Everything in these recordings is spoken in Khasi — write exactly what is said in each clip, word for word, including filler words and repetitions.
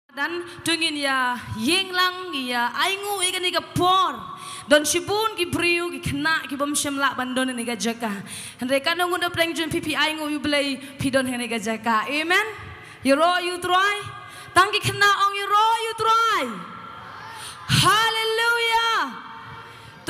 Dan, to ngin ïa ïeng lang, ïa ainguh ïa kane ka por. Don shibun ki briew, ki khynnah, ki bym shym lah ban don ha kane ka jaka. Hynrei katno ngut na pdeng jong phi, phi ainguh ïa u Blei, phi don ha kane ka jaka. Amen. Ïaroh ïa u Trai. Tang ki khynnah ong ïaroh ïa u Trai. Haleluia.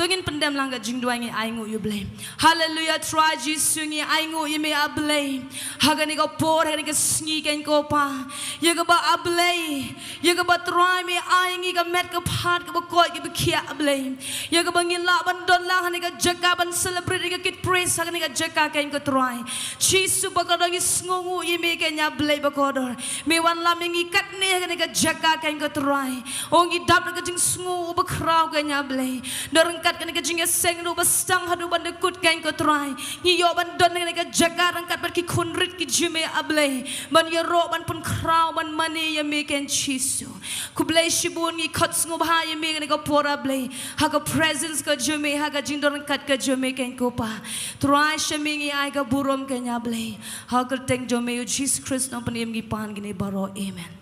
To ngin pyndem lang ka jingduwai, ngi ainguh ïa u Blei. Haleluia, Trai Jisu, ngi ainguh ïa me A Blei. Ha kane ka por, ha kane ka sngi, kane ko Pa. Ïa kaba A Blei, ïa kaba Trai me ai ngi ka met ka phad kaba koit kaba khiah A Blei. Ïa kaba ngin lah ban don lang ha kane ka jaka ban celebrate ïa ka Kit Praise ha kane ka jaka, kane ko Trai. Jisu bakordor, ngi sngewnguh ïa me, kane A Blei bakordor. Me wanlam ïa ngi katne ha kane ka jaka, kane ko Trai. Oh, ngi dap da ka jingsngew uba khraw, kane A Blei. Da ryngkat kane ka jingïaseng ruh ba sdang haduh ban da kut, kane ko Trai. Ngi ïoh ban don ha kane ka jaka ryngkat bad ki khun rit ki jong me A Blei. Ban ïaroh, ban pynkhraw, ban mane ïa me, kane Jisu. Khublei shibun, ngi khot sngewbha ïa me ha kane ka por A Blei. Ha ka presence ka jong me, ha ka jingdon ryngkat ka jong me, kane ko Pa. Trai sha me ngi ai ka burom, kane A Blei. Ha ka kyrteng jong me U Jisu Khrist Nongpynim ngi pan kine baroh. Amen.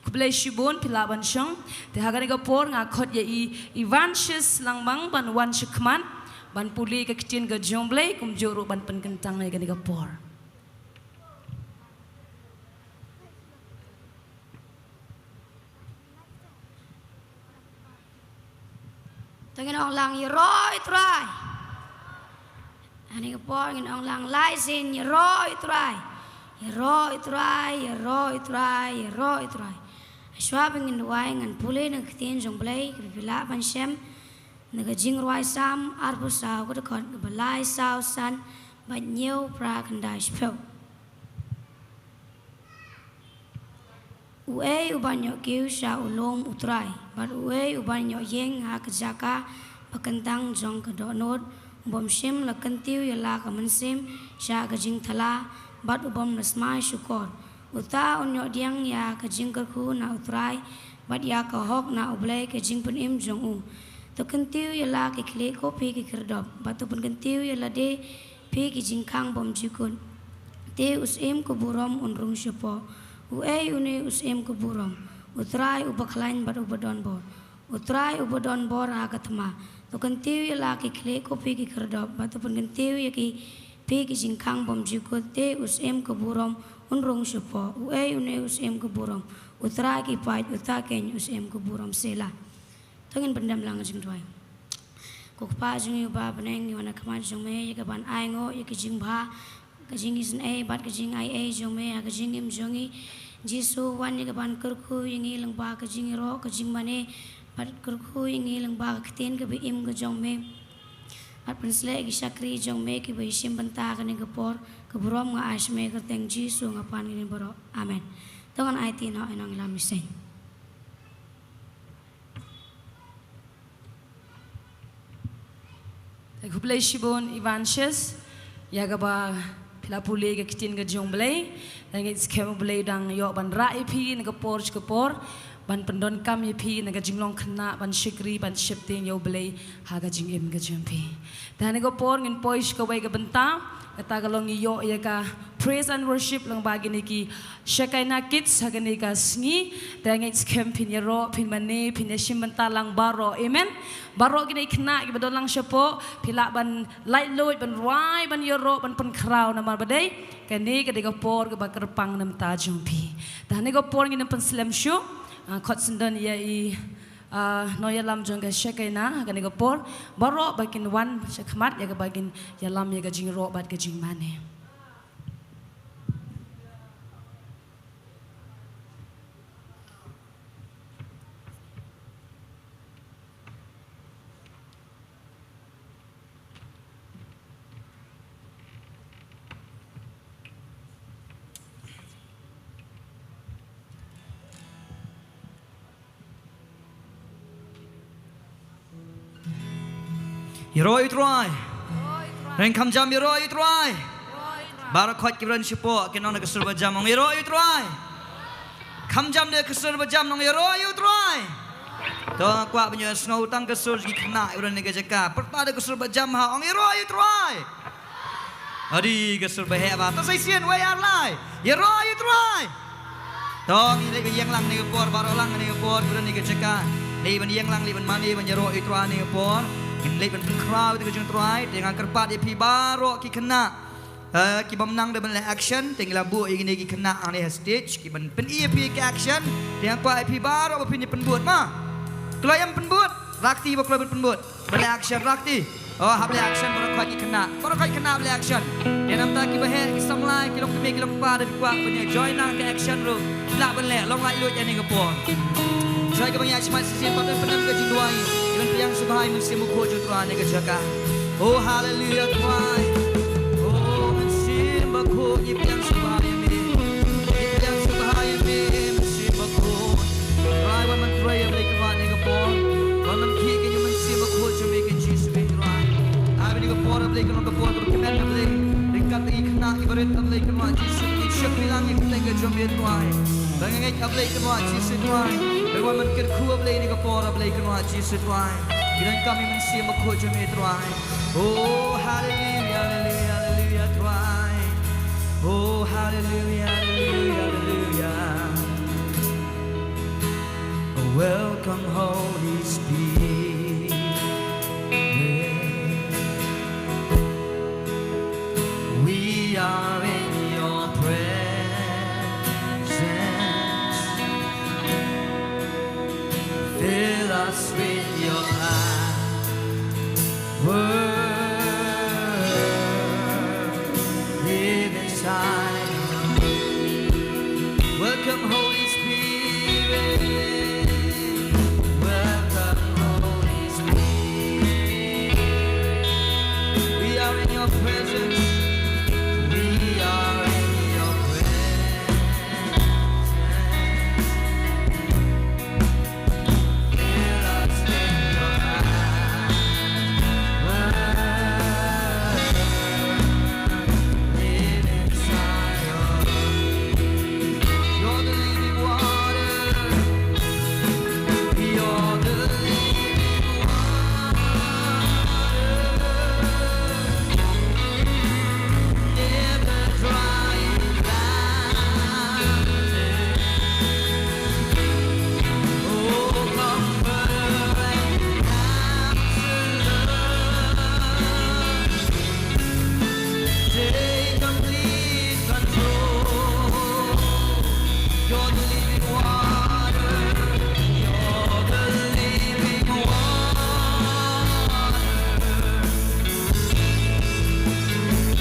Khublei shibun, phi lah ban shong. Te ha kane ka por nga khot ïa i Evangelist Langbang ban wan shakhmat ban pule ka ktien ka jong U Blei, kumjuh ruh ban pynkyntang ïa kane ka por. To ngin ong lang, ïaroh ïa u Trai. Ha kane ka por ngin ong lang lai sien, ïaroh ïa u Trai. Ïaroh ïa u Trai, ïaroh ïa u Trai, ïaroh ïa u Trai. Hashwa ba ngin duwai, ngan pule na ka ktien jong U Blei, kaba phi lah ban shem na ka Jingrwai Salm arphew saw, ka dkhot kaba lai saw san bad hynñiew phra khyndai shiphew. Uei uban ïoh kiew sha u lum U Trai, bad uei uban ïoh ïeng ha ka jaka ba kyntang jong ka dohnud, u bym shym la kyntiew ïa la ka mynsiem sha ka jingthala, bad u bym la smai shukor. Uta un ïoh pdiang ïa ka jingkyrkhu na U Trai, bad ïa ka hok na U Blei ka jingpynim jong u. To kyntiew ïa la ki khlieh ko phi ki khyrdop, bad to pynkyntiew ïa lade phi ki jingkhang bymjukut. Te u Syiem ka burom un rung shapoh. Uei une u Syiem ka burom? U Trai uba khlaiñ bad uba don bor. U Trai uba don bor ha ka thma. To kyntiew ïa la ki khlieh ko phi ki khyrdop, bad to pynkyntiew ïa ki phi ki jingkhang bymjukut. Te u Syiem ka burom un rung shapoh. Uei une u Syiem ka burom? U Trai ki paid, uta keiñ u Syiem ka burom. Selah. To ngin pyndem lang ka jingduwai. Ko Kpa jong ngi uba ha bneng, ngi wan ha khmat jong me ïa ka ban ainguh ïa ka jingbha, ka jingisynei bad ka jingaiei jong me ha ka jingim jong ngi. Jisu, wan ïa ka ban kyrkhu ïa ngi lyngba ka jingïaroh, ka jingmane, bad kyrkhu ïa ngi lyngba ka ktien kaba im ka jong me. Bad pynsleh ïa ki shakri jong me kiba ïashim bynta ha kane ka por, ka burom nga ai sha me ha ka kyrteng Jisu nga pan ïa kine baroh. Amen. To ngan aiti noh ïa nongïalam ïaseng. Te khublei shibun Evangelist, ïa kaba phi la pule ka ktien ka jong U Blei. Te ngeit skhem U Blei u dang ïoh ban rah ïa phi na ka por sha ka por, ban pyndonkam ïa phi na ka jinglong khynnah, ban shakri, ban sheptieng ïa U Blei ha ka jingim ka jong phi. Te ha kane ka por ngin poi sha kawei ka bynta, kata ka long ngi ïoh ïa ka praise and worship lyngba kine ki Shekinah Kids ha kane ka sngi. Te ngeit skhem phin ïaroh, phin mane, phin ïashim bynta lang baroh. Amen. Baroh kine ki khynnah kiba don lang shapoh, phi lah ban laitluid, ban rwai, ban ïaroh, ban pynkhraw namar ba dei kane ka dei ka por kaba kyrpang na ka bynta jong phi. Te ha kane ka por ngin ym pynslem shuh. Ah, khot sngewdon ïa i, ah, nongïalam jong ka Shekinah ha kane ka por. Baroh ba kin wan shakhmat ïa kaba kin ïalam ïa ka jingïaroh bad ka jingmane. Ïaroh ïa u Trai. Reng kham jam, ïaroh ïa u Trai. Baroh khoit kiba don shapoh, kin ong da ka sur ba jam, ong ïaroh ïa u Trai. Kham jam da ka sur ba jam, ong ïaroh ïa u Trai. To kwah ban ïohsngew tang ka sur ki khynnah kiba don ha kane ka jaka. Pyrta da ka sur ba jam ha, ong ïaroh ïa u Trai. Adi ka sur ba heh bha. To sa shisien, wei ar lai. Ïaroh ïa u Trai. To, ngin leit ban ïeng lang ne ka por, baroh lang ne ka por, kren ne ka jaka. Leit ban ïeng lang, leit ban mane, ban ïaroh ïa u Trai ne ka por. Ngin leit ban pynkhraw ïa ka jong u Trai, te nga kyrpad ïa phi baroh ki khynnah. Eh, ki bym nang da ban leh action, te ngi la buh ïa kine ki khynnah hangne ha stage, ki ban pyni ïa phi ka action, te nga kwah ïa phi baroh ba phin ïa pynbud ma. Kloi ïa pynbud, rakti ba kloi ban pynbud. Ba leh action rakti. Oh, hap leh action baroh khoit ki khynnah. Baroh khoit ki khynnah ba leh action. Ïa namar ki ba heh, ki samla, ki long kmie, ki long kpa, da phi kwah ban ïa join na ka action ruh. Lah ban leh, long lait luid ïa ne ka por. Trai kaba ngi ïa shmat shisien, pat ban pyndem ka jingduwai. Ïa ban pdiang sngewbha ïa u Mynsiem Bakhuid jong u Trai ne ka jaka. Oh, haleluya, Trai. Oh, Mynsiem Bakhuid, ngi pdiang sngewbha ïa me. Ngi pdiang sngewbha ïa me, Mynsiem Bakhuid. Trai, wan ban trei ïa Blei kynrad ne ka por. Wan ban khih ïa u Mynsiem Bakhuid jong me, ko Jisu Trai. Ai ba ne ka por, Blei, ka long ka por kaba kmen, Blei. Ryngkat ïa ki khynnah kiba rit, Blei, kynrad Jisu, ngi shakri lang ïa ka kyrteng ka jong me, Trai. Ba nga ngeit, Blei, kynrad Jisu, Trai. Ba wan ban kyrkhu, Blei, ne ka por, Blei, kynrad Jisu, Trai. Ngi donkam ïa u Mynsiem Bakhuid jong me, Trai. Oh, haleluya, haleluya, haleluya, Trai. Oh, haleluya, haleluya, haleluya. Welcome, Holy Spirit. We are in your presence. Fill us with your power. Live inside of me. Welcome, Holy Spirit. Welcome, Holy Spirit. We are in your presence. We are in your presence. Take complete control. You're the living water. You're the living water.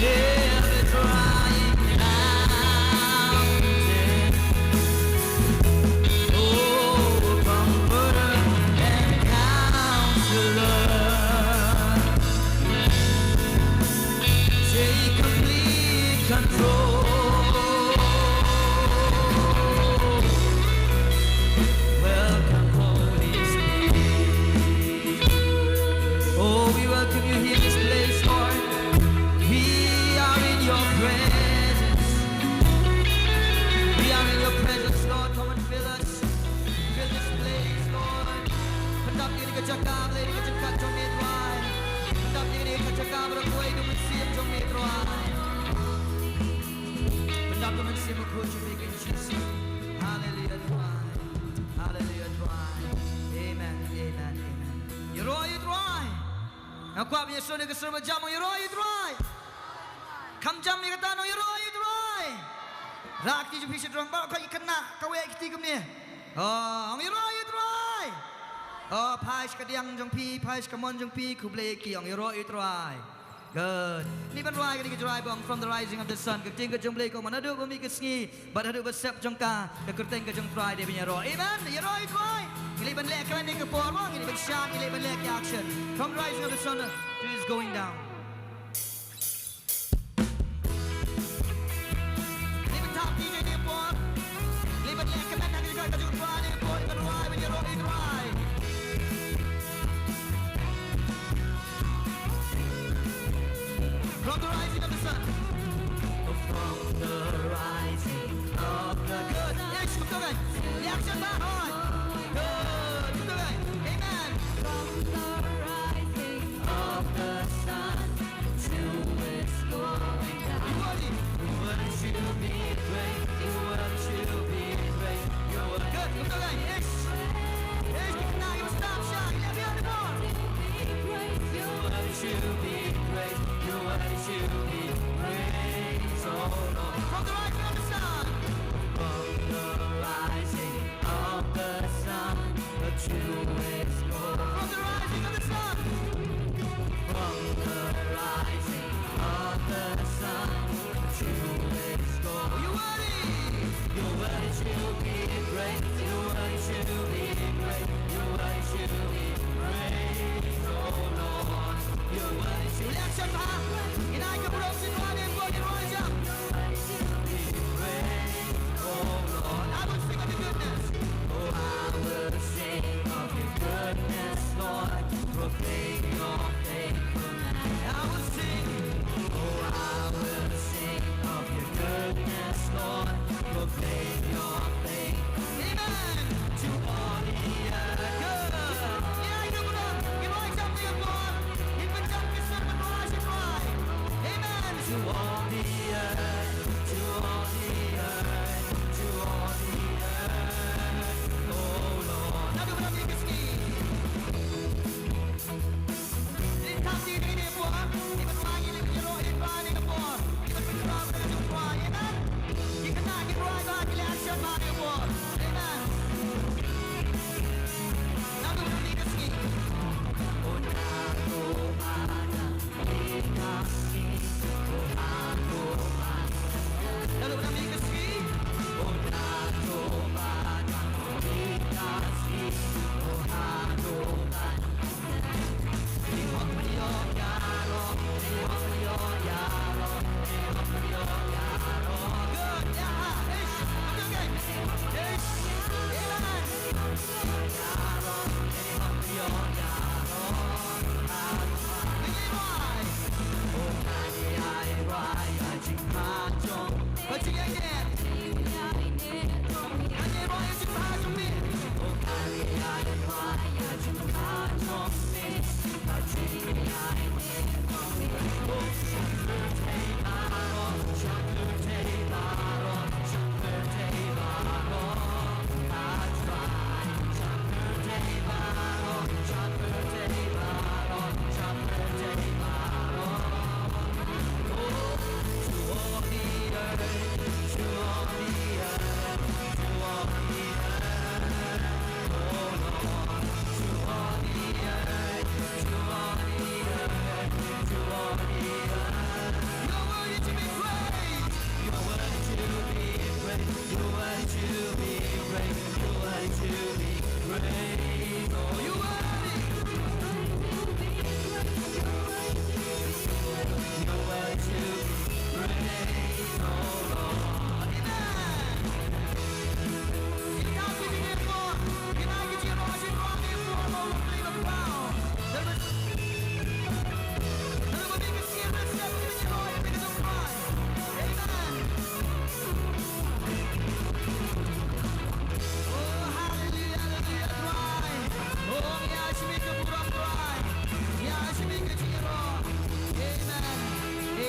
Never drying fountain. Oh, comforter and counselor. Take complete control. Welcome, Holy Spirit. Oh, we welcome you here in this place, Lord. We are in your presence. We are in your presence, Lord. Come and fill us. Fill this place, Lord. Pyndap ïa kane ka jaka, Blei, da ka jingkat jong me, Trai. Pyndap ïa kane ka jaka, baroh kawei da u Mynsiem jong me, Trai. Pyndap da u Mynsiem Bakhuid jong me, ko Jisu. Haleluya, Trai. Haleluya, Trai. Amen, amen, amen. Ïaroh ïa u Trai. Nga kwah ban ïasnoh ïa ka sur ba jam, ïaroh ïa u Trai. Kham jam ïa kata, ïaroh ïa u Trai. Rah kti jong phi sha u Trai, baroh khoit ki khynnah, kawei kti kumne. Oh, ong ïaroh ïa u Trai. Oh, phai sha ka diang jong phi, phai sha ka mon jong phi, khublei ïa ki, ong ïaroh ïa u Trai. Good. Ngi ban rwai kane ka jingïaroh ba ong From the Rising of the Sun. Ka ktien ka jong U Blei ka ong, naduh ba mih ka sngi bad haduh ba sep jong ka, ka kyrteng ka jong U Trai dei ban ïaroh. Amen. Ïaroh ïa u Trai. Ngi leit ban leh kren ïa ka por mo, ngi leit ban shad, ngi leit ban leh ki action. From the rising of the sun to its going down. Ngi leit ban thap kti ïa ka por. Ngi leit ban leh kmen ha ka jingkren ka jong U Trai, ngi leit ban rwai, ban ïaroh ïa U Trai. From the rising of the sun. From the rising of the sun. Good. Yes, keep going. Reaction ba, all right. Good. Keep going. Amen. From the rising of the sun to its going down. Everybody. Worship be great, worship be great. Shabbat. Ina ki briew shin rwai ne ko ki rwai jam. Oh Lord, I will sing of your goodness. Oh, I will sing of your goodness, Lord. Proclaim your faithfulness. I will sing. Oh, I will sing of your goodness, Lord. Proclaim your faithfulness. Amen. To all the earth. Good. Ina ki briew, ki rwai jam ne ko. Ki pynjam ki sur ban rwai shin rwai. Amen. To all the earth, to all the earth, to all the earth, oh Lord. Naduh ba dap ïa ka sngi. Leit tang ïa kane ka por, ïa ban rwai, ïa ban ïaroh ïa ka por, ïa ban pynkylla ïa ka jong U Trai. Amen. Ki khynnah ki rwai bha, ki leh action bha ïa ka por. Amen. Naduh ba dap ïa ka sngi.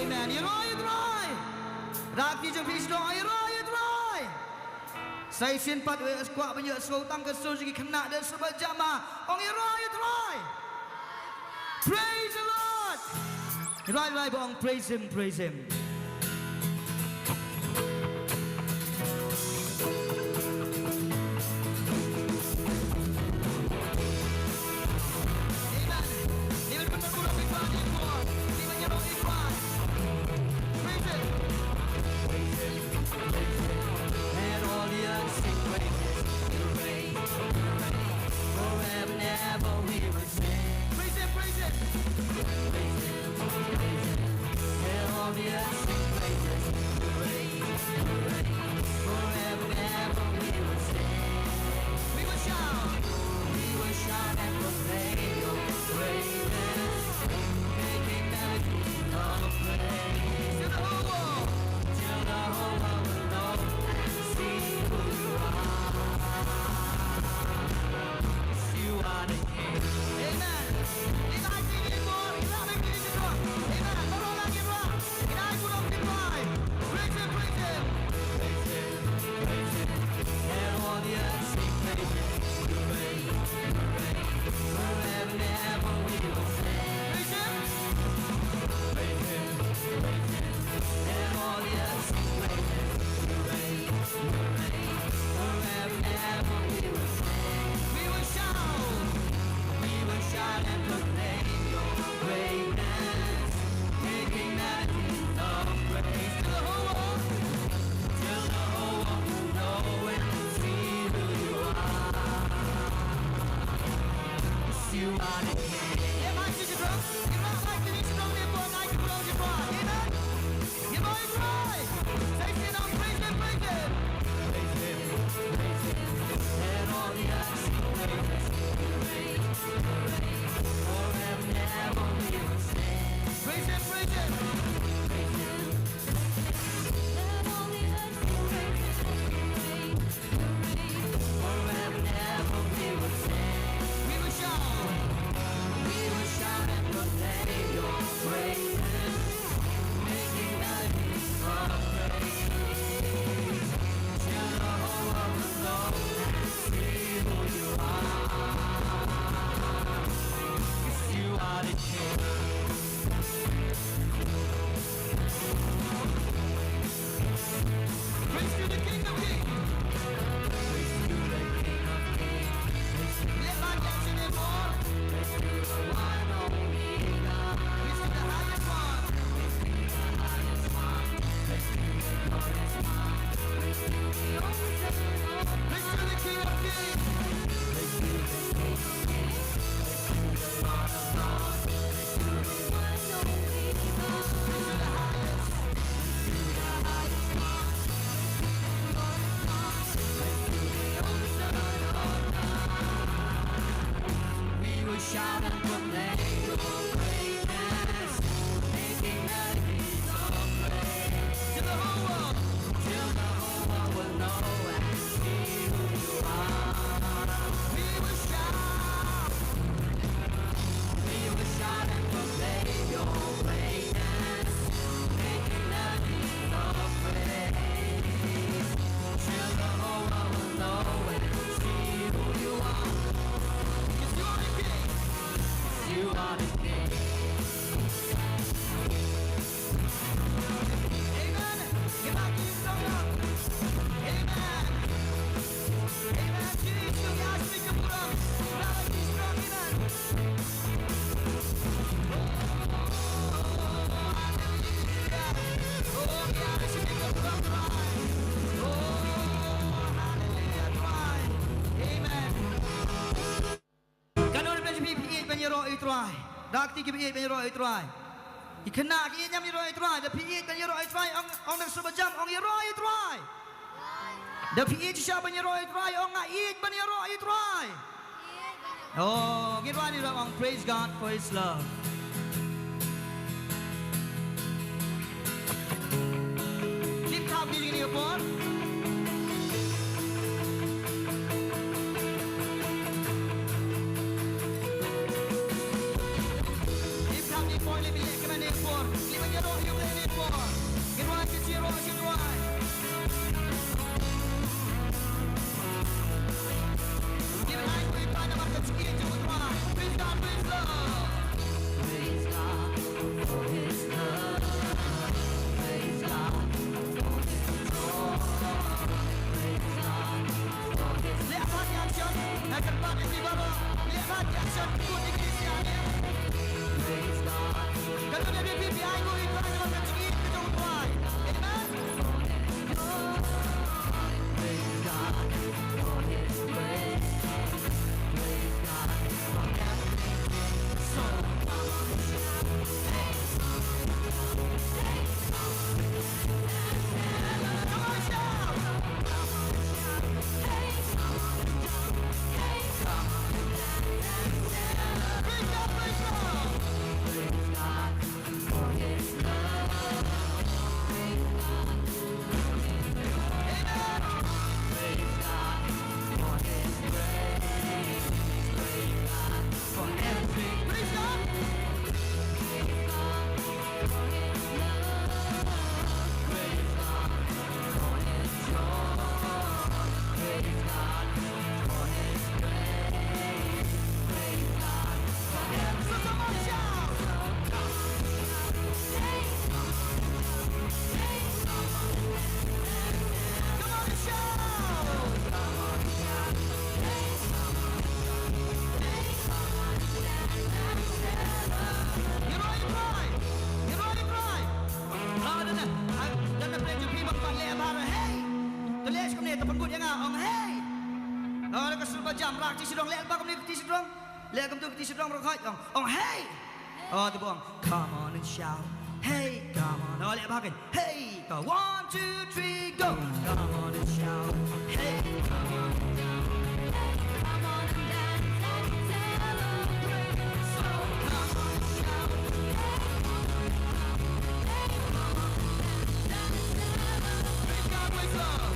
Amen. Ïaroh ïa U Trai. Rah ki jong phi sdang, ïaroh ïa U Trai. Sa shisien pat, kwah ban ïohsngew tang ka sur jong ki khynnah, dei sa ba jam ma. Ong ïaroh ïa U Trai. Praise the Lord. Rai rai ba ong praise him, praise him. Let all the earth sing praises. You reign, you reign forever and ever. We will sing. Praise him, praise him. Praise him, praise him. Let all the earth sing praises. You reign, you reign forever and ever. We will sing. We will shout. We will shout and proclaim your greatness. Making melodies of praise to the whole world. Till the whole world will know and see who you are. You are the King. Amen. Amen. Praise him, praise him. Praise him, praise him. Let all the earth sing praises. You reign, you reign. Forever and ever we will sing. Praise him. Praise him, praise him. Let all the earth sing praises. You reign, you reign. Forever and ever we will sing. We will shout. We will shout and proclaim your greatness. Making melodies of praise to the whole world. Till the whole world will know and see who you are. You are the King. ïa u Trai. Da kti kiba ïeit ban ïaroh ïa u Trai. Ki khynnah ki ïeit ban ïaroh ïa u Trai. Da phi ïeit ban ïaroh ïa u Trai, ong, ong da ka sur bajam, ong ïaroh ïa u Trai. Da phi ïeit shisha ban ïaroh ïa u Trai, ong nga ïeit ban ïaroh ïa u Trai. Oh, ngin wan ïa u, ong praise God for his love. Ngin kham ïa kane ka por. Ngin kham ïa kane ka por, leh kmen ïa kane ka por. Leh ban ïaroh ïa u Blei kane ka por. Ngin wan ïa ka jingïaroh sha u Trai. Ngin ai khublei namar ka jingïeit jong u Trai. Praise God, praise God. Praise God for his love. Praise God for his joy. Praise God for his... Leh bha ki action. Nga kyrpad ïa phi baroh. Leh bha ki action. Kut ïa ki sia ne. Praise God. Ka don ïa phi, phi ai nguh ïa u Trai namar ka jingïeit ka jong u Trai. Amen. Hey! To leh kumne, to pynkut ïa nga, ong hey! Ong ka sur bajam, rah kti sha u dong, leh ba kumne kti sha u dong. Leh kumtu kti sha u dong baroh khoit, ong, ong hey! Oh, to ba ong, come on and shout. Hey, come on. Oh, leh ba kein. Hey, to one, two, three, go. Come on and shout. Hey, come on. Hey, come on and dance and celebrate. So come on and shout. Hey, come on and shout. Hey, come on and dance and celebrate. Praise God, praise God.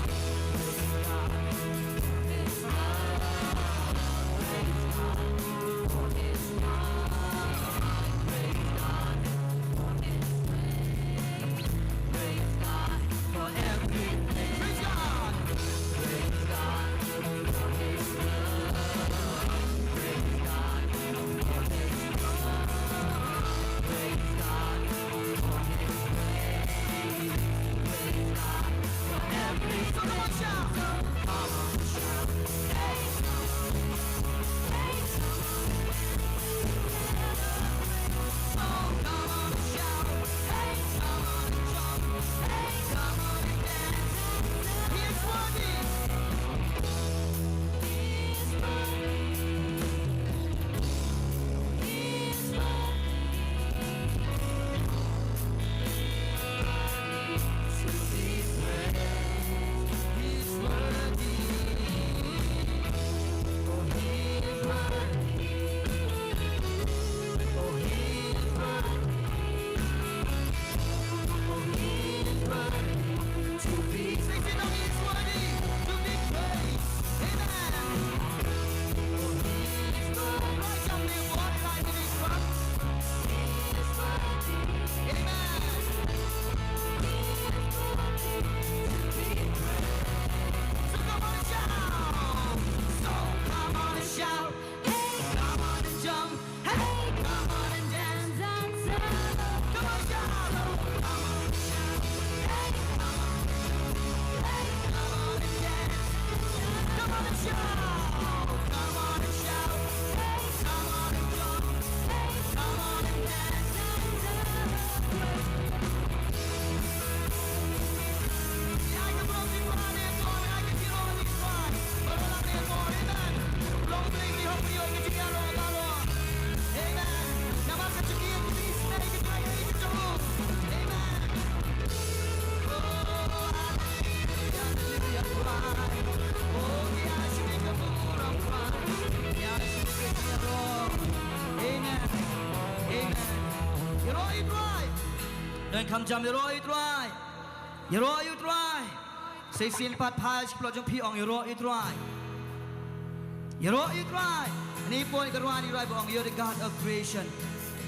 Don kham jam, ïaroh ïa u Trai. Ïaroh ïa u Trai. Sa shisien pat phai sha ki paralok jong phi, ong ïaroh ïa u Trai. Ïaroh ïa u Trai. Hangne poi ka rwai, rwai ba ong, You're the God of creation.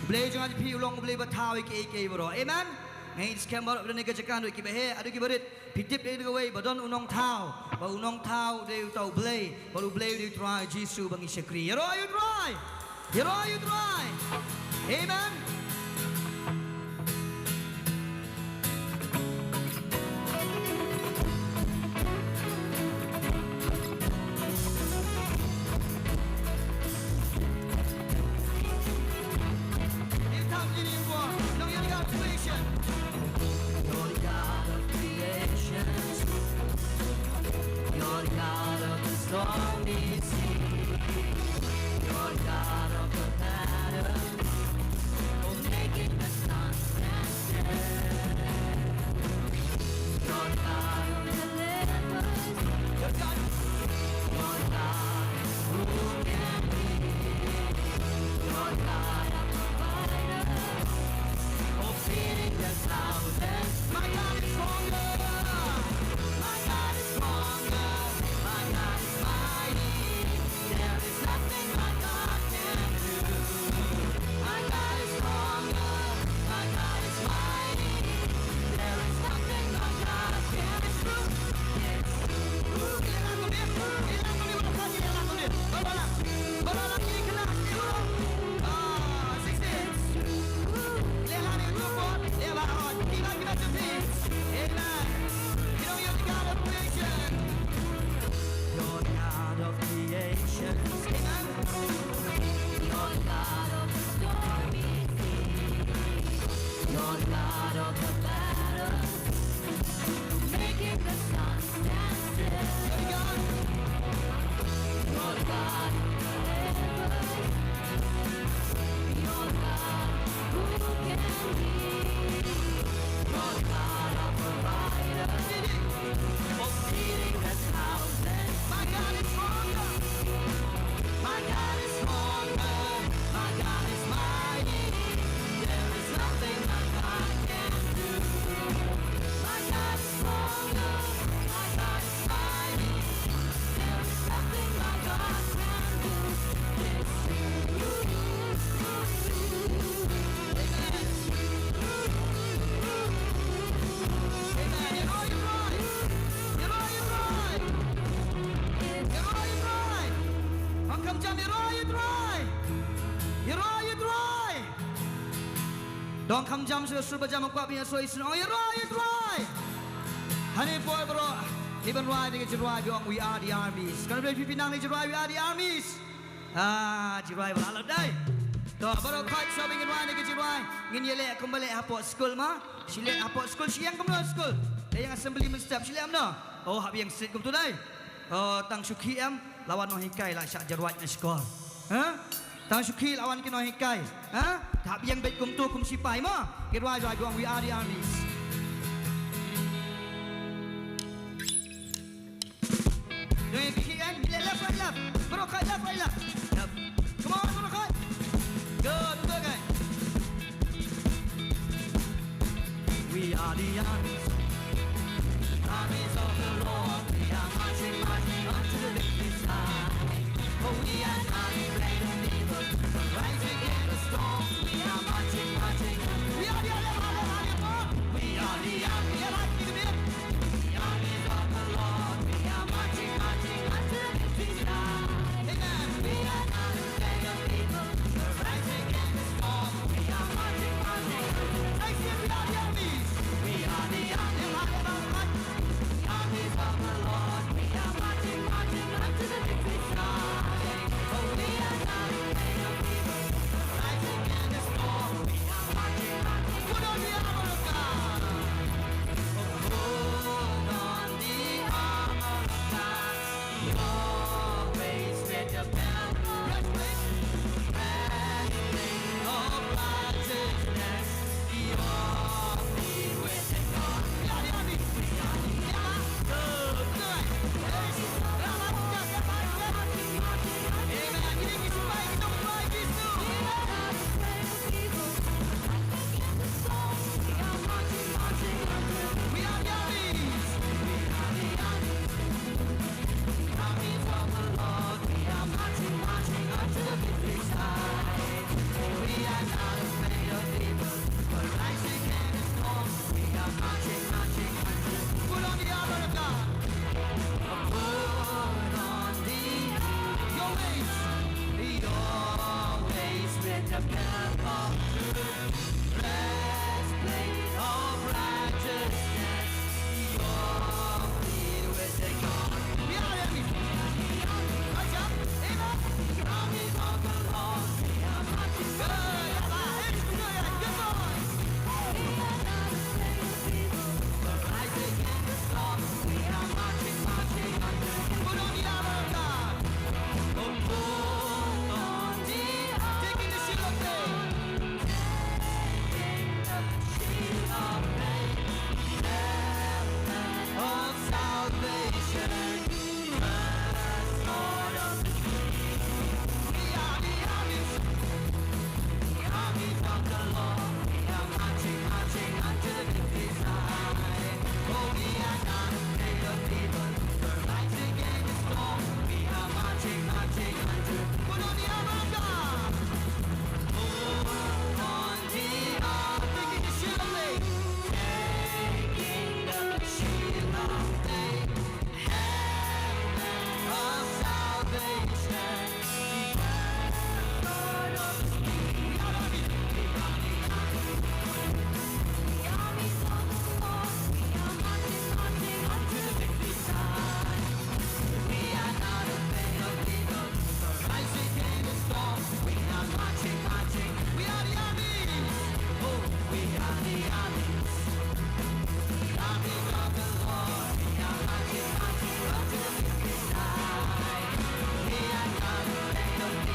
U Blei jong nga jong phi u long u Blei ba thaw ïa kiei kiei baroh. Amen. Nga ngeit skhem baroh ba don ha kane ka jaka, haduh kiba heh, haduh kiba rit, phi tip ïa kawei ba don u Nongthaw, ba u Nongthaw u dei uta u Blei, ba u Blei u dei u Trai Jisu ba ngi shakri. Ïaroh ïa u Trai. Ïaroh ïa u Trai. Amen. You're the God of creation. You're the God of the stormy sea. You're the God of the pattern. For making the sun stand still. You're the God who delivers. You're the God. You're the God who can be. You're the God, our provider. Oh, feeding the thousand. My God is stronger. My God is stronger. My God is mighty. There is nothing my God can do. My God is stronger. My God is mighty. There is nothing my God can do. It's true. Amen. You know you're the God of creation. You're the God of creation. Amen. You're the God of the stormy sea. You're the God of the battle. Making the sun stand still. You're the God. You're the God who delivers. You're the God who can heal. You're the God of providers. For feeding the thousand. My God is stronger. My God is stronger. My God is mighty. There is nothing my God can't do. My God is stronger. My God is mighty. There is nothing my God can't do. It's true. Amen. Amen. Ïaroh ïa u Trai. Ïaroh ïa u Trai. Ïaroh ïa u Trai. Ong kham jam, ïaroh ïa u Trai. Ïaroh ïa u Trai. Don kham jam, shu shu ba jam, kwah ba ngin ïa soi sngewbha ïaroh ïa u Trai. Hangne poi baroh, ngin ïa rwai da ka jingrwai ba ong We Are The Armies. Kan ïa phi phi nang da ka jingrwai We Are The Armies. Ah, jingrwai ba la lut dei. To, baroh khoit shuwa ba ngin rwai da ka jingrwai, ngin ïaleh kumba leh hapoh skul ma. Shi leh hapoh skul, shi ïeng kumno skul? Leh ïeng assembly mynstep, shi leh kumno? Oh, hap ïeng stet kumto dei. Oh, tang shu khie em, la wan nonghikai la shah jyrwat na shkor. Ha? Tang shu khie la wan ki nonghikai. Ha? Hap ïeng beit kumto kum sipai mo. Ki rwai rwai ba ong We Are The Armies. Doi ki khie kan, left, right, left. Baroh khoit left, right, left. Left. Come on, baroh khoit. Good, good, guys. We are the armies, armies of the Lord. We are marching, marching on to the victory side. For we are not afraid of evil, but rise against the storm. We are marching, marching. We are the armies, armies, armies. We are the armies, armies, armies. The armies of the Lord. We are marching, marching on to the victory side. Amen. We are not afraid of evil, but rise against the storm. We are marching, marching. Say, say, we are the armies. We are the Good,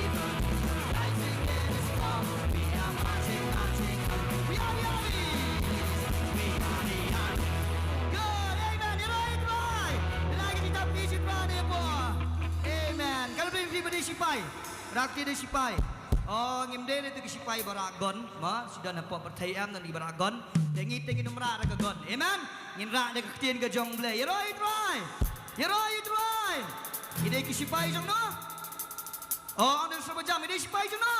amen. Ïaroh ïa u Trai. Ïaroh ïa u Trai. Amen. Ka la phi ba dei shipai. Rah kti da shipai. Oh, ngim dei ne tu ki shipai ba rah gun. Ma, shu don hapoh pyrthei em don ki ba rah gun. Te ngi te ngin ym rah da ka gun. Amen. Ngin rah da ka ktien ka jong U Blei. Ïaroh ïa u Trai. Ïaroh ïa u Trai. Ngi dei ki shipai jong no. Oh, ong da ka sur ba jam, ngi dei shipai jong no.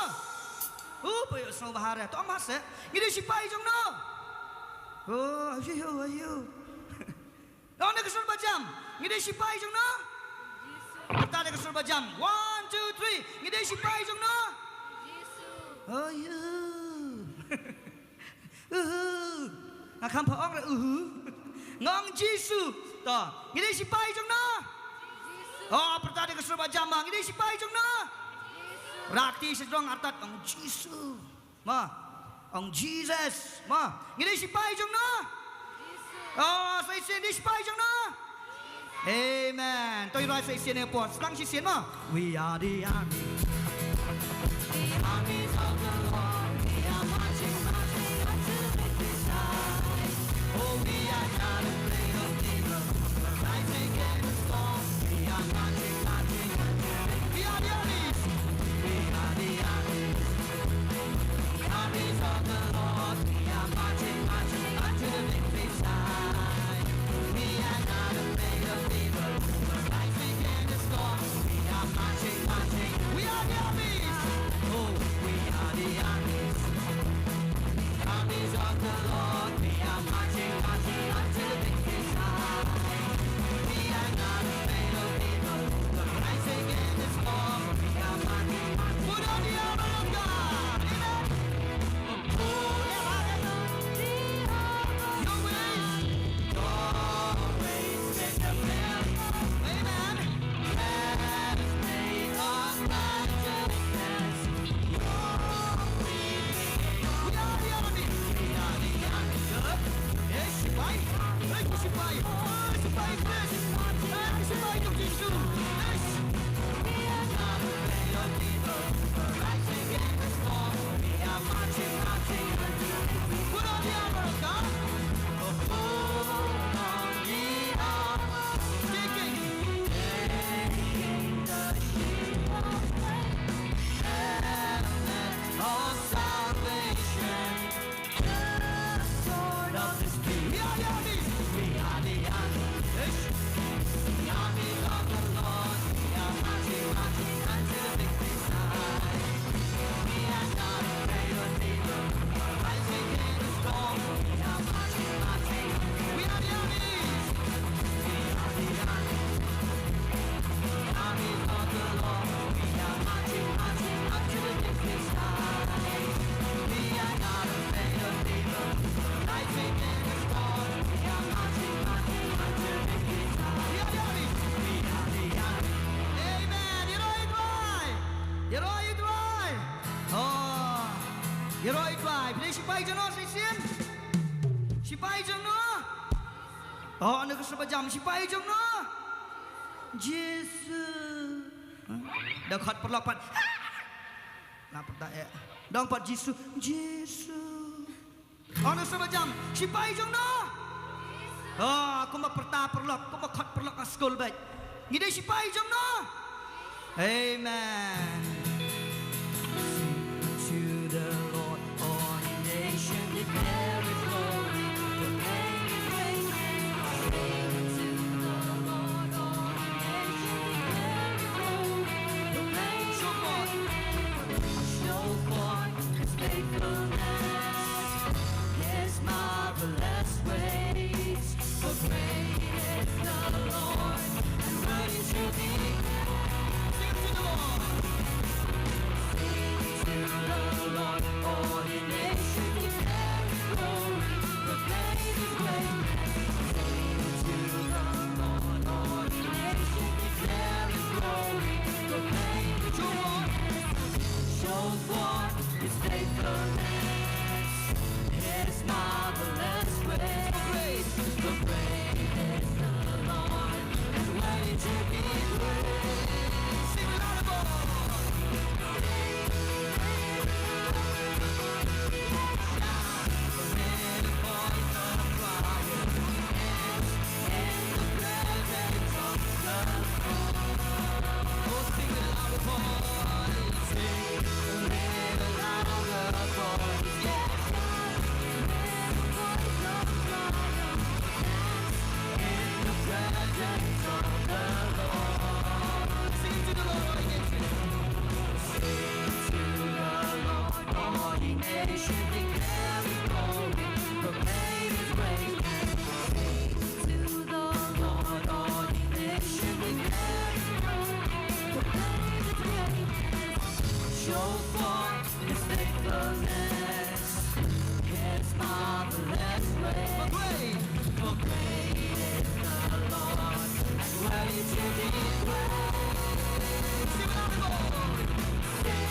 Uh, pa ïoh sngewbha re. To ong ha se. Ngi dei shipai jong no. Oh, ayu, ayu. Ong da ka sur ba jam, ngi dei shipai jong no. Pyrta da ka sur ba jam. One, two, three. Ngi dei shipai jong no. Ayu. Uhu. Nga kham pha ong re uhu. Nga ong Jisu. To. Ngi dei shipai jong no. Oh, pyrta da ka sur ba jam ma. Ngi dei shipai jong no. Rah kti sha jrong artat ong Jisu. Ma. Ong Jesus. Ma. Ngi dei shipai jong no. Oh, sa shisien ngi dei shipai jong no. Amen. To ïaroh sa shisien ïa u por. Sdang shisien ma. We are the army. The armies of the Lord. We are marching, marching until victory side. Oh, we are not afraid of evil. The rising in the storm. We are marching, marching until victory. We are the armies. We are the armies. Armies of the Lord, we are marching, marching unto the victory side. We are not afraid of evil. We're rising in the storm. We are marching, marching. We are the armies. Oh, we are the armies. Armies of the Lord, we are marching, marching unto the victory side. We are not afraid of evil. We're rising in the storm. We are marching, marching. Put on the armor of God. Amen. Amen. Ïaroh ïa u Trai. Ïaroh ïa u Trai. Oh. Ïaroh ïa u Trai. Phi dei shipai jong no sa shisien? Shipai jong no. Oh, ong da ka sur ba jam, shipai jong no. Jisu. Da khot paralok pat. Na pyrta eh. Dang pat Jisu. Jisu. Ong da ka sur ba jam, shipai jong no. Oh, kumba pyrta paralok, kumba khot paralok ha skul bad. Ngi dei shipai jong no. Amen. Sing to the Lord, all ye nation, declare his glory, proclaim his great name. Sing to the Lord, all ye nation, declare his glory, proclaim His marvelous ways, for great is the Lord, and worthy to be praised. Sing to the Lord. Sing to the Lord, all ye nations, declare his glory, proclaim his greatness. Sing to the Lord, all ye nations, declare his glory, proclaim his greatness. Show forth his faithfulness, his marvelous ways. For great is the Lord, and worthy to be praised. Sing louder, boy. Shout with a voice of triumph. Dance in the presence of the Lord. Oh, sing it louder, boy. Sing it louder, boy. Yes. In the presence of the Lord. Sing to the Lord, all ye nations. Sing to the Lord, all ye nations. Declare his glory, proclaim his greatness. Sing to the Lord, all ye nations. Declare his glory, proclaim his greatness. Show forth his faithfulness, his marvelous ways. For great, for great is the Lord, and worthy to be praised. Sing louder, boy. Sing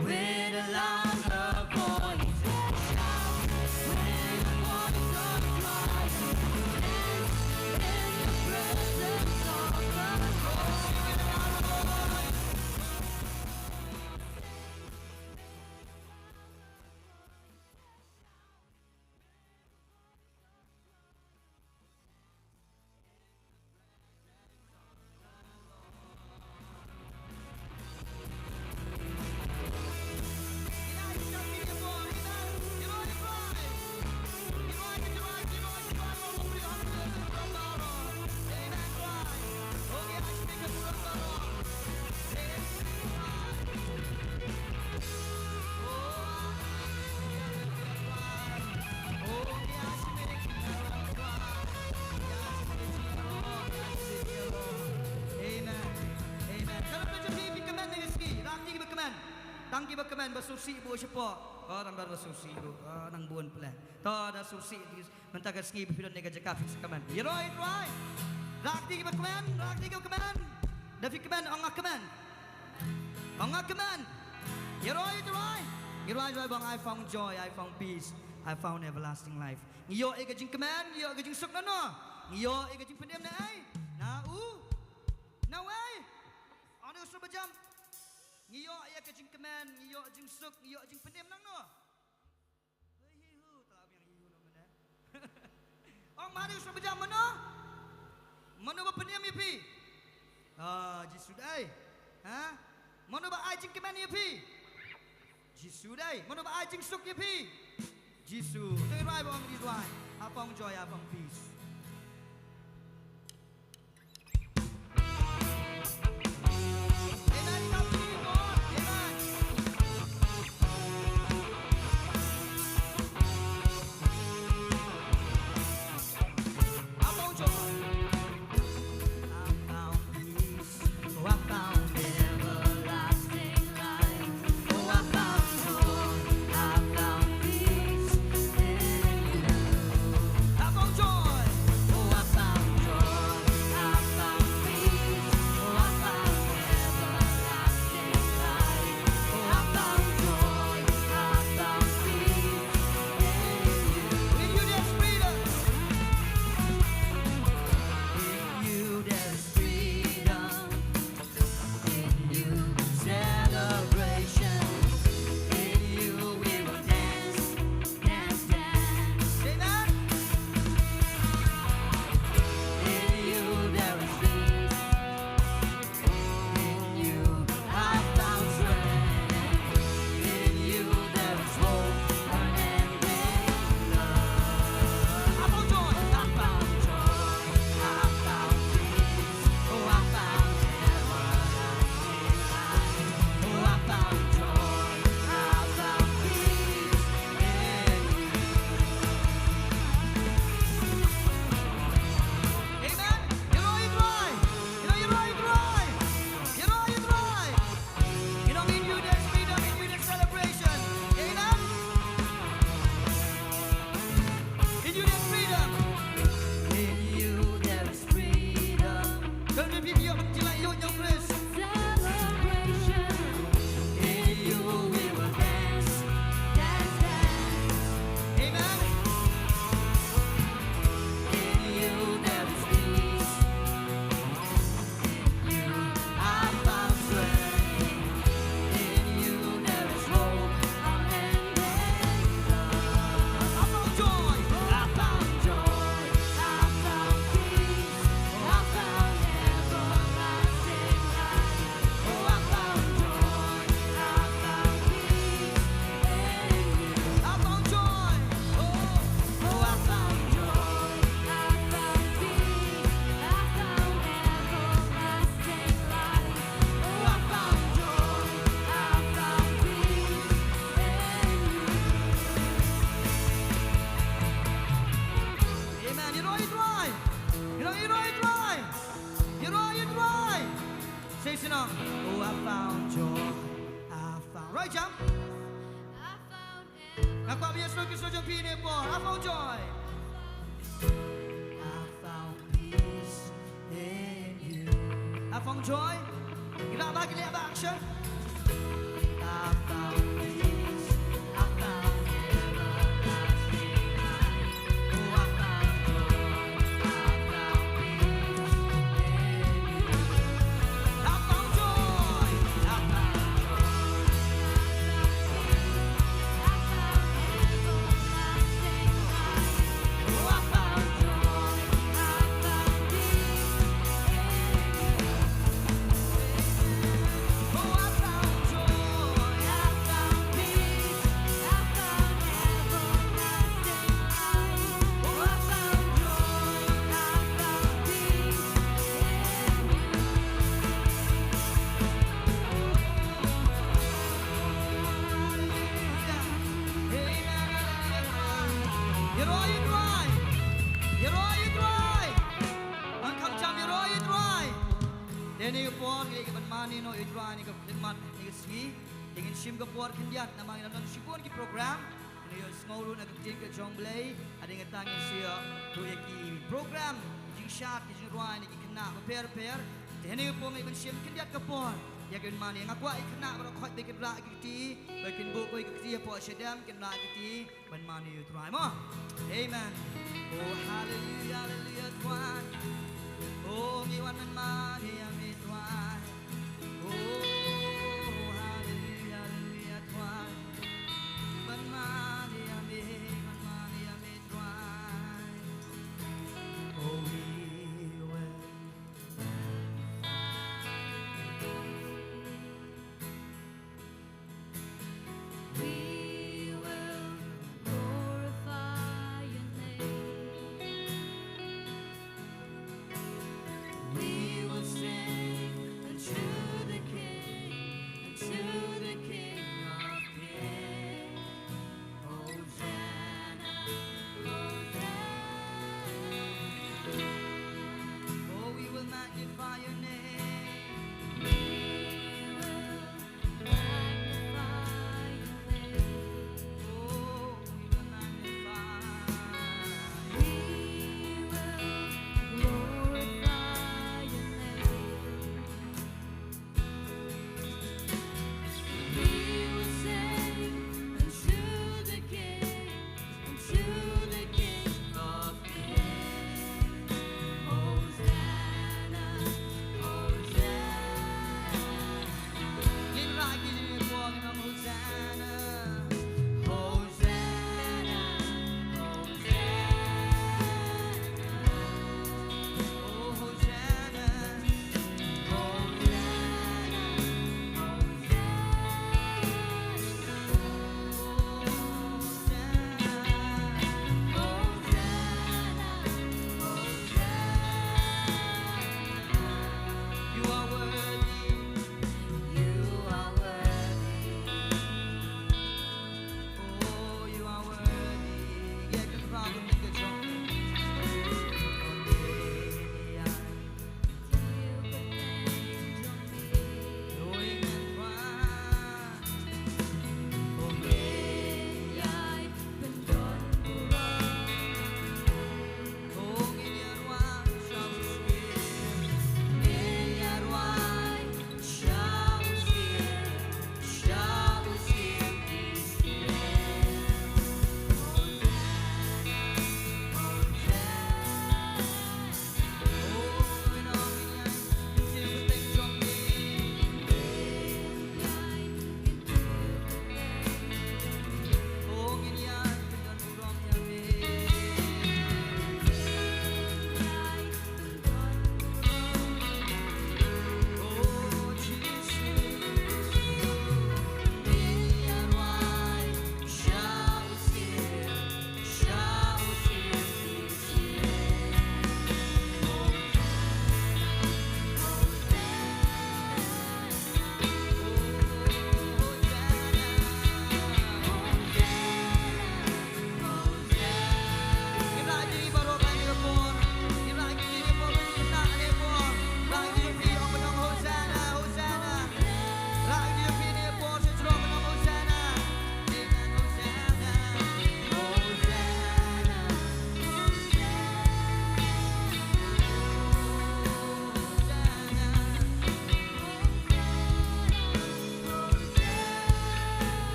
with a louder voice. Yes, shout with a voice of triumph. Dance in the presence of the Lord. Oh, sing louder, boy. With a louder voice, shout with a voice of triumph, dance in the presence of the Lord. Amen. Amen. Kane pynjah phi, phi kmen ne ka sngi. Tang kiba kmen. Tang kiba kmen ba sngewsih buh shapoh. Oh, tang ba sngewsih buh. Oh, nang bun pla. To da sngewsih mynta ka sngi ba phi don ne ka jaka phi sa kmen. Ïaroh ïa u Trai. Rah kti kiba kmen, rah kti kiba kmen. Da phi kmen, ong nga kmen. Ong nga kmen. Ïaroh ïa u Trai. Ïaroh ïa u Trai ba ong, I found joy, I found peace, I found everlasting life. Ngi ïoh ïa ka jingkmen, ngi ïoh ïa ka jingsuk na no? Ngi ïoh ïa ka jingpynim na ei? Na u? Na wei? Ong u sngewbha jam. Ngi ïoh ïa ka jingkmen, ngi ïoh jingsuk, ngi ïoh jingpynim na no? Hei hi hu, tala biang hi hu no mane. Ong mane u sngewbha jam mano? Mano ba pynim ïa phi? Ah, Jisu dei. Ha? Mano ba ai jingkmen ïa phi? Jisu dei. Mano ba ai jingsuk ïa phi? Jisu. Te rai ba ong Jisu ai. I found joy, I found peace. Say, Sinong. Oh, I found joy. I found. Roy Jam. I found heaven. Nga kwah ba ïa sngewthuh ki sngewthuh jong phi ne por. I found joy. I found peace in you. I found joy. Get out back, get out back, action. I found peace. I found everlasting life. Oh, I found joy. I found peace in you. I found joy. I found joy. I found peace. I found everlasting life. Oh, I found joy. I found peace in you. Ïaroh ïa U Trai. Ïaroh ïa U Trai. Ngan kham jam, ïaroh ïa U Trai. Te ha kane ka por ngi ïa ka ban mane noh ïa U Trai ha kane ka khlieh mat ha kane ka sngi. Te ngin shim ka por khyndiat namar ngi la don shibun ki program. Ngin ïohsngew ruh na ka ktien ka jong U Blei. Hadien kata ngin sa ïoh ruh ïa ki program, ki jingshad, ki jingrwai na ki khynnah bapher bapher. Te ha kane ka por ngi ïa ban shim khyndiat ka por ïa ka ban mane. Nga kwah ïa ki khynnah baroh khoit ba kin rah ïa ki kti, ba kin buh ïa ki kti hapoh shadem, kin rah ïa ki kti. Ban mane ïa U Trai mo. Amen. Oh, hallelujah, hallelujah, Trai. Oh, ngi wan ban mane ïa me, Trai. Oh, hallelujah, hallelujah, Trai. Ban mane ïa me, ban mane ïa me, Trai. Oh, we will We will glorify your name. We will sing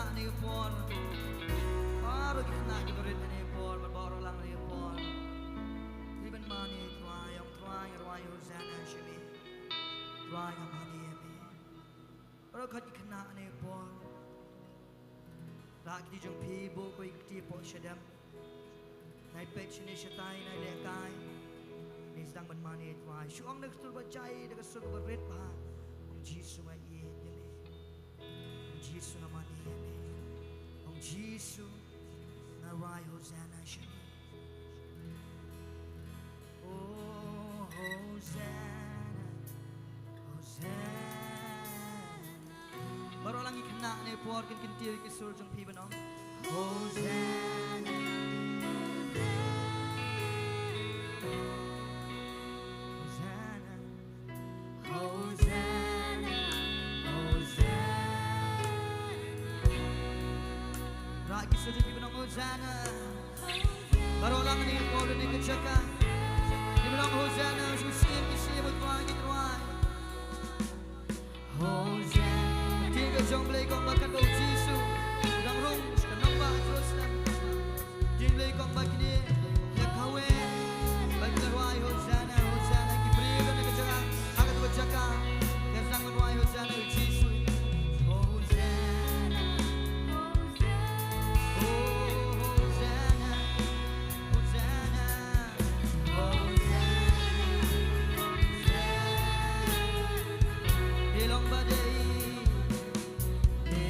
Kane ka por. Baroh ki khynnah kiba rit kane ka por, bad baroh lang kane ka por. Ki ban mane Trai, ong Trai, nga rwai Hosanna sha me. Trai, nga mane ïa me. Baroh ki khynnah kane ka por. Rah kti jong phi, buh ïa ki kti hapoh shadem. Nai peit shane shatai, nai lehkai. Ngi sdang ban mane Trai. Shu ong da ka sur ba jai, da ka sur ba rit bha. Ong Jisu nga ïeit ïa me. Ong Jisu nga mane ïa me. Ong Jisu nga rwai Hosanna sha me. Oh, Hosanna, Hosanna. Baroh lang ki khynnah kane ka por kin kyntiew ïa ki sur jong phi ban ong. Hosanna, Hosanna, Hosanna, Hosanna. Rah ki sur jong phi ban ong Hosanna. Baroh lang kane ka por, kane ka jaka. Ki ban ong Hosanna, shu siem ki siem, u Trai ki trai. Hosanna. Ktien ka jong U Blei ka ong ba katba u Jisu u dang rung sha ka nongbah Jerusalem, ktien U Blei ka ong ba kine ki la kaweh, ba ki la rwai Hosanna, Hosanna. Ki briew na ka jaka, ha kata ka jaka, ki la sdang ban rwai Hosanna ïa u Jisu. Hosanna. Oh, Hosanna, Hosanna, Hosanna, Hosanna. Ki long ba dei, ki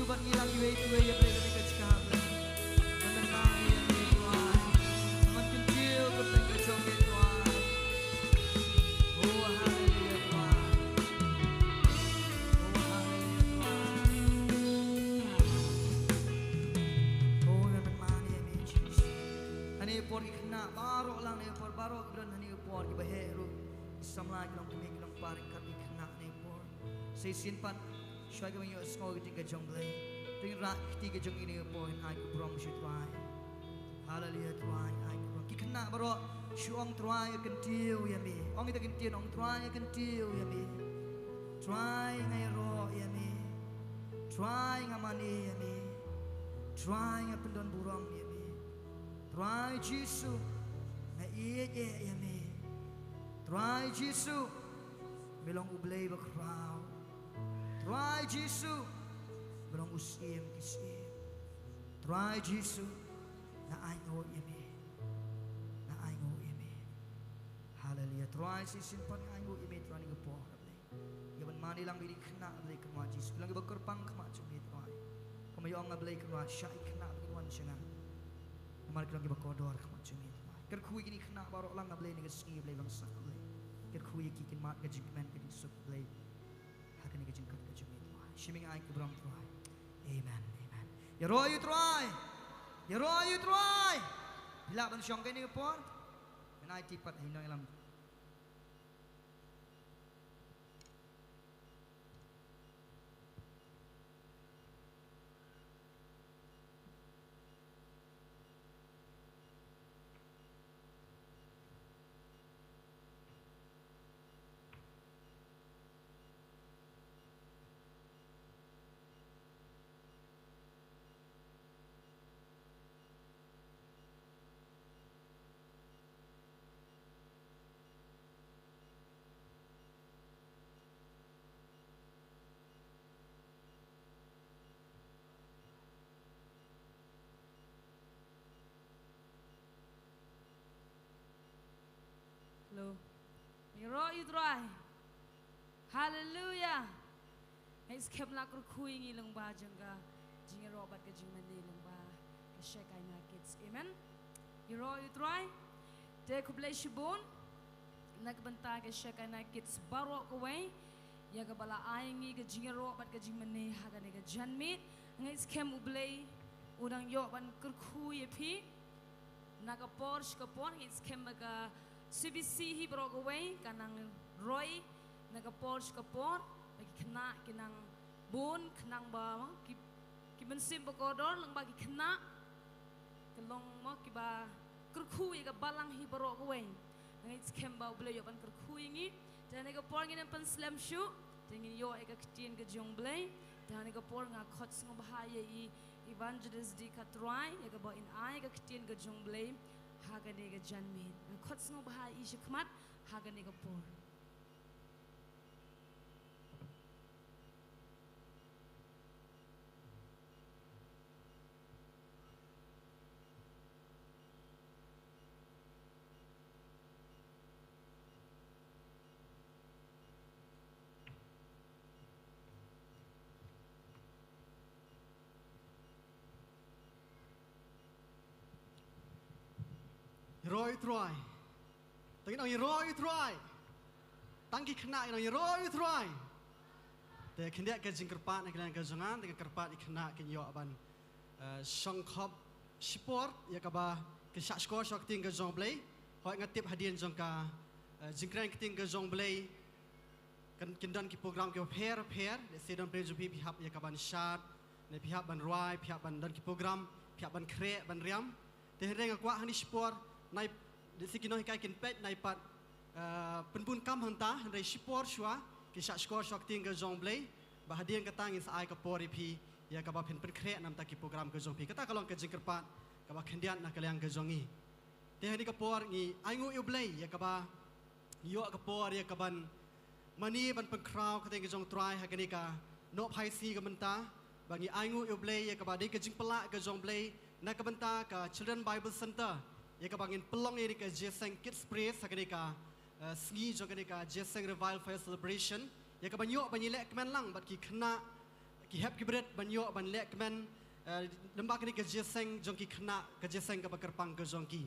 Ban ngi lang iwei pa iwei ïa Blei kane ka jaka Blei. Ngan nang ïa me Trai. Ngan kyntiew kyrteng ka jong me Trai. Oh, haleluya Trai. Oh, haleluya Trai. Oh, ngan nang ïa me Jisu. Hane por ki khynnah baroh lang, hane por baroh ki don, hane por kiba heh ruh. Ki samla ki long kmie ki long kpa ryngkat ki khynnah hane por. Sa shisien pat, shuwa kiba ngi ïohsngew ïa ka ktien ka jong Blei. To ngin rah ka kti ka jong ngi kane ka por, ngin ai ka burom sha u Trai. Haleluya Trai, ai ka burom. Ki khynnah baroh, shu ong Trai kyntiew ïa me. Ong ïa ka ktien, ong Trai kyntiew ïa me. Trai nga ïaroh ïa me. Trai nga mane ïa me. Trai nga pyndon burom ïa me. Trai Jisu, nga ïeit eh ïa me. Trai Jisu, me long U Blei bakhraw. Trai Jisu, me long U Syiem ki syiem. Trai Jisu, nga ainguh ïa me. Nga ainguh ïa me. Haleluya. Trai, sa shisien pat nga ainguh ïa me Trai ha kane ka por, Blei. Ïa ban mane lang bad ki khynnah, Blei, kynmaw Jisu. Ki long kiba kyrpang khmat jong me Trai. Kumba ïa ong nga, Blei, kynmaw shah ki khynnah ba kin wan sha nga. Namar ki long kiba kordor khmat jong me Trai. Kyrkhu ïa kine ki khynnah baroh lang nga, Blei, ha kane ka sngi, Blei, ba ngi sah, Blei. Kyrkhu ïa ki, kin mad ka jingkmen ka jingsuk, Blei. Ha kane ka jingkot ka jong me Trai. Shim ïa nga, ai ka burom Trai. Amen. Amen. Ïaroh ïa u Trai. Ïaroh ïa u Trai. Phi lah ban shong kane ka por. Ngan ai ti pat ha i nongïalam. Hello. Ïaroh ïa u Trai. Haleluya. Nga ngeit skhem la kyrkhu ïa ngi lyngba jong ka jingïaroh bad ka jingmane lyngba ka Shekinah Kids. Amen. Ïaroh ïa u Trai. Te khublei shibun na ka bynta ka Shekinah Kids baroh kawei, ïa kaba la ai ngi ka jingïaroh bad ka jingmane ha kane ka janmiet. Nga ngeit skhem U Blei u dang ïoh ban kyrkhu ïa phi na ka por sha ka por. Nga ngeit skhem ba ka C B C hi baroh kawei ka nang roi na ka por sha ka por, ba ki khynnah ki nang bun khnang ba ki, ki mynsiem ba kordor, lyngba ki khynnah ki long mo kiba kyrkhu ïa ka balang hi baroh kawei. Nga ngeit skhem ba U Blei u ïoh ban kyrkhu ïa ngi. Te ha kane ka por ngin ym pynslem shuh, te ngin ïoh ïa ka ktien ka jong U Blei. Te ha kane ka por nga khot sngewbha ïa i Evangelist Dika Trai ïa kaba in ai ka ktien ka jong U Blei ha kane ka janmiet. Nga khot sngewbha ïa i shakhmat ha kane ka por. Ïaroh ïa u Trai. Te ngin ong ïaroh ïa u Trai. Tang ki khynnah ngin ong ïaroh ïa u Trai. Te khyndiat ka jingkyrpad na ka liang ka jong nga, te nga kyrpad ïa ki khynnah kin ïoh ban, eh, shong khop shipor ïa kaba kin shah shkor sha ka ktien ka jong U Blei. Hooid nga tip hadien jong ka, eh, jingkren ka ktien ka jong U Blei kan, kin don ki program kiba pher pher, lehse don pyrshah jong phi, phi hap ïa ka ban shad, ne phi hap ban rwai, phi hap ban don ki program, phi hap ban khreh, ban riam. Te hynrei nga kwah hangne shipor, nai, lehse ki nonghikai kin peit, nai pat, eh, pynbun kam hangta, hynrei shipor shuwa, kin shah shkor sha ka ktien ka jong U Blei, ba hadien kata ngin sa ai ka por ïa phi, ïa kaba phin pynkhreh na bynta ki program ka jong phi. Kata ka long ka jingkyrpad kaba khyndiat na ka liang ka jong ngi. Te hangne ka por ngi ainguh ïa U Blei ïa kaba ïoh ka por ïa kaban mane ban pynkhraw ka ktien ka jong U Trai ha kane ka nohphai sngi ka mynta. Ba ngi ainguh ïa U Blei ïa kaba dei ka jingpyllait ka jong U Blei na ka bynta ka Children Bible Center, ïa kaba ngin pynlong ïa kane ka Jingïaseng Kids Praise ha kane ka, eh, sngi jong kane ka Jingïaseng Revival Fire Celebration, ïa kaban ïoh ban ïaleh kmen lang bad ki khynnah ki hep ki bret ban ïoh ban leh kmen, eh, lyngba kane ka jingïaseng jong ki khynnah, ka jingïaseng kaba kyrpang ka jong ki.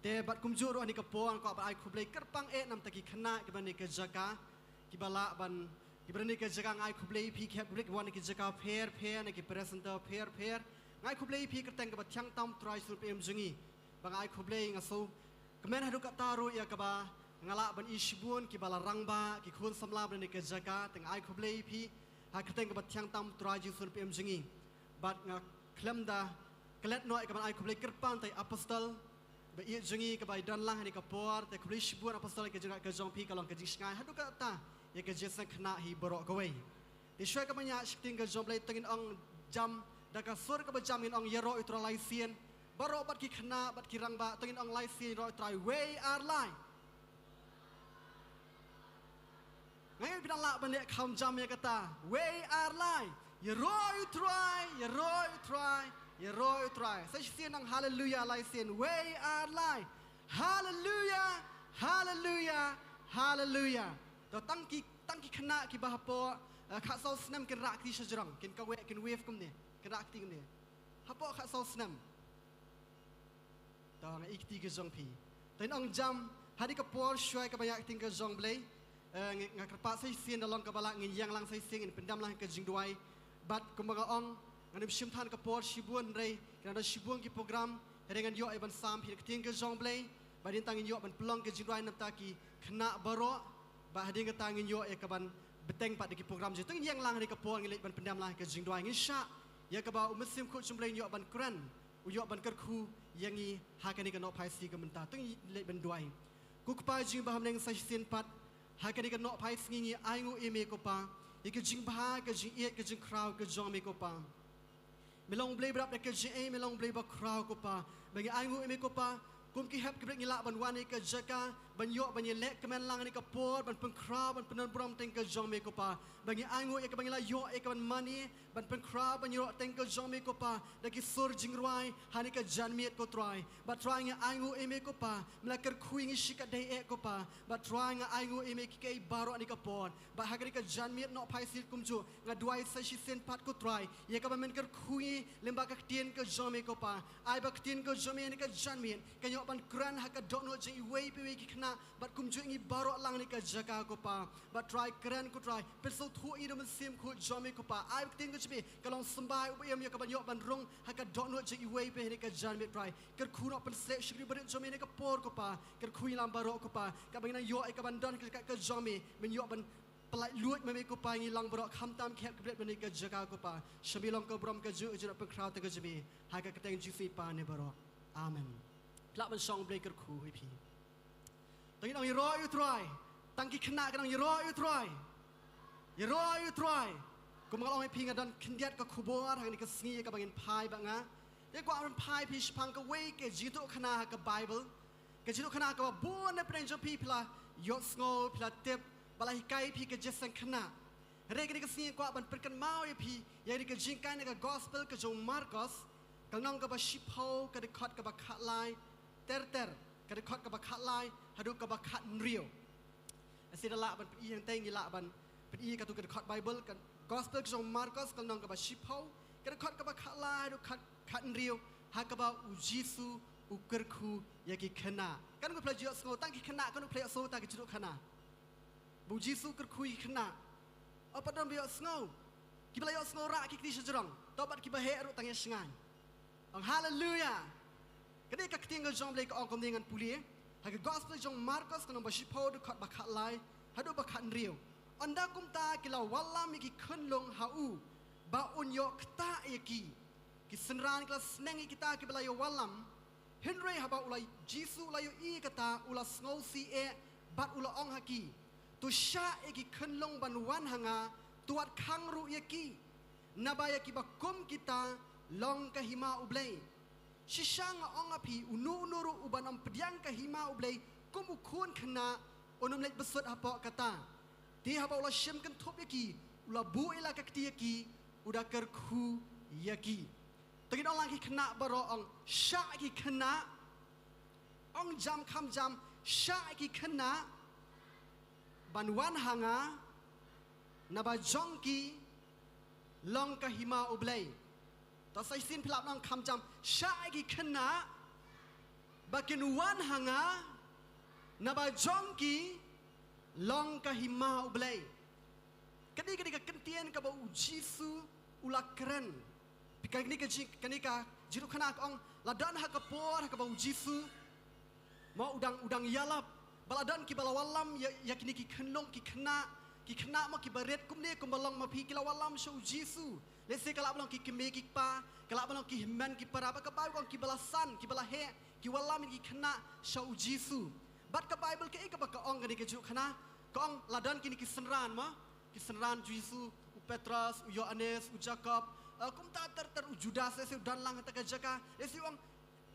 Te bad kumjuh ruh ha kane ka por nga kwah ban ai khublei kyrpang eh namar ki khynnah kiba na kane ka jaka, kiba lah ban, kiba na kane ka jaka, nga ai khublei ïa phi, ki hep ki bret kiba wan na ki jaka pher pher, na ki presenter pher pher. Nga ai khublei ïa phi ha ka kyrteng kaba thiang tam U Trai Jisu Khrist jong ngi. Ba nga ai khublei, nga sngewkmen haduh katta ruh ïa kaba nga lah ban ïohi shibun kiba la rangbah, ki khun samla ba na kane ka jaka, te nga ai khublei ïa phi ha ka kyrteng kaba thiang tam U Trai Jisu Khrist jong ngi. Bad nga khlem da klet noh ïa kaban ai khublei kyrpang ïa i Apostol ba ïeit jong ngi kaba ïadon lang ha kane ka por, te khublei shibun Apostol, ïa ka jingïarap ka jong phi ka long ka jingshngaiñ haduh katta ïa ka jingïaseng khynnah hi baroh kawei. Te shuwa kaba ngi ïaid sha ka ktien ka jong U Blei, to ngin ong jam da ka sur kaba jam, ngin ong: Ïaroh ïa U Trai lai sien, baroh bad ki khynnah bad ki rangbah, to ngin ong lai sien: Ïaroh ïa U Trai, wei ar lai. Nga ngeit phi dang lah ban leh kham jam ïa kata. Wei ar lai. Ïaroh ïa U Trai, ïaroh ïa U Trai, ïaroh ïa U Trai. Sa shisien nang haleluya lai sien. Wei ar lai. Haleluya, haleluya, haleluya. To tang ki, tang ki khynnah kiba hapoh, eh, khatsaw snem kin rah kti shajrong, kin kaweh, kin wave kumne, kin rah kti kumne. Hapoh khatsaw snem. To nga ïeit ïa ka jong phi. To ngin ong jam ha kane ka por shuwa kaba ngi ïaid sha ka ktien ka jong U Blei. Eh, nga, nga kyrpad sa shisien, da long kaba lah ngin ïeng lang sa shisien, ngin pyndem lang ha ka jingduwai. Bad kumba nga ong, ngan ym shim than ka por shibun, hynrei ki don shibun ki program, hynrei ngan ïoh ïa ban sam phi ha ka ktien ka jong U Blei. Bad hadien tang ngin ïoh ban pynlong ka jingduwai namar ki khynnah baroh. Bad hadien kata ngin ïoh ïa kaban bteng pat da ki program jong ngi. To ngin ïeng lang ha kane ka por, ngin leit ban pyndem lang ha ka jingduwai. Ngin shah ïa kaba U Mynsiem Bakhuid jong U Blei un ïoh ban kren, un ïoh ban kyrkhu ïa ngi ha kane ka nohphai sngi ka mynta. To ngin leit ban duwai. Ko Kpa jong ngi ba ha bneng, sa shisien pat ha kane ka nohphai sngi ngi ainguh ïa me ko Pa, ïa ka jingbha, ka jingïeit, ka jingkhraw ka jong me ko Pa. Me long U Blei ba dap da ka jingaiei, me long U Blei bakhraw ko Pa. Ba ngi ainguh ïa me ko Pa, kum ki hep ki bret ngi lah ban wan ha kane ka jaka ban ïoh ban ïaleh kmen lang ha kane ka por, ban pynkhraw, ban pyndonburom ha ka kyrteng ka jong me ko Pa. Ba ngi ainguh ïa kaba ngi la ïoh ïa kaban mane, ban pynkhraw, ban ïaroh ha ka kyrteng ka jong me ko Pa, da ki sur jingrwai ha kane ka janmiet ko Trai. Bad Trai nga ainguh ïa me ko Pa, me la kyrkhu ïa ngi shikatdei eh ko Pa. Bad Trai nga ainguh ïa me ïa kiei kiei baroh ha kane ka por. Bad ha kane ka janmiet nohphai sngi kumjuh, nga duwai sa shisien pat ko Trai, ïa kaba men kyrkhu ïa ngi lyngba ka ktien ka jong me ko Pa. Ai ba ka ktien ka jong me ha kane ka janmiet kan ïoh ban kren ha ka dohnud jong iwei pa iwei ki khynnah, bad kumjuh ïa ngi baroh lang ha kane ka jaka ko Pa. Bad Trai kren ko Trai, pynsngewthuh ïa ngi da U Mynsiem Bakhuid jong me ko Pa. Ai ba ka ktien ka jong me kan long symbai uba im ïa kaban ïoh ban rung ha ka dohnud jong iwei pa iwei ha kane ka janmiet Trai. Kyrkhu noh, pynshlur ïa ki briew barit jong me ha kane ka por ko Pa. Kyrkhu ïa ngi lang baroh ko Pa, kaba ngin nang ïoh ïa kaban don ha ka jaka ka jong me, men ïoh ban pyllait luid ma me ko Pa ïa ngi lang baroh, khamtam ki hep ki bret ba na kane ka jaka ko Pa. Sha me long ka burom, ka jingïarap, ka jingpynkhraw tang ka jong me, ha ka kyrteng Jisu i Pa ne baroh. Amen. Phi lah ban shong, U Blei kyrkhu ïa phi. To ngin ong ïaroh ïa U Trai. Tang ki khynnah kin ong ïaroh ïa U Trai. Ïaroh ïa U Trai. Kum nga la ong ïa phi, nga don khyndiat ka khubor ha kane ka sngi kaba ngin phai bad nga. Te kwah ban phai ïa phi shaphang kawei ka jingïathuhkhana ha ka Baibl. Ka jingïathuhkhana kaba bun na pdeng jong phi phi la ïohsngew, phi la tip, ba la hikai ïa phi ka jingïaseng khynnah. Hynrei kane ka sngi kwah ban pynkynmaw ïa phi ïa kane ka jinghikai na ka Gospel ka jong u Markos, ka lynnong kaba shiphew, ka dkhot kaba khatlai ter ter, ka dkhot kaba khatlai haduh kaba khathynriew. Lehse da lah ban pyni hangtei, ngi lah ban pyni katto ka dkhot Baibl, ka Gospel ka jong u Markos, ka lynnong kaba shiphew, ka dkhot kaba khatlai haduh khat, khathynriew, ha kaba u Jisu u kyrkhu ïa ki khynnah. Katno phi la ju ïohsngew, tang ki khynnah, katno phi la ïohsngew ïa kata ka jingïathuhkhana ba u Jisu u kyrkhu ïa ki khynnah? Oh, pat don ba ïohsngew. Kiba la ïohsngew rah ki kti shajrong. To bad kiba heh ruh tang ïa shngaiñ. Ong haleluya. Ka dei ka ktien ka jong U Blei ka ong kumne, ngan pule ha ka Gospel jong u Markos, ka lynnong ba shiphew, dkhot ba khatlai haduh ba khathynriew. Ynda kumta ki la wallam ïa ki khunlung ha u ba un ïoh ktah ïa ki. Ki synran ki la sneng ïa kita kiba la ïa wallam. Hynrei haba u la, Jisu u la ïohi ïa kata, u la sngewsih eh bad u la ong ha ki: To shah ïa ki khunlung ban wan ha nga, to wat khang ruh ïa ki. Naba ïa kiba kum kita long ka hima U Blei. Shisha nga ong ha phi, uno uno ruh uban ym pdiang ka hima U Blei kum u khun khynnah, un ym leit bsut hapoh kata. Te haba u la shim kynthup ïa ki, u la buh ïa la ka kti ïa ki, u da kyrkhu ïa ki. To ngin ong lang ki khynnah baroh, ong shah ki khynnah. Ong jam kham jam, shah ki khynnah ban wan ha nga, naba jong ki long ka hima U Blei. To sa shisien phi lah ban ong kham jam, shah ïa ki khynnah ba kin wan ha nga, naba jong ki long ka hima U Blei. Kane, kane ka kyntien kaba U Jisu u la kren. Kane ka jing, kane ka jingïathuhkhana ka ong, la don ha ka por ha kaba U Jisu, mo, u dang, u dang ïalap, ba la don kiba la wallam ïa, ïa kine ki khynnah, ki khynnah, ki khynnah, mo, kiba rit kumne kumba long ma phi, ki la wallam sha U Jisu. Lehse ka lah ban long ki kmie ki kpa, ka lah ban long ki hynmen ki para, bad ka Baibl ka ong kiba la san, kiba la heh, ki wallam ïa ki khynnah sha U Jisu. Bad ka Baibl kaei kaba ka ong kane ka jingïathuhkhana? Ka ong la don kine ki synran, mo, ki synran U Jisu, u Petros, u Ïoannis, u Jakob, eh, kumta ter ter, u Judas, lehse u don lang ha kata ka jaka, lehse u ong,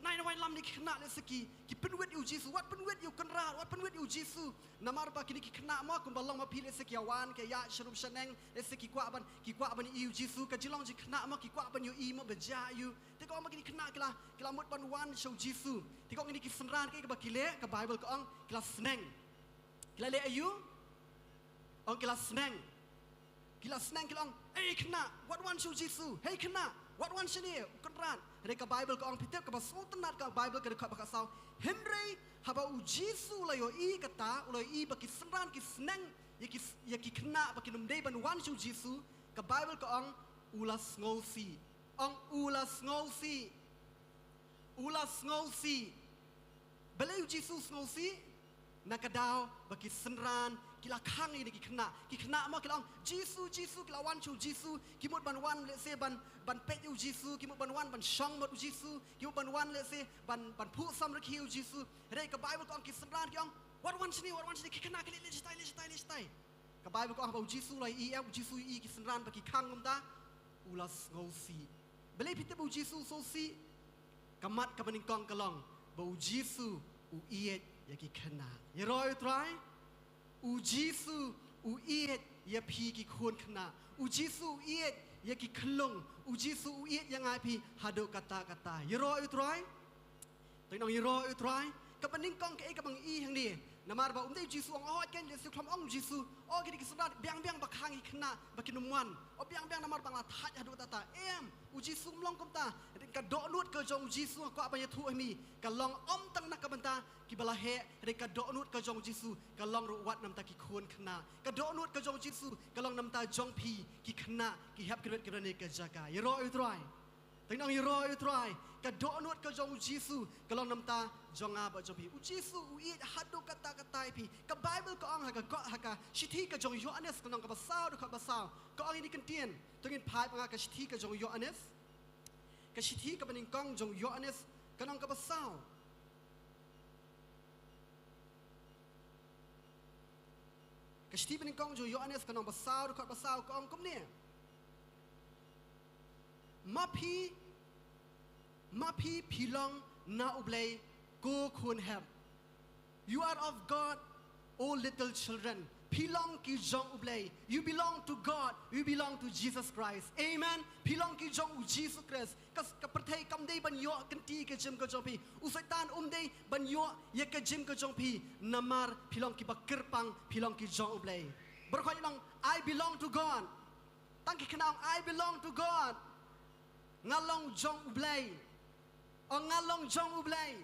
nai, nai wallam ïa ki khynnah, lehse ki, ki pynwit ïa U Jisu, wat pynwit ïa u Kynrad, wat pynwit ïa U Jisu. Namar ba kine ki khynnah, mo, kumba long ma phi, lehse ki ïa wan, ki ïa sha rum sha neng, lehse ki kwah ban, ki kwah ban ïohi ïa U Jisu, ka jinglong jong ki khynnah, mo, ki kwah ban ïohi, mo, ba jia ïa u. Te ka ong ba kine ki khynnah ki la, ki la mut ban wan sha U Jisu. Te ka ong kine ki synran kaei kaba ki leh, ka Baibl ka ong ki la sneng. Ki la leh aïu? Ong ki la sneng. Ki la sneng, ki la ong, "Ei khynnah, wat wan sha U Jisu. Hei khynnah, wat wan shane, u Kynrad." Hynrei ka Baibl ka ong, phi tip, kaba sngewtynnat ka Baibl ka dkhot ba khatsaw. Hynrei haba U Jisu u la ïohi kata, u la ïohi ba ki synran ki sneng ïa ki, ïa ki khynnah ba kin ym dei ban wan sha U Jisu, ka Baibl ka ong, u la sngewsih. Ong, u la sngewsih. U la sngewsih. Balei U Jisu u sngewsih? Na ka daw ba ki synran ki la khang ïa kine ki khynnah. Ki khynnah, mo, ki la ong, "Jisu, Jisu," ki la wan sha U Jisu, ki mut ban wan, lehse, ban, ban peit ïa U Jisu, ki mut ban wan ban shong bad U Jisu, ki mut ban wan, lehse, ban, ban phuh samrkhie ïa U Jisu. Hynrei ka Baibl ka ong ki synran ki ong, "Wat wan shane, wat wan shane, ki khynnah ki leit, leit shatai, leit shatai, leit shatai." Ka Baibl ka ong ba U Jisu u la ïohi, eh, U Jisu u ïohi ki synran ba ki khang kumta, u la sngewsih. Balei phi tip ba U Jisu u sngewsih? Ka mat kaba nyngkong ka long ba U Jisu u ïeit ïa ki khynnah. Ïaroh ïa U Trai. U Jisu u ïeit ïa phi ki khun khynnah. U Jisu u ïeit ïa ki khyllung. U Jisu u ïeit ïa nga ïa phi haduh katta katta. Ïaroh ïa U Trai. To ngin ong ïaroh ïa U Trai. Kaba nyngkong kaei kaba ngi i hangne. Namar ba um dei U Jisu u ong, oh, ken, lehse khlem ong U Jisu, oh, kine ki synran biang biang ba khang ïa ki khynnah ba kin ym wan. Oh, biang biang namar ba nga la thait haduh katta katta. Em, U Jisu um long kumta. Hynrei ka dohnud ka jong U Jisu, nga kwah ban ïathuh ha mi, ka long ym tang na ka bynta kiba la heh. Hynrei ka dohnud ka jong U Jisu ka long ruh wat na bynta ki khun khynnah. Ka dohnud ka jong U Jisu ka long na bynta jong phi ki khynnah, ki hep ki rit kiba na kane ka jaka. Ïaroh ïa U Trai. To ngin ong ïaroh ïa U Trai. Ka dohnud ka jong U Jisu ka long na bynta jong nga bad jong phi. U Jisu u ïeit haduh katta katta ïa phi. Ka Baibl ka ong ha ka, ha ka shithi ka jong u Ïoannis ka lynnong kaba saw, dkhot ba saw, ka ong ïa kine ki kyntien. To ngin phai bad nga ha ka shithi ka jong u Ïoannis. Ka shithi kaba nyngkong jong u Ïoannis ka lynnong kaba saw. Ka shithi ba nyngkong jong u Ïoannis ka lynnong ba saw, dkhot ba saw, ka ong kumne. Ma phi, ma phi phi long na U Blei, ko khun hep. You are of God, O little children. Phi long ki jong U Blei. You belong to God. You belong to Jesus Christ. Amen. Phi long ki jong U Jisu Khrist. Ka, ka pyrthei kam dei ban ïoh kynti ka jingim ka jong phi. U Soitan um dei ban ïoh ïa ka jingim ka jong phi. Namar phi long kiba kyrpang, phi long ki jong U Blei. Baroh khot ïa long, I belong to God. Tang ki khynnah ong, I belong to God. Nga long jong U Blei. Ong, nga long jong U Blei.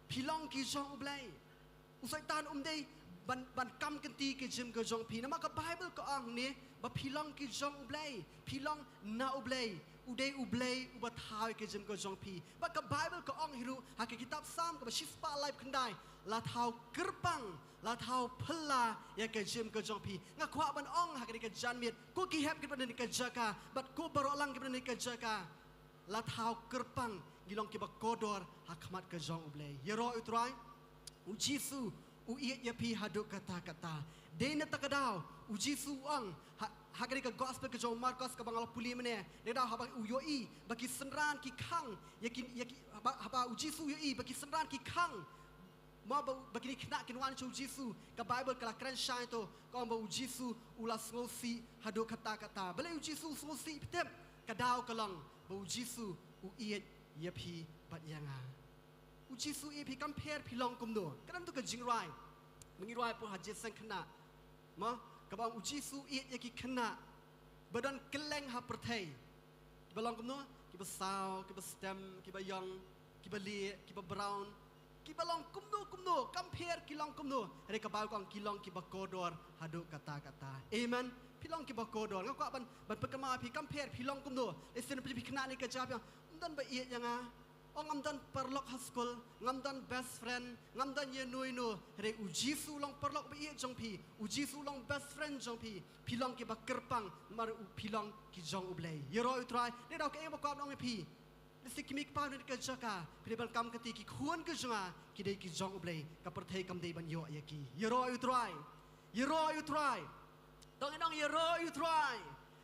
Phi long ki jong U Blei. U Soitan um dei ban, ban kam kynti ka jingim ka jong phi. Namar ka Baibl ka ong hangne ba phi long ki jong U Blei. Phi long na U Blei. U dei U Blei uba thaw ïa ka jingim ka jong phi. Bad ka Baibl ka ong hi ruh ha ka kitab Salm kaba shispah laiphew khyndai, la thaw kyrpang, la thaw phylla ïa ka jingim ka jong phi. Nga kwah ban ong ha kane ka janmiet, ko ki hep kiba na kane ka jaka bad ko baroh lang kiba na kane ka jaka, la thaw kyrpang, ngi long kiba kordor ha khmat ka jong U Blei. Ïaroh ïa U Trai. U Jisu u ïeit ïa phi haduh katta katta. Dei na kata ka daw U Jisu u ong ha, ha kane ka gospel ka jong u Markos kaba nga la pule mynne, na ka daw haba u ïohi ba ki synran ki khang ïa ki, ïa ki, haba, haba U Jisu u ïohi ba ki synran ki khang, mo, ba, ba kine ki khynnah kin wan sha U Jisu, ka Baibl ka la kren shai to, ka ong ba U Jisu u la sngewsih haduh katta katta. Balei U Jisu u sngewsih, phi tip? Ka daw ka long ba U Jisu u ïeit ïa phi bad ïa nga. U Jisu u ïeit ïa phi, kam pher phi long kumno. Ka don to ka jingrwai ba ngi rwai pyrshah ha jingseng khynnah, mo, kaba ong U Jisu u ïeit ïa ki khynnah. ba don kylleng ha pyrthei. Kiba long kumno? Kiba saw, kiba stem, kiba ïong, kiba lieh, kiba brown, kiba long kumno kumno, kam pher ki long kumno. Hynrei ka Baibl ka ong ki long kiba kordor haduh katta katta. Amen. Phi long kiba kordor. Nga kwah ban, ban pynkynmaw ïa phi, kam pher phi long kumno. Lehse phi khynnah ne ka jaka, phi ong, ym don ba ïeit ïa nga. Ong, ngam don paralok ha skul, ngam don best friend, ngam don ïa no ïa no. Hynrei U Jisu u long paralok ba ïeit jong phi. U Jisu u long best friend jong phi. Phi long kiba kyrpang, namar u, phi long ki jong U Blei. Ïaroh ïa U Trai. Dei da kaei ba kwah ban ong ïa phi. Lehse ki mei ki pa na ka jaka, phi dei ban kam kti, ki khun ka jong nga ki dei ki jong U Blei. Ka pyrthei kam dei ban ïoh ïa ki. Ïaroh ïa U Trai. Ïaroh ïa U Trai. To ngin ong, ïaroh ïa U Trai.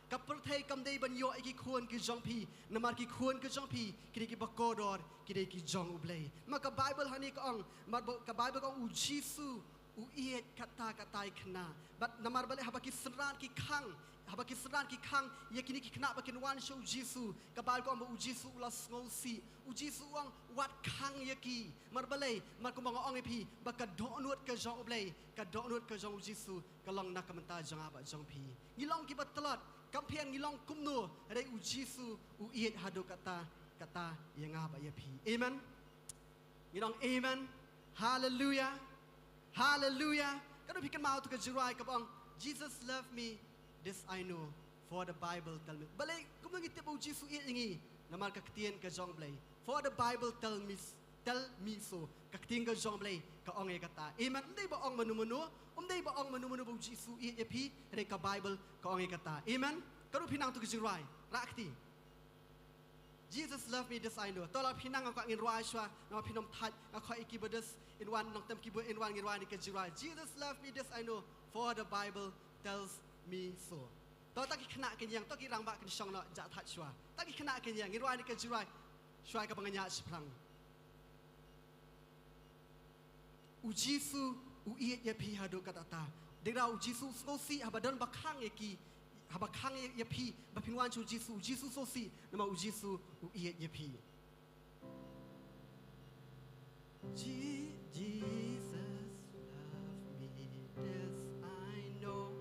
Ka pyrthei kam dei ban ïoh ïa ki khun ki jong phi, namar ki khun ki jong phi ki dei kiba kordor, ki dei ki jong U Blei. Namar ka Baibl hangne ka ong, namar ba, ka Baibl ka ong U Jisu u ïeit katta katta ïa ki khynnah. Bad namar balei? Haba ki synran ki khang, haba ki synran ki khang ïa kine ki khynnah ba kin wan sha U Jisu, ka Baibl ka ong ba U Jisu u la sngewsih. U Jisu u ong, wat khang ïa ki. Namar balei? Namar kumba nga ong ïa phi, ba ka dohnud ka jong U Blei, ka dohnud ka jong U Jisu ka long na ka bynta jong nga bad jong phi. Ngi long kiba tlot, kam pher ngi long kumno, hynrei U Jisu u ïeit haduh katta katta ïa nga bad ïa phi. Amen. Ngin ong amen. Haleluia. Haleluia. Katno phi kynmaw ïa ka jingrwai kaba ong, "Jesus love me, this I know, for the Bible tell me." Balei kumno ngi tip ba U Jisu u ïeit ïa ngi? Namar ka ktien ka jong U Blei. "For the Bible tell me, tell me so." Ka ktien ka jong U Blei ka ong ïa kata. Amen. Ym dei ba ong mano mano, ym dei ba ong mano mano ba U Jisu u ïeit ïa phi, hynrei ka Baibl ka ong ïa kata. Amen. Katno phi nang ïa ka jingrwai? Rah kti. "Jesus love me, this I know." To lada phi nang, nga kwah ngin rwai shuwa, namar phin ym thait, nga kwah ïa ki ba dei in wan, nongtem ki ba in wan, ngin rwai ïa ka jingrwai. "Jesus love me, this I know, for the Bible tells me so." To ta ki khynnah kin ïeng, to ki rangbah kin shong noh, jah thait shuwa. Ta ki khynnah kin ïeng, ngin rwai ïa ka jingrwai shuwa kaba nga ñiah shaphrang. U Jisu u ïeit ïa phi haduh katta katta. Dei da U Jisu u sngewsih haba don ba khang ïa ki, haba khang ïa, ïa phi, ba phin wan sha U Jisu, U Jisu u sngewsih, namar U Jisu u ïeit ïa phi. Je-, Jesus love me, this I know,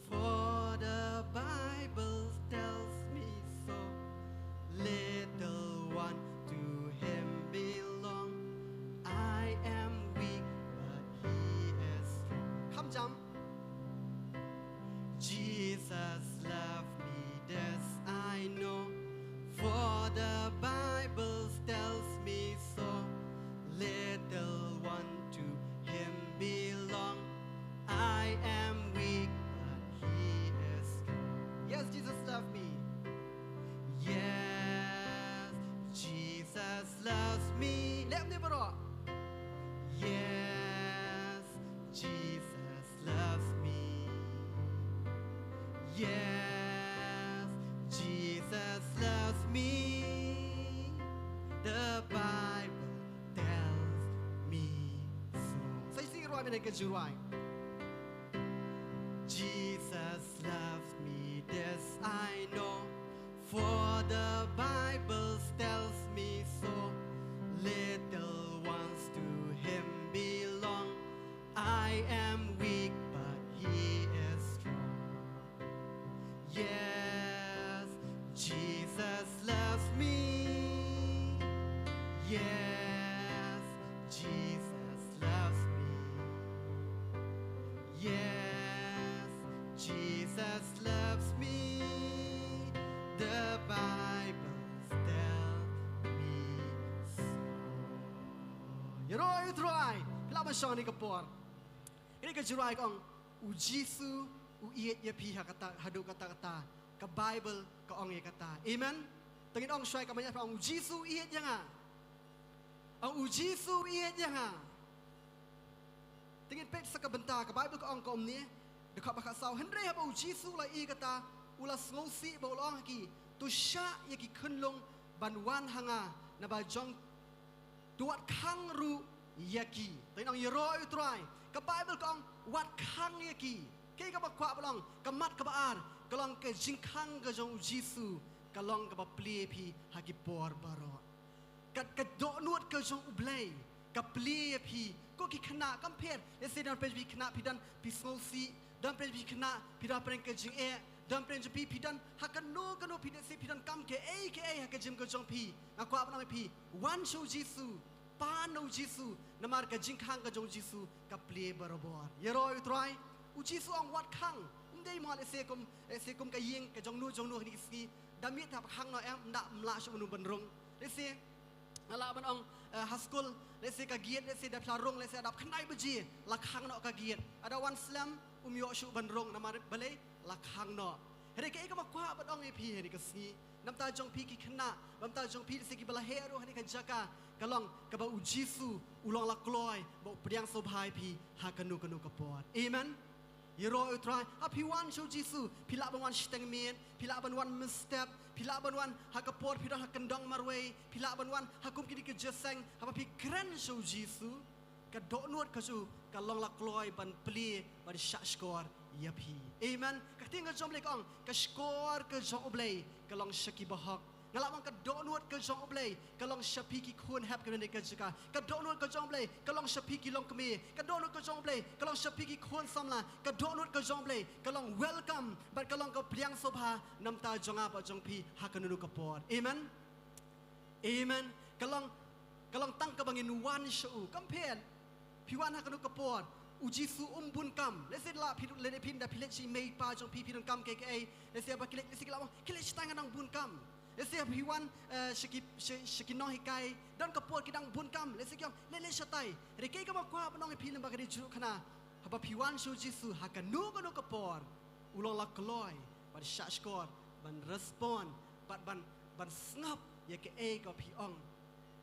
for the Bible tells me so. Little one to him belong. I am weak, but he is strong. Kham jam. Jesus love me, this I know, for the Bible tells me so. Little one to him belong. I am weak, but he is strong. Yes, Jesus love me. Yes, Jesus loves me. Leh kumne baroh. Yes, Jesus loves me. Yes, Jesus loves me. The Bible tells me so. Sa shisien rwai mynne ka jingrwai. Jesus loves me, this I know, for the Bible tells me so. Little ones to him belong. I am weak, but he is strong. Yes, Jesus loves me. Yes, Jesus loves me. Yes, Jesus loves me. The Bible tells me so. Ïaroh ïa U Trai. Phi lah ban shong ha kane ka por. Kane ka jingrwai ka ong, U Jisu u ïeit ïa phi ha kata, haduh katta katta. Ka Baibl ka ong ïa kata. Amen. To ngin ong shuwa kaba ñiah, ong, U Jisu u ïeit ïa nga. Ong, U Jisu u ïeit ïa nga. To ngin peit sa ka bynta, ka Baibl ka ong kumne, dkhot ba khatsaw: Hynrei haba U Jisu u la ïohi kata, u la sngewsih bad u la ong ha ki, to shah ïa ki khunlung ban wan ha nga, naba jong, to wat khang ruh ïa ki. To ngin ong, Ïaroh ïa U Trai. Ka Baibl ka ong, wat khang ïa ki. Kaei kaba kwah ban long? Ka mat kaba ar ka long ka jingkhang ka jong U Jisu ka long kaba plie ïa phi ha ki por baroh. Ka, ka dohnud ka jong U Blei ka plie ïa phi. Ko ki khynnah, kam pher, lehse don phi khynnah phi don phi sngewsih, don phi khynnah phi don phi ka jingeh, Don pyrshah phi, phi don ha kano kano phi, lehse phi don kam kaei kaei ha ka jingim ka jong phi. Nga kwah ban ong ïa phi, wan sha u Jisu, pan na u Jisu, namar ka jingkhang ka jong u Jisu ka plie barabor. Ïaroh ïa u Trai, u Jisu u ong wat khang. Ym dei mo lehse kum, lehse kum ka ïing ka jong no jong no ha kine ki sngi. Da miet hap khang noh em, ym da, ym lah shuh uno ban rung. Lehse nga lah ban ong, eh, ha skul, lehse ka gate, lehse da phi la rung, lehse da khyndai baje la khang noh ka gate. Lada wan slem, um ïoh shuh ban rung namar balei, la khang noh. Hynrei kaei kaba kwah ban ong ïa phi ha kane ka sngi, na bynta jong phi ki khynnah, na bynta jong phi lehse kiba la heh ruh ha kane ka jaka, ka long kaba u Jisu u long la kloi ba u pdiang sngewbha ïa phi ha kano kano ka por. Amen. Ïaroh ïa u Trai, ha phi wan sha u Jisu, phi lah ban wan shiteng miet, phi lah ban wan mynstep, phi lah ban wan ha ka por phi don ha kyndong marwei, phi lah ban wan ha kum kine ki jingïaseng, haba phi kren sha u Jisu, ka dohnud ka jong u ka long la kloi ban plie, ban shahshkor ïa phi. Amen. Ka ktien ka jong u Blei ka ong, ka shkor ka jong u Blei ka long sha ki bahok. Nga lah ban ong ka dohnud ka jong u Blei ka long sha phi ki khun hep kane ka jaka. Ka dohnud ka jong u Blei ka long sha phi ki longkmie. Ka dohnud ka jong u Blei ka long sha phi ki khun samla. Ka dohnud ka jong u Blei ka long welcome bad ka long ka pdiang sngewbha na bynta jong nga bad jong phi ha kano kano ka por. Amen. Amen. Ka long, ka long tang kaba ngin wan sha u. Kam pher phi wan ha kano ka por, u Jisu um bun kam. Lehse la phi, lehse phi, da phi leit sha i mei i pa jong phi, phi don kam kaei kaei. Lehse ba ki leit, lehse ki la ong, ki leit shatai, nga dang bun kam. Lehse phi wan, eh, sha ki, sha, sha ki nonghikai, don ka por ki dang bun kam. Lehse ki ong, leit, leit shatai. Hynrei kaei kaba kwah ban ong ïa phi lem bad ka dei jong u khana, haba phi wan sha u Jisu ha kano kano ka por, u long la kloi ban shahshkor, ban respond, bad ban, ban sngap ïa kaei kaba phi ong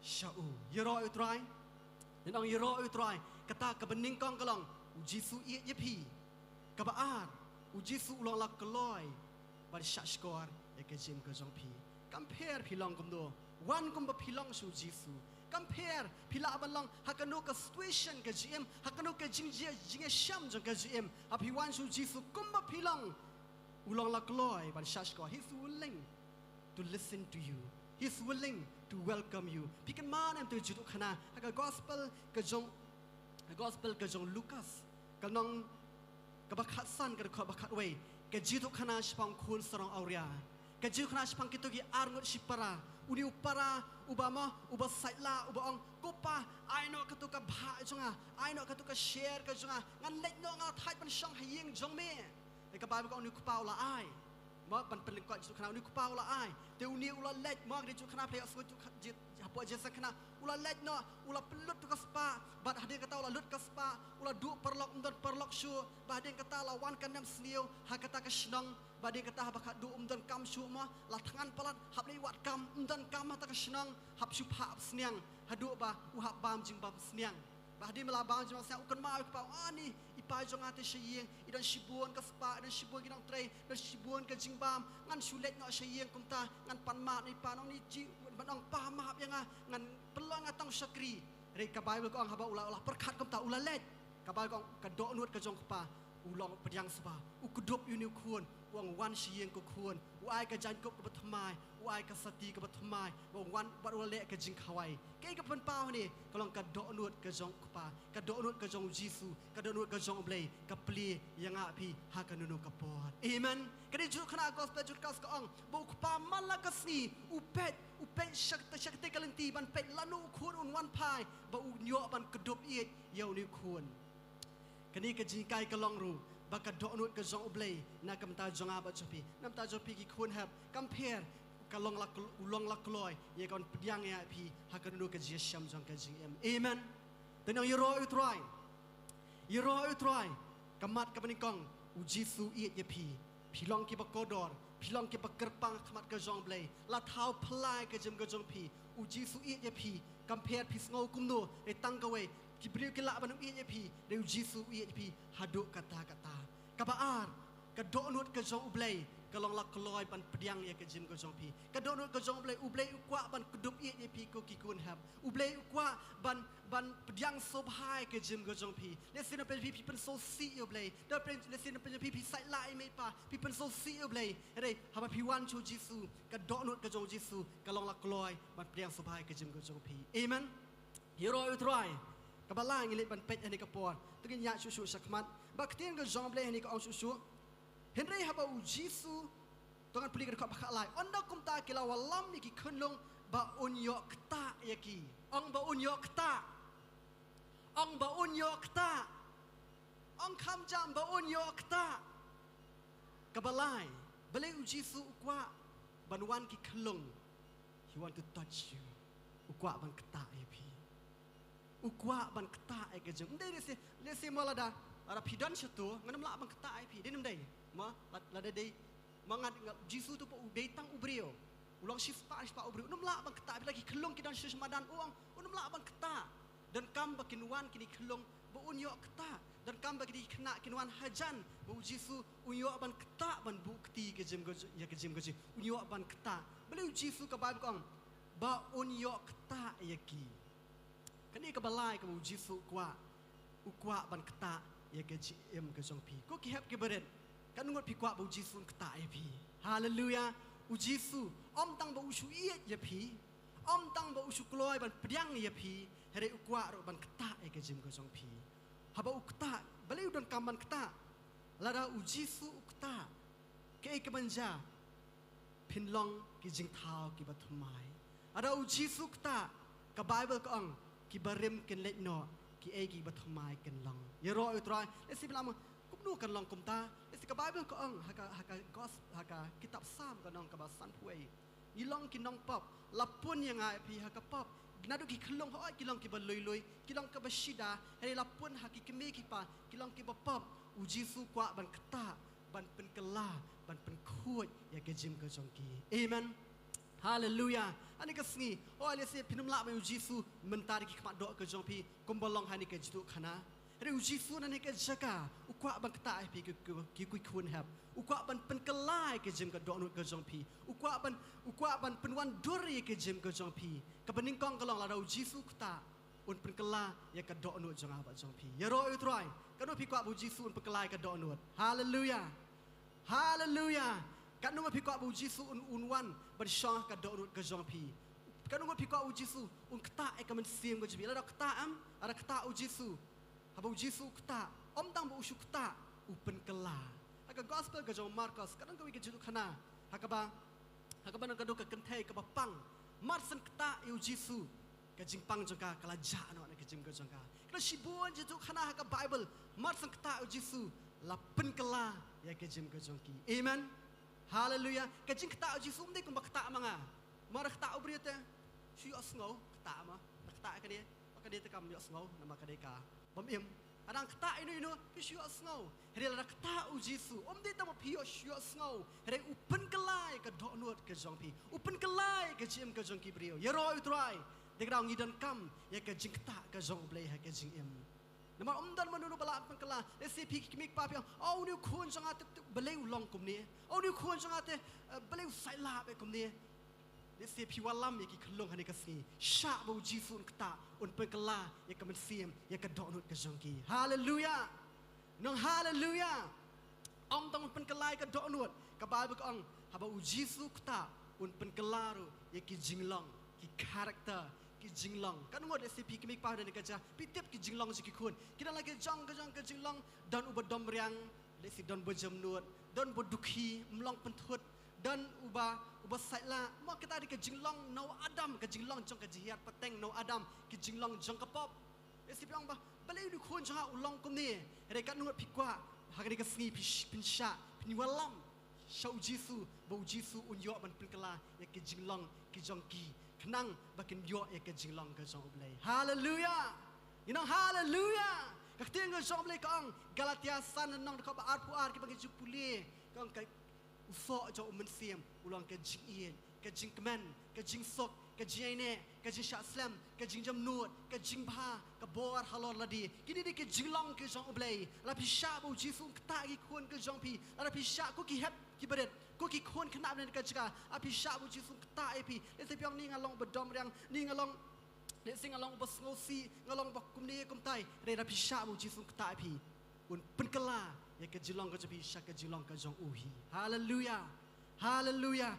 sha u. Ïaroh ïa u Trai. Ngan ong ïaroh ïa u Trai. Kata kaba nyngkong ka long, u Jisu u ïeit ïa phi. Kaba ar, u Jisu u long la kloi ban shahshkor ïa ka jingim ka jong phi. Kam pher phi long kumno, wan kumba phi long sha u Jisu. Kam pher phi lah ban long ha kano ka situation ka jingim, ha kano ka jingjia, jingïashem jong ka jingim, ha phi wan sha u Jisu kumba phi long, u long la kloi ban shahshkor. He's willing to listen to you. He's willing to welcome you. Phi kynmaw ne em ïa ka jingïathuhkhana ha ka gospel ka jong, ka gospel ka jong u Lukas, ka lynnong kaba khatsan, ka dkhot ba khatwei. Ka jingïathuhkhana shaphang u khun sarong awria. Ka jingïathuhkhana shaphang kito ki arngut shipara. Une u para uba mo, uba saitlah, uba ong, ko pa, ai noh kato ka bhah jong nga, ai noh kato ka sher ka jong nga, ngan leit noh, nga la thait ban shong ha ïing jong me. Te ka Baibl ka ong une u kpa u la ai. Mo, ban pynlyngkot jingïathuhkhana, une u kpa u la ai. Te une u la leit, mo, ka jingïathuhkhana phi la ïohsngew jingïathuh, jingïathuh, hapoh jingïaseng khana, u la leit noh, u la pynlut ïa ka spah, bad hadien kata u la lut ka spah, u la duh paralok, ym don paralok shuh, bad hadien kata la wan ka nemsniew ha kata ka shnong, bad hadien kata haba khadduh ym don kam shuh mo, la thngan palat, hap leit wad kam, ym don kam ha kata ka shnong, hap shu phah sniang, haduh ba u hap bam jingbam sniang. Bad hadien ba la bam jingbam sniang, u kynmaw ïa u kpa, ani, i pa jong nga te sha ïing i don shibun ka spah, i don shibun ki nongtrei, i don shibun ka jingbam, ngan shu leit noh sha ïing kumta, ngan pan map na i pa, ngan ong, ni ji, ban ong, pa, map ïa nga, ngan pynlong nga tang shakri. Hynrei ka Baibl ka ong haba u la, u la pyrkhat kumta, u la leit. Ka Baibl ka ong ka dohnud ka jong u kpa, u long pdiang sngewbha, u kdup ïa une u khun, u ong, wan sha ïing ko khun, u ai ka jaiñkup kaba thymmai, u ai ka sati kaba thymmai, u ong, wan, bad u la leh ka jingkhawai. Kaei ka pynpaw hangne, ka long ka dohnud ka jong u kpa, ka dohnud ka jong u Jisu, ka dohnud ka jong u Blei, ka plie ïa nga phi ha kano kano ka por. Amen. Ka dei jingïathuhkhana ha gospel jong u Lukas ka ong ba u kpa man la ka sngi u peit, u peit sha kata, sha katei ka lynti ban peit lano u khun un wan phai ba un ïoh ban kdup ïeit ïa une u khun. Kane ka jinghikai ka long ruh ba ka dohnud ka jong u Blei na ka bynta jong nga bad jong phi, na ka bynta jong phi ki khun hep, kam pher, ka long la kl-, u long la kloi ïa kaban pdiang ïa phi ha kano kano ka jingïashem jong ka jingim. Amen. Te ngan ong ïaroh ïa u Trai. Ïaroh ïa u Trai. Ka mat kaba nyngkong, u Jisu u ïeit ïa phi. Phi long kiba kordor, phi long kiba kyrpang ha khmat ka jong u Blei. La thaw phylla ïa ka jingim ka jong phi. U Jisu u ïeit ïa phi. Kam pher phi sngew kumno, hynrei tang kawei, ki briew ki lah ban ym ïeit ïa phi, hynrei u Jisu u ïeit ïa phi haduh katta katta. Kaba ar, ka dohnud ka jong u Blei ka long la kloi ban pdiang ïa ka jingim ka jong phi. Ka dohnud ka jong u Blei, u Blei u kwah ban kdup ïeit ïa phi ko ki khun hep. U Blei u kwah ban, ban pdiang sngewbha ïa ka jingim ka jong phi. Lehse na phi, phi pynsngewsih ïa u Blei. Lehse na phi, phi saitlah ïa i mei i pa, phi pynsngewsih ïa u Blei. Hynrei haba phi wan sha u Jisu, ka dohnud ka jong u Jisu ka long la kloi ban pdiang sngewbha ïa ka jingim ka jong phi. Amen. Ïaroh ïa u Trai. Kaba lai, ngin leit ban peit ha kane ka por. To ngin ïaid shuh shuh shakhmat. Ba ka ktien ka jong u Blei hangne ka ong shuh shuh. Hynrei haba u Jisu, tang ngan pule ka dkhot ba khatlai. Ynda kumta ki la wallam ïa ki khunlung ba un ïoh ktah ïa ki. Ong ba un ïoh ktah. Ong ba un ïoh ktah. Ong kham jam ba un ïoh ktah. Kaba lai, balei u Jisu u kwah ban wan ki khunlung? He want to touch you. U kwah ban ktah ïa phi. U kwah ban ktah ïa ka jingim. Ym dei lehse, lehse mo lada, lada phi don shato, ngan ym lah ban ktah ïa phi. Dei ne ym dei? Mo, la-, lada dei, mo ngan, ngan, Jisu to pat u dei tang u briew. U long shispah, shispah u briew. Un ym lah ban ktah, phi la ki khunlung ki don sha madan u ong, un ym lah ban ktah. Donkam ba kin wan kine ki khunlung ba un ïoh ktah. Donkam ba kine ki khynnah kin wan hajan ba u Jisu un ïoh ban ktah ban buh kti ka jingim ka jong, ïa ka jingim ka jong. Un ïoh ban ktah. Balei u Jisu ka Baibl ka ong ba un ïoh ktah ïa ki. Kane kaba lai kaba u Jisu u kwah, u kwah ban ktah ïa ka jingim ka jong phi. Ko ki hep ki barit, katno ngut phi kwah ba u Jisu un ktah ïa phi? Haleluia. U Jisu, ym tang ba u shu ïeit ïa phi, ym tang ba u shu kloi ban pdiang ïa phi, hynrei u kwah ruh ban ktah ïa ka jingim ka jong phi. Haba u ktah, balei u donkam ban ktah? Lada u Jisu u ktah, kaei kaban jia? Phin long ki jingthaw kiba thymmai. Lada u Jisu u ktah, ka Baibl ka ong, kiba rim kin leit noh, kiei kiba thymmai kin long. Ïaroh ïa u Trai, lehse phi lah ong, kumno kan long kumta? Lehse ka Baibl ka ong, ha ka, ha ka gos-, ha ka kitab Salm ka lynnong kaba sanphew wei. Ngi long ki nongpop, la pun ïa nga ïa phi ha ka pop. Naduh ki khunlung hooid ki long kiba lui lui, ki long kiba shida, hynrei la pun ha ki kmie ki kpa, ki long kiba pop. U Jisu u kwah ban ktah, ban pynkylla, ban pynkhuid ïa ka jingim ka jong ki. Amen. Haleluia. Hangne ka sngi, hooid lehse phin ym lah ban ïoh u Jisu mynta da ki khmat doh ka jong phi, kumba long hangne ka jingïathuhkhana. Hynrei u Jisu nangne ka jaka u kwah ban ktah ïa phi ki, ki, ki, ki khun hep. U kwah ban pynkylla ïa ka jingim ka dohnud ka jong phi. U kwah ban, u kwah ban pynwandur ïa ka jingim ka jong phi. Kaba nyngkong ka long lada u Jisu u ktah, un pynkylla ïa ka dohnud jong nga bad jong phi. Ïaroh ïa u Trai. Katno phi kwah ba u Jisu un pynkylla ïa ka dohnud? Haleluia. Haleluia. Katno phi kwah ba u Jisu un, un wan ban shong ha ka dohnud ka jong phi? Katno phi kwah u Jisu un ktah ïa ka mynsiem ka jong phi? Lada ktah em, lada ktah u Jisu. Haba u Jisu u ktah, ym tang ba u shu ktah, u pynkylla. Ha ka gospel ka jong u Markos, ka don kawei ka jingïathuhkhana, ha kaba, ha kaba don ka dei ka kynthei kaba pang. Mar shen ktah ïa u Jisu, ka jingpang jong ka ka la jah noh na ka jingim ka jong ka. Ka don shibun jingïathuhkhana ha ka Baibl, mar shen ktah ïa u Jisu, la pynkylla ïa ka jingim ka jong ki. Amen. Haleluia. Ka jingktah ïa u Jisu ym dei kumba ktah ma nga. Mar ktah u briew te, shu ïohsngew, ktah ma, ktah kane, kane te kam ïohsngew, namar ka dei ka bym im. Lada ktah ïano ïano, phi shu ïohsngew. Hynrei lada ktah u Jisu, ym dei tang ba phi ïoh shu ïohsngew. Hynrei u pynkylla ïa ka dohnud ka jong phi. U pynkylla ïa ka jingim ka jong ki briew. Ïaroh ïa u Trai. Dei kata ngi donkam ïa ka jingktah ka jong u Blei ha ka jingim. Namar ym don mano mano ba lah pynkylla. Lehse phi ki kmie ki kpa phi ong, oh, une u khun jong nga te, te, balei u long kumne? Oh, une u khun jong nga te, eh, balei u sait lap eh kumne? Lehse phi wallam ïa ki khunlung hangne ka sngi. Shah ba u Jisu un ktah, un pynkylla ïa ka mynsiem, ïa ka dohnud ka jong ki. Haleluia. Nong haleluia. Ym tang un pynkylla ïa ka dohnud. Ka Baibl ka ong, haba u Jisu u ktah, un pynkylla ruh ïa ki jinglong, ki character, ki jinglong. Katno ngut lehse phi ki kmie ki kpa hangne ka jaka, phi tip ki jinglong jong ki khun. Ki don la ki jong, ki jong, ki jinglong, don uba domriang, lehse don uba jemnud, don uba dukhi, ym long pynthut, don uba, uba sait lah. Mo kita dei ka jinglong na u Adam, ka jinglong jong ka jinghiar pateng na u Adam, ka jinglong jong ka pop. Lehse phi ong ba, balei une u khun jong nga u long kumne? Hynrei katno ngut phi kwah, ha kane ka sngi phi sh-, phin shah, phin wallam sha u Jisu, ba u Jisu un ïoh ban pynkylla ïa ka jinglong ka jong ki, khnang ba kin ïoh ïa ka jinglong ka jong u Blei. Haleluia. Ngi ong haleluia. Ka ktien ka jong u Blei ka ong, Galatia san lynnong dkhot ba arphew ar, kiba ngi ju pule, ka ong ka u soh jong u mynsiem u long ka jingïeit, ka jingkmen, ka jingsuk, ka jingïaineh, ka jingshah slem, ka jingjemnud, ka jingbha, ka bor halor lade. Kine dei ki jinglong ki jong u Blei. Lada phi shah ba u Jisu un ktah ïa ki khun ki jong phi, lada phi shah, ko ki hep ki barit, ko ki khun khynnah ba na ka jaka, lada phi shah ba u Jisu un ktah ïa phi. Lehse phi ong, ni nga long uba domriang, ni nga long, lehse nga long uba sngewsih, nga long uba kumne kumtai. Hynrei lada phi shah ba u Jisu un ktah ïa phi, un pynkylla ïa ka jinglong ka jong phi sha ka jinglong ka jong u hi. Haleluia. Haleluia.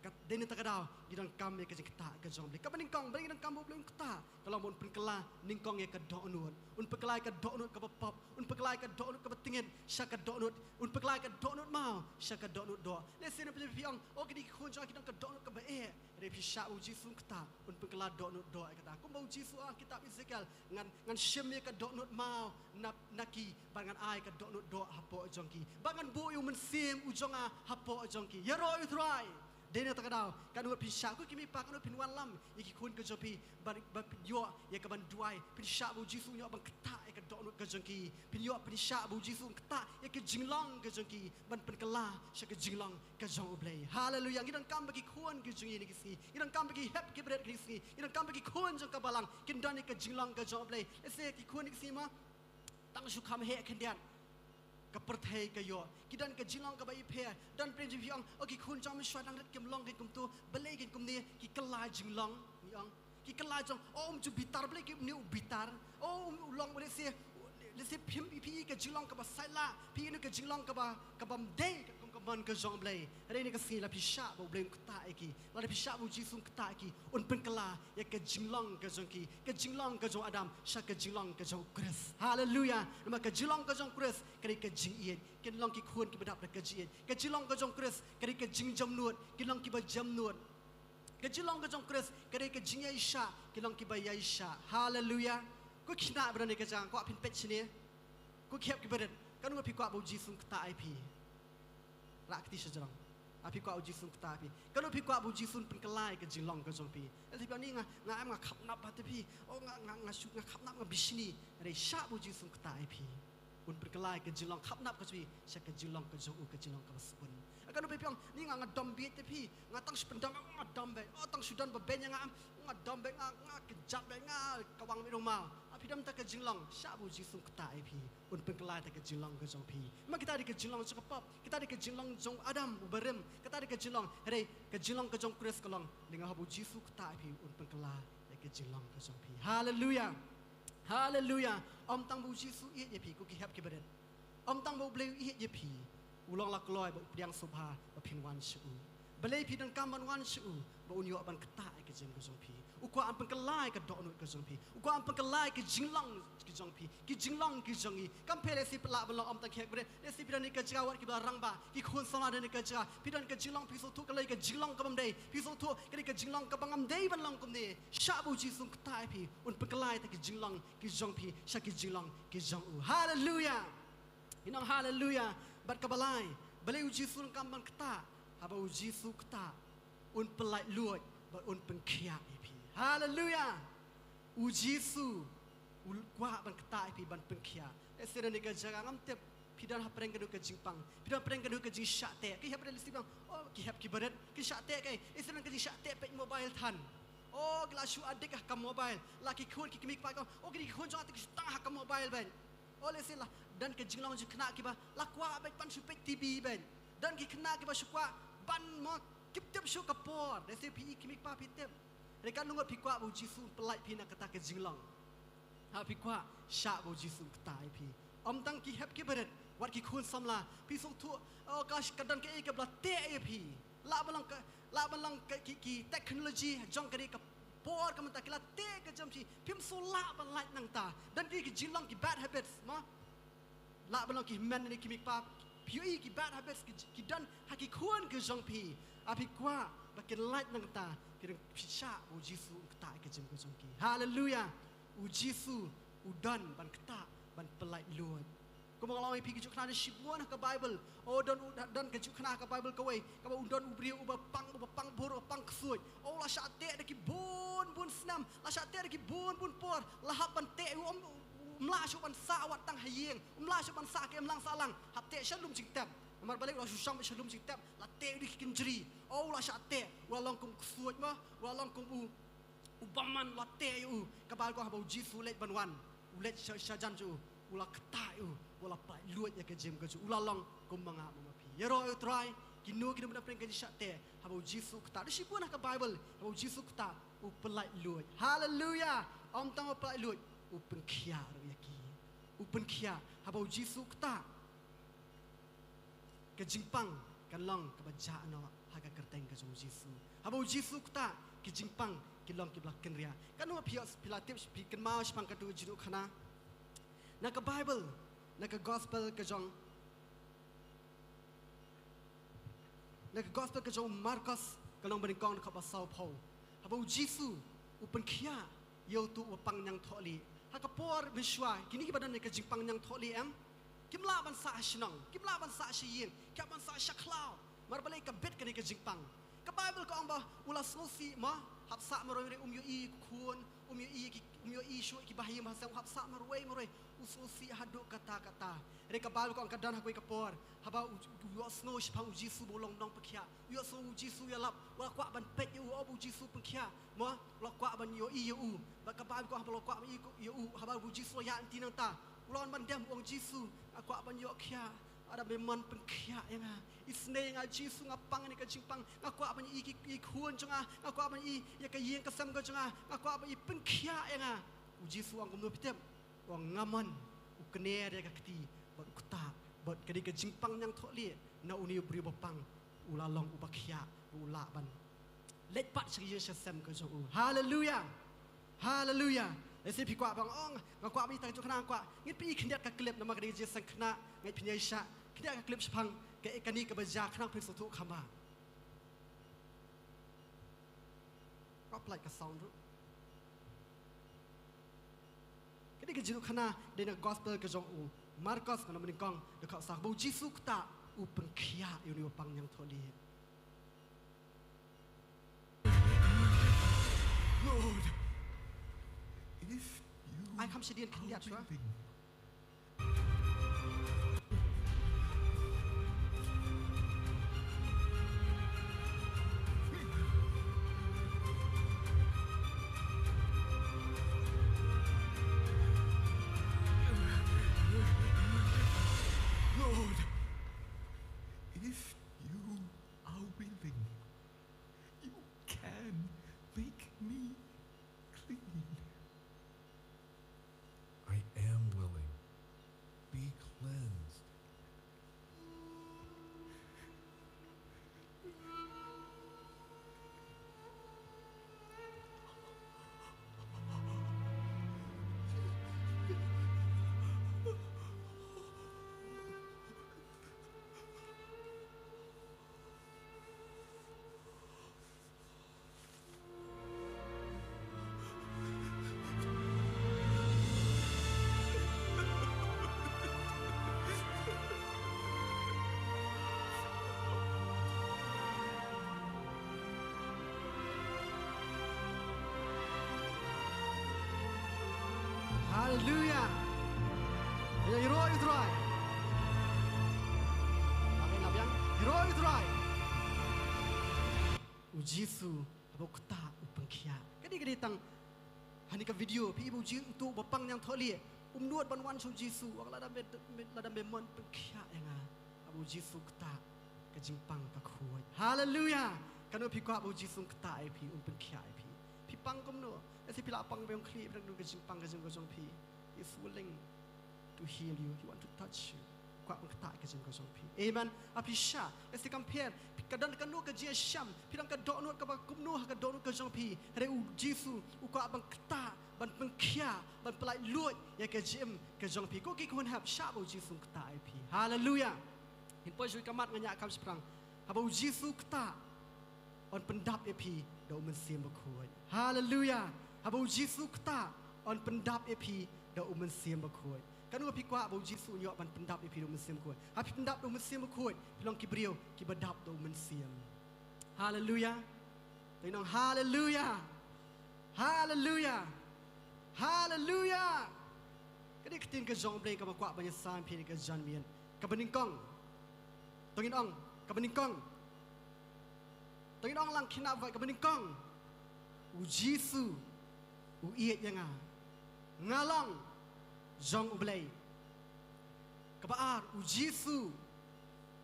Ka dei na kata ka daw ngi donkam ïa ka jingktah ka jong u Blei. Kaba nyngkong, balei ngi donkam ba u Blei un ktah? Ka long ba un pynkylla nyngkong ïa ka dohnud. Un pynkylla ïa ka dohnud kaba pop. Un pynkylla pynkylla ïa ka dohnud kaba tyngeh sha ka dohnud, un pynkylla ïa ka dohnud maw sha ka dohnud doh. Lehse na phi ong, o kine ki khun jong nga ki don ka dohnud kaba eh. Hynrei phi shah ba u Jisu un ktah, un pynkylla dohnud doh ïa kata. Kumba u Jisu u ong ha kitab Ezekiel, ngan, ngan shim ïa ka dohnud maw na, na ki, bad ngan ai ka dohnud doh hapoh jong ki. Bad ngan buh ïa u mynsiem u jong nga hapoh jong ki. Ïaroh ïa u Trai. Dei na kata ka daw, katno ngut phin shah, ko ki kmie ki kpa, katno ngut phin wanlam ïa ki khun ki jong phi, bad, bad phin ïoh ïa ka ban duwai, phin shah ba u Jisu un ïoh ban ktah ïa ka dohnud ki jong ki, phin ïoh, phin shah ba u Jisu un ktah ïa ka jinglong ki jong ki, ban pynkylla sha ka jinglong ka jong U Blei. Haleluia. Ngi donkam ba ki khun ki jong ngi kine ki sngi, ngi donkam ba ki hep ki barit kine ki sngi, ngi donkam ba ki khun jong ka balang kin don ïa ka jinglong ka jong U Blei. Lehse ki khun kine ki sngi ma, tang shu kham heh khyndiat, ka pyrthei ka ïoh. Ki don ka jinglong kaba ipher. Don pyrthei phi ong, o ki khun jong me shuwa dang rit kim long kin kumto, balei kin kumne, ki kylla jinglong, ngi ong. Ki kylla jong, o um ju bitar, balei ki umne u bitar. O um u long, lehse, lehse phim, phi ïohi ka jinglong kaba saitlah, phi ïohi ka jinglong kaba, kaba ym dei, kum ka mon ka jong U Blei. Hynrei kine ki sngi lada phi shah ba U Blei un ktah ïa ki, lada phi shah ba u Jisu un ktah ïa ki, un pynkylla ïa ka jinglong ka jong ki, ka jinglong ka jong u Adam sha ka jinglong ka jong u Khrist. Haleluia. Namar ka jinglong ka jong u Khrist ka dei ka jingïeit. Kin long ki khun kiba dap da ka jingïeit. Ka jinglong ka jong u Khrist ka dei ka jingjemnud, kin long kiba jemnud. Ka jinglong ka jong u Khrist ka dei ka jingïaishah, kin long kiba ïaishah. Haleluia. Ko ki khynnah ba don ha kane ka jaka, kwah phin peit shane. Ko ki hep ki barit, katno ngut phi kwah ba u Jisu un ktah ïa phi? Rah kti sha jrong. Lada phi kwah u Jisu un ktah ïa phi, katno ngut phi kwah ba u Jisu un pynkylla ïa ka jinglong ka jong phi? Lada phi ong, ni nga, nga em, nga khapnap bha te phi. O nga, nga, nga shu, nga khapnap, nga bishni. Hynrei shah ba u Jisu un ktah ïa phi, un pynkylla ïa ka jinglong khapnap ka jong phi sha ka jinglong ka jong u, ka jinglong kaba sbun. Katno ngut phi ong, ni nga, nga dom beit te phi. Nga tang shu pyndom, nga dom beit. O tang shu don ba beiñ ïa nga em, nga dom beit, nga, nga kjat beit, nga kawang beit ruh maw. Lada phi don kata ka jinglong, shah ba u Jisu un ktah ïa phi, un pynkylla ïa ka jinglong ka jong phi. Ma kata dei ka jinglong jong ka pop, kata dei ka jinglong jong u Adam uba rim, kata dei ka jinglong. Hynrei ka jinglong ka jong u Khrist ka long, lada nga hap ba u Jisu un ktah ïa phi, un pynkylla ïa ka jinglong ka jong phi. Haleluia. Haleluia. Ym tang ba u Jisu u ïeit ïa phi, ko ki hep ki barit. Ym tang ba U Blei u ïeit ïa phi, u long la kloi ba u pdiang sngewbha ba phin wan sha u. Balei phi donkam ban wan sha u? Ba un ïoh ban ktah ïa ka jingim ka jong phi. U kwah ban pynkylla ïa ka dohnud ka jong phi. U kwah ban pynkylla ïa ka jinglong ka jong phi, ki jinglong ki jong ngi. Kam pher lehse phi lah ban long, ym tang ki hep ki barit, lehse phi don ha kane ka jaka, wat kiba rangbah, ki khun samla don ha kane ka jaka, phi don ha ka jinglong, phi sngewthuh ka long ka jinglong kaba ym dei, phi sngewthuh ka dei ka jinglong kaba ngam dei ban long kumne. Shah ba u Jisu un ktah ïa phi, un pynkylla ïa ka jinglong ki jong phi sha ki jinglong ki jong u. Haleluia. Ngi ong haleluia. Bad kaba lai, balei u Jisu u donkam ban ktah? Haba u Jisu u ktah, un pyllait luid bad un pynkhiah ïa phi. Haleluia. U Jisu u kwah ban ktah ïa phi, ban pynkhiah. Lehse don ha kane ka jaka, ngam tip phi don hapdeng kano ka jingpang, phi don hapdeng kano ka jingshah teh. Ki hep ki barit, lehse phi ong, o ki hep ki barit kin shah teh kaei? Lehse don ka jingshah teh peit mobile than. O ki la shu addict ha ka mobile. La ki khun ki kmie ki kpa ki ong, o kine ki khun jong nga te ki shu tang ha ka mobile beit. O lehse la don ka jinglong jong ki khynnah kiba la kwah beit ban shu peit T V beit. Don ki khynnah kiba shu kwah ban, mo, kim tip shuh ka por. Lehse phi i kmie kpa phi tip. Hynrei katno ngut phi kwah ba u Jisu un pyllait phi na kata ka jinglong? Haba phi kwah, shah ba u Jisu un ktah ïa phi. Ym tang ki hep ki barit, wat ki khun samla, phi sngewthuh, o ka, ka don kaei kaba la teh ïa phi. Lah ban long ka, lah ban long ka, ki, ki technology jong kane ka por ka mynta ki la teh ka jingim jong phi, phim sngewlah ban lait nangta. Don ki, ki jinglong, ki bad habits, mo. Lah ban long ki hynmen ne ki kmie ki kpa, phi ïohi ki bad habits ki, ki don ha ki khun ki jong phi. Haba phi kwah ba kin lait nangta, phi dang, phi shah ba u Jisu un ktah ïa ka jingim ka jong ki. Haleluia. U Jisu u don ban ktah, ban pyllait luid. Kumba nga la ong ïa phi, ki juh khynnah shibun ha ka Baibl. O don u, don ka juh khynnah ha ka Baibl kawei kaba u don u briew uba pang, uba pang bor, uba pang ksuid. O u la shah teh da ki bun bun snem, la shah teh da ki bun bun por. La hap ban teh, u ym, um lah shuh ban sah wat tang ha ïing, um lah shuh ban sah ha ka imlang sahlang. Hap teh sha lum jingtep. Namar balei? U la shu shong sha lum jingtep, la teh da ki kynjri. O u la shah teh, u la long kum u ksuid, mo, u la long kum u u bymman, la teh ïa u. Ka Baibl ka ong haba u Jisu u leit ban wan, u leit sha, shajan jong u, u la ktah ïa u, u la pyllait luid ïa ka jingim ka jong u, u la long kum ma nga ma phi. Ïaroh ïa u Trai, kino kino ba don hapdeng ka jingshah teh, haba u Jisu u ktah. Don shibun ha ka Baibl, haba u Jisu u ktah, u pyllait luid. Haleluia. Ym tang u pyllait luid, u pynkhiah ruh ïa ki. U pynkhiah, haba u Jisu u ktah, ka jingpang kan long kaba jah noh ha ka kyrteng ka jong u Jisu. Haba u Jisu u ktah, ki jingpang ki long kiba la kynriah. Katno phi ïoh, phi la tip, phi kynmaw shaphang katto ka jingïaroh khana? Na ka Baibl, Na ka gospel ka jong, na ka gospel ka jong u Markos, ka lynnong banyngkong, dkhot ba sawphew. Haba u Jisu u pynkhiah ïa uto uba pang ñiangthohlieh. Ha ka por mynshuwa, kine kiba don ha ka jingpang ñiangthohlieh em, kim lah ban sah ha shnong, kim lah ban sah sha ïing, kim lah ban sah sha khlaw. Namar balei? Ka bit kane ka jingpang. Ka Baibl ka ong ba u la sngewsih mo, hap sah marwei marwei, um ïohi ïa ki khun, um ïohi ïa ki, um ïohi shuh ïa ki bahaïing bahasem, u hap sah marwei marwei, u sngewsih haduh katta katta. Hynrei ka Baibl ka ong ka don ha kawei ka por, haba u, u ïohsngew shaphang u Jisu ba u long nongpynkhiah, u ïohsngew u Jisu u ïalap, u la kwah ban peit ïa u, haba u Jisu u pynkhiah mo, u la kwah ban ïohi ïa u. Bad ka Baibl ka ong haba u la kwah ban ïohi ïa u, haba u Jisu u la ïaid lynti nangta, u la wan ban dem, u ong, Jisu, nga kwah ban ïoh khiah. Lada me mon, pynkhiah ïa nga. Isynei ïa nga Jisu, nga pang ha kane ka jingpang. Nga kwah ban ïohi ïa ki, ïa ki khun jong nga. Nga kwah ban ïohi ïa ka ïing ka sem ka jong nga. Nga kwah ban ïohi, pynkhiah ïa nga. U Jisu u ong kumno phi tip? U ong, nga mon, u kner ïa ka kti bad u ktah, bad kane ka jingpang ñiangthohlieh na une u briew ba pang, u la long uba khiah, u lah ban leit pat sha ka ïing sha sem ka jong u. Haleluia. Haleluia. Lehse phi kwah ban ong, nga kwah ban ïa tang jong kane, nga kwah. Ngin peit khyndiat ka clip namar ka dei ka jingsngewkhynnah, ngeit phin ïa shah. Khyndiat ka clip shaphang kaei kane kaba jia, khnang phin sngewthuh kham bha. Kwah pynlait ka sound ruh. Ka dei ka jingkhynnah, dei na gospel ka jong u Markos, ka lynnong banyngkong, dkhot saw, ba u Jisu u ktah, u pynkhiah ïa une u pang ñiangthohlieh. Lord, if you Ai kham shadien khyndiat shuwa. Lord, if you are willing, you can make me clean. I am willing. Be cleansed. Haleluia. Ïa ïaroh ïa u Trai. Ïaroh ïa u Trai. U Jisu, haba u ktah, u pynkhiah. Ka dei, ka dei tang ha kane ka video phi i ba u Jisu, uto uba pang ñiangthohlieh, um nud ban wan sha u Jisu, u ong, lada me, me, lada me mon, pynkhiah ïa nga. Haba u Jisu u ktah, ka jingpang ka khuid. Haleluia. Katno phi kwah ba u Jisu un ktah ïa phi, un pynkhiah ïa phi? Phi pang kumno? Lehse phi la pang biang khlieh, phi dang don ka jingpang ka jong, ka jong phi. He's willing to heal you. He want to touch you. Kwah ban ktah ka jingim ka jong phi. Amen. Lada phi shah, lehse kam pher, ka don kano ka jingïashem, phi don ka dohnud kaba kumno ha ka dohnud ka jong phi, hynrei u Jisu u kwah ban ktah, ban pynkhiah, ban pyllait luid ïa ka jingim ka jong phi. Ko ki khun hep, shah ba u Jisu un ktah ïa phi. Haleluia. Ngin poi shuh ka mat, ngan ïakham shaphrang. Haba u Jisu u ktah, un pyndap ïa phi da u Mynsiem Bakhuid. Haleluia. Haba u Jisu u ktah, un pyndap ïa phi da u Mynsiem Bakhuid. Katno phi kwah ba u Jisu un ïoh ban pyndap ïa phi da u Mynsiem Bakhuid? Haba phi pyndap da u Mynsiem Bakhuid, phi long ki briew kiba dap da u Mynsiem. Haleluia. Te nong haleluia. Haleluia. Haleluia. Ka dei ka ktien ka jong U Blei kaba kwah ban ïasam ïa phi ha kane ka janmiet. Kaba nyngkong. To ngin ong, kaba nyngkong. To ngin ong lang khynnah, kaba nyngkong, u Jisu u ïeit ïa nga. Nga long jong U Blei. Kaba ar, u Jisu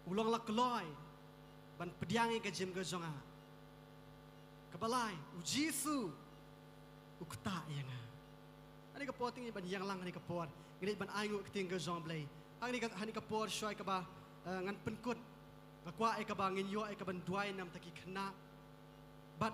u long la kloi ban pdiang ïa ka jingim ka jong nga. Kaba lai, u Jisu u ktah ïa nga. Ha kane ka por te ngin ïa ban ïeng lang, ha kane ka por ngin ïa ban ai nguh ïa ka ktien ka jong U Blei. Ha kane ka, ha kane ka por shuwa kaba, eh, ngan pynkut, nga kwah ïa kaba ngin ïoh ïa kaban duwai na ka bynta ki khynnah. Bad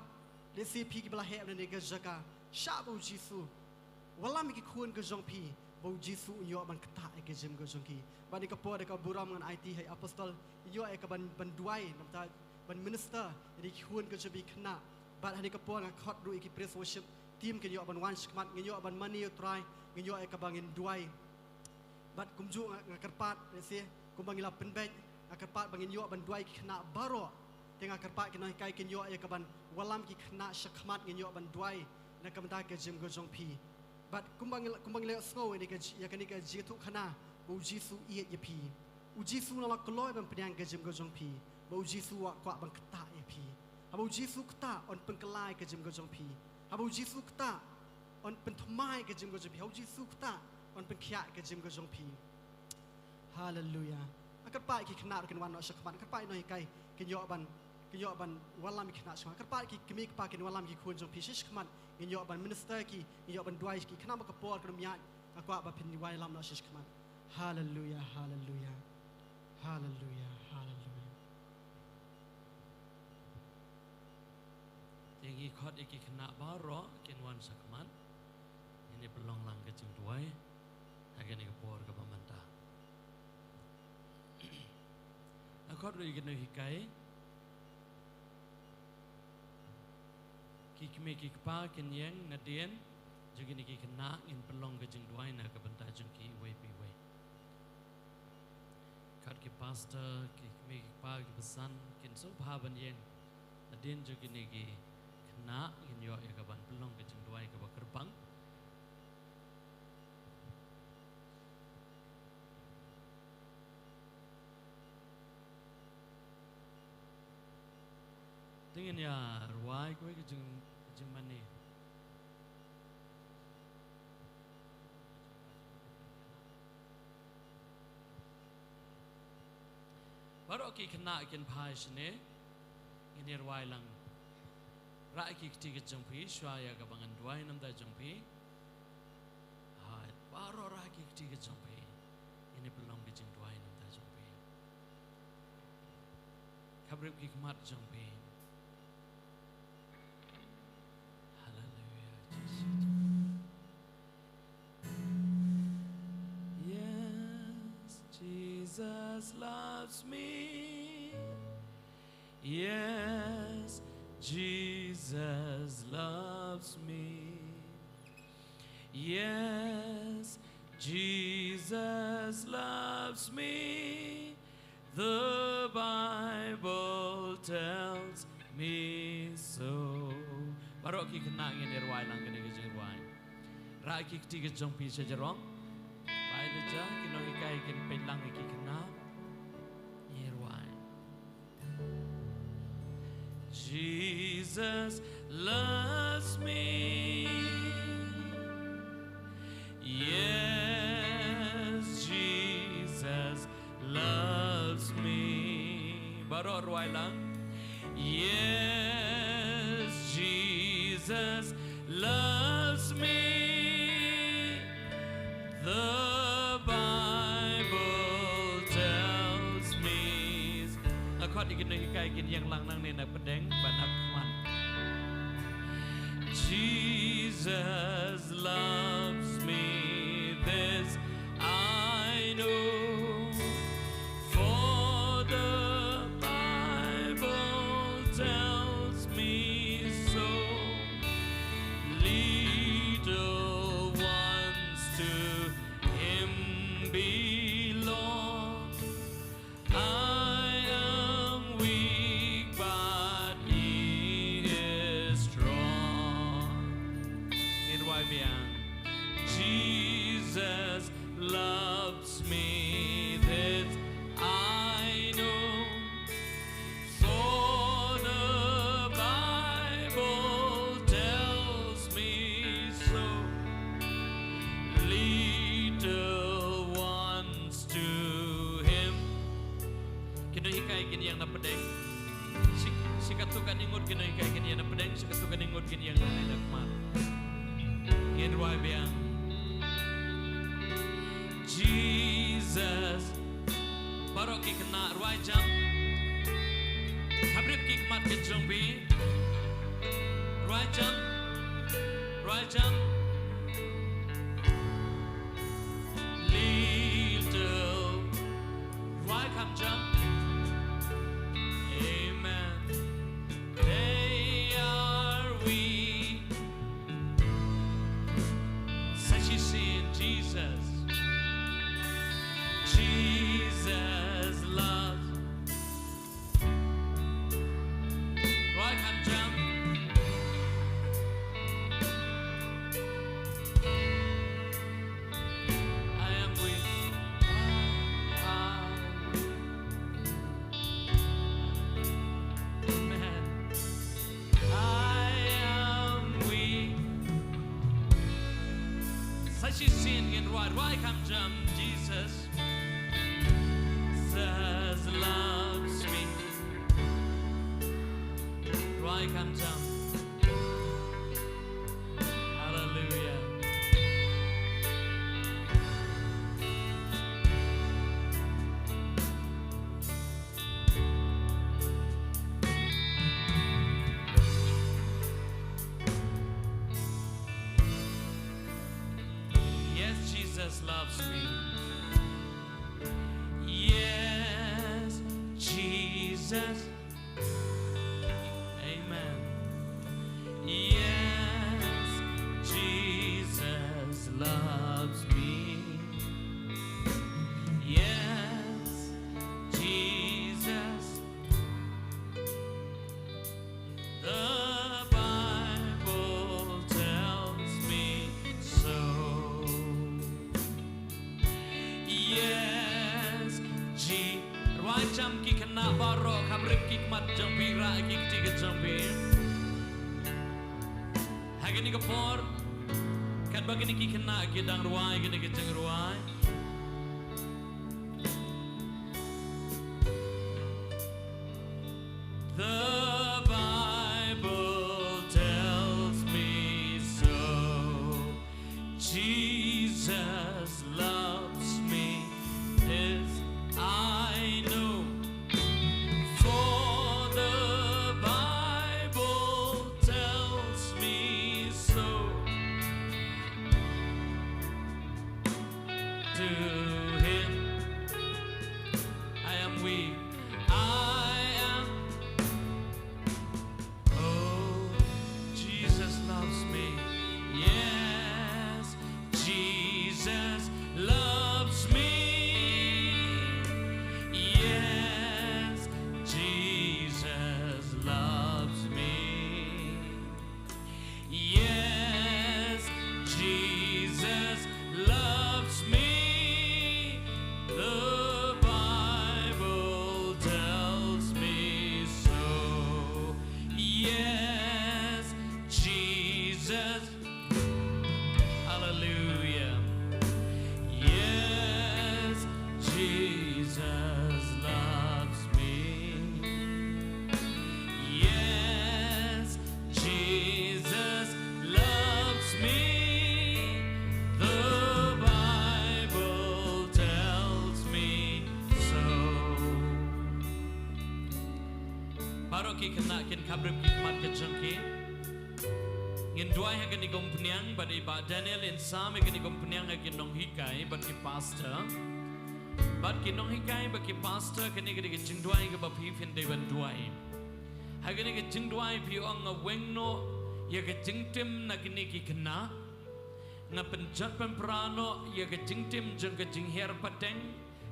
lehse phi kiba la heh na kane ka jaka, shah ba u Jisu u wallam ïa ki khun ka jong phi. U Jisu un ïoh ban ktah ïa ka jingim ka jong ki. Bad ha kane ka por da ka burom ngan aiti ha i apostol, un ïoh ïa ka ban, ban duwai, namar ban minister ïa ki khun ka jong phi khynnah. Bad ha kane ka por nga khot ruh ïa ki praise worship team kin ïoh ban wan shakhmat, ngin ïoh ban mane ïa u Trai, ngin ïoh ïa ka ban ngin duwai. Bad kumjuh nga, nga kyrpad, lehse, kumba ngi la pynbeit, nga kyrpad ba ngin ïoh ban duwai ki khynnah baroh. Te nga kyrpad ki nonghikai kin ïoh ïa ka ban wallam ki khynnah shakhmat, ngin ïoh ban duwai na ka bynta ka jingim ka jong phi. Bad kumba ngi la, kumba ngi la sngew ïa kane ka ji-, ïa kane ka jingïathuhkhana, ba u Jisu u ïeit ïa phi. U Jisu u la kloi ban pdiang ka jingim ka jong phi. Ba u Jisu u kwah ban ktah ïa phi. Haba u Jisu u ktah, un pynkylla ïa ka jingim ka jong phi. Haba u Jisu u ktah, un pynthymmai ïa ka jingim ka jong phi. Haba u Jisu u ktah, un pynkhiah ïa ka jingim ka jong phi. Haleluya. Nga kyrpad ïa ki khynnah ruh kin wan noh shakhmat. Nga kyrpad ïa ki nonghikai kin ïoh ban, kin ïoh ban wallam ïa ki khynnah shakhmat. Nga kyrpad ïa ki kmie ki kpa kin wallam ïa ki khun jong phi shakhmat. Ngin ïoh ban minister ïa ki, ngin ïoh ban duwai ïa ki. Khynnah ba ka por kan ym ïaid, nga kwah ba phin wallam noh shakhmat. Haleluya, haleluya. Haleluya, haleluya. Te ngi khot ïa ki khynnah baroh kin wan shakhmat. Ngin ïa pynlong lang ka jingduwai ha kane ka por kaba mynta. Nga khot ruh ïa ki nonghikai. Ki kmie ki kpa kin ïeng nadien jong kine ki khynnah, ngin pynlong ka jingduwai na ka bynta jong ki iwei pa iwei. Khot ki pastor, ki kmie ki kpa, ki basan, kin sngewbha ban ïeng nadien jong kine ki khynnah, ngin ïoh ïa ka ban pynlong ka jingduwai kaba kyrpang. Te ngin ïa rwai kawei ka jing, ka jingmane. Baroh ki khynnah kin phai shane, ngin ïa rwai lang. Rah ki kti ki jong phi, shuwa ïa kaba ngan duwai na ka bynta jong phi. Hai, baroh rah ki kti ki jong phi. Ngin ïa pynlong ka jingduwai na ka bynta jong phi. Khapbrip ki khmat jong phi. Haleluya. Yes, Jesus loves me. Yes, Jesus loves me. Yes, Jesus loves me. The Bible tells me so. Baroh ki khynnah ngin ïa rwai lang kane ka jingrwai. Rah ki kti ki jong phi sha jrong. Bai da ja ki nonghikai kin peit lang ïa ki khynnah. Ngin ïa rwai. Jesus loves me. Yes, Jesus loves me. Baroh rwai lang. Yes, Jesus loves me. The Bible tells me. Nga khot ïa ki nonghikai kin ïeng lang nangne na pdeng bad na khmat. Jesus loves me, this I know, for the Bible tells me so. Little ones to him belong. I am weak, but he is strong. Ngin rwai biang. Jesus loves me, this I know. For the Bible tells me so. Little ones to him. Ki nonghikai kin ïeng na pdeng. Shi, shi katto katne ngut ki nonghikai kin ïeng na pdeng, shi katto katne ngut kin ïeng na khmat. Ngin rwai biang. Jesus. Baroh ki khynnah rwai jam. Khapbrip ki khmat ki jong phi. Rwai jam. Rwai jam. Rwai kham jam, Jesus, Jesus loves me. Rwai kham jam. Hallelujah. Yes, Jesus loves me. Yes, Jesus. Amen. Yes, Jesus loves me. Yes, Jesus. The Bible tells me so. Yes, Je-, rwai jam ki khynnah baroh, kham rip ki khmat jong phi, rah ki kti ki jong phi. Ha kane ka por, katba kine ki khynnah ki dang rwai kine ki jingrwai. The Bible tells me so. Jesus loves me, this I know. For the Bible tells me so. To him I am weak. I am. Oh, Jesus loves me. Yes, Jesus loves me. Yes, Jesus loves me. Yes, Jesus loves me. The Bible tells me so. Yes, Jesus. Hallelujah. Yes, Jesus loves me. Yes, Jesus loves me. The Bible tells me so. Baroh ki khynnah kin kham rip ki khmat ki jong ki. Ngin duwai ha kane ka umphniang, bad i Bah Daniel in sam ha kane ka umphniang ha ki nonghikai bad ki pastor. Bad ki nonghikai bad ki pastor, kane ka dei ka jingduwai kaba phi phin dei ban duwai. Ha kane ka jingduwai phi ong, nga weng noh ïa ka jingtim na kine ki khynnah. Nga pynjot pynpra noh ïa ka jingtim jong ka jinghiar pateng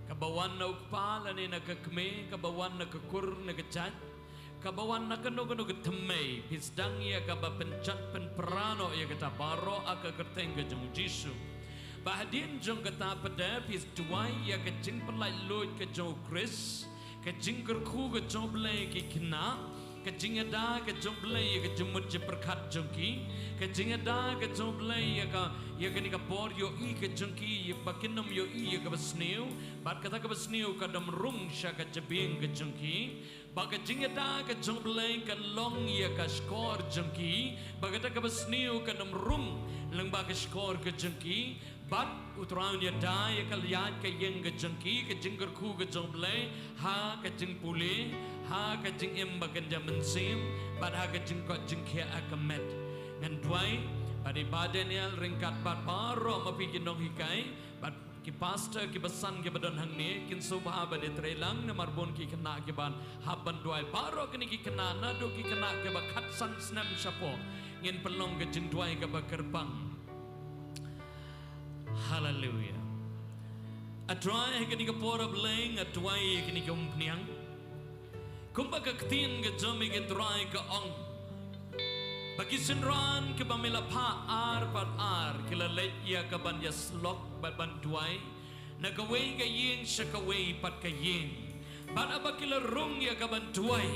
kaba wan na u kpa lane na ka kmie, kaba wan na ka kur na ka jait, kaba wan na kano kano ka thymmei. Phi sdang ïa kaba pynjot pynpra noh ïa kata baroh ha ka kyrteng ka jong u Jisu. Ba hadien jong kata pat phi duwai ïa ka jingpynlait luid ka jong u Khrist, ka jingkyrkhu ka jong u Blei ki khynnah, ka jingïada ka jong u Blei ïa ka jingmut jingpyrkhat jong ki, ka jingïada ka jong u Blei ïa ka, ïa kane ka bor ïohi ka jong ki, ïa ba kin ym ïohi ïa kaba sniew, bad kata kaba sniew kan ym rung sha ka jabieng ka jong ki. Ba ka jingïada ka jong u Blei kan long ïa ka shkor jong ki, ba kata kaba sniew kan ym rung lyngba ka shkor ka jong ki. Bad u Trai un ïada ïa ka ïaid ka ïeng ka jong ki, ka jingkyrkhu ka jong u Blei ha ka jingpule, ha ka jingim ba kynja mynsiem, bad ha ka jingkoit jingkhiah ha ka met. Ngan duwai bad i Bah Daniel ryngkat bad baroh ma phi ki nonghikai bad ki pastor kiba san kiba don hangne, kin sngewbha ban ïatreilang namar bun ki khynnah kiban hap ban duwai. Baroh kine ki khynnah, naduh ki khynnah kiba khatsan snem shapoh, ngin pynlong ka jingduwai kaba kyrpang. Haleluya. A Trai, ha kane ka por, A Blei, nga duwai ïa kane ka umphniang. Kumba ka ktien ka jong me, A Trai, ka ong ba ki synran kiba me la phah ar bad ar ki la leit ïa kaban ïasyllok bad ban duwai na kawei ka ïing sha kawei pat ka ïing. Bad haba ki la rung ïa kaban duwai,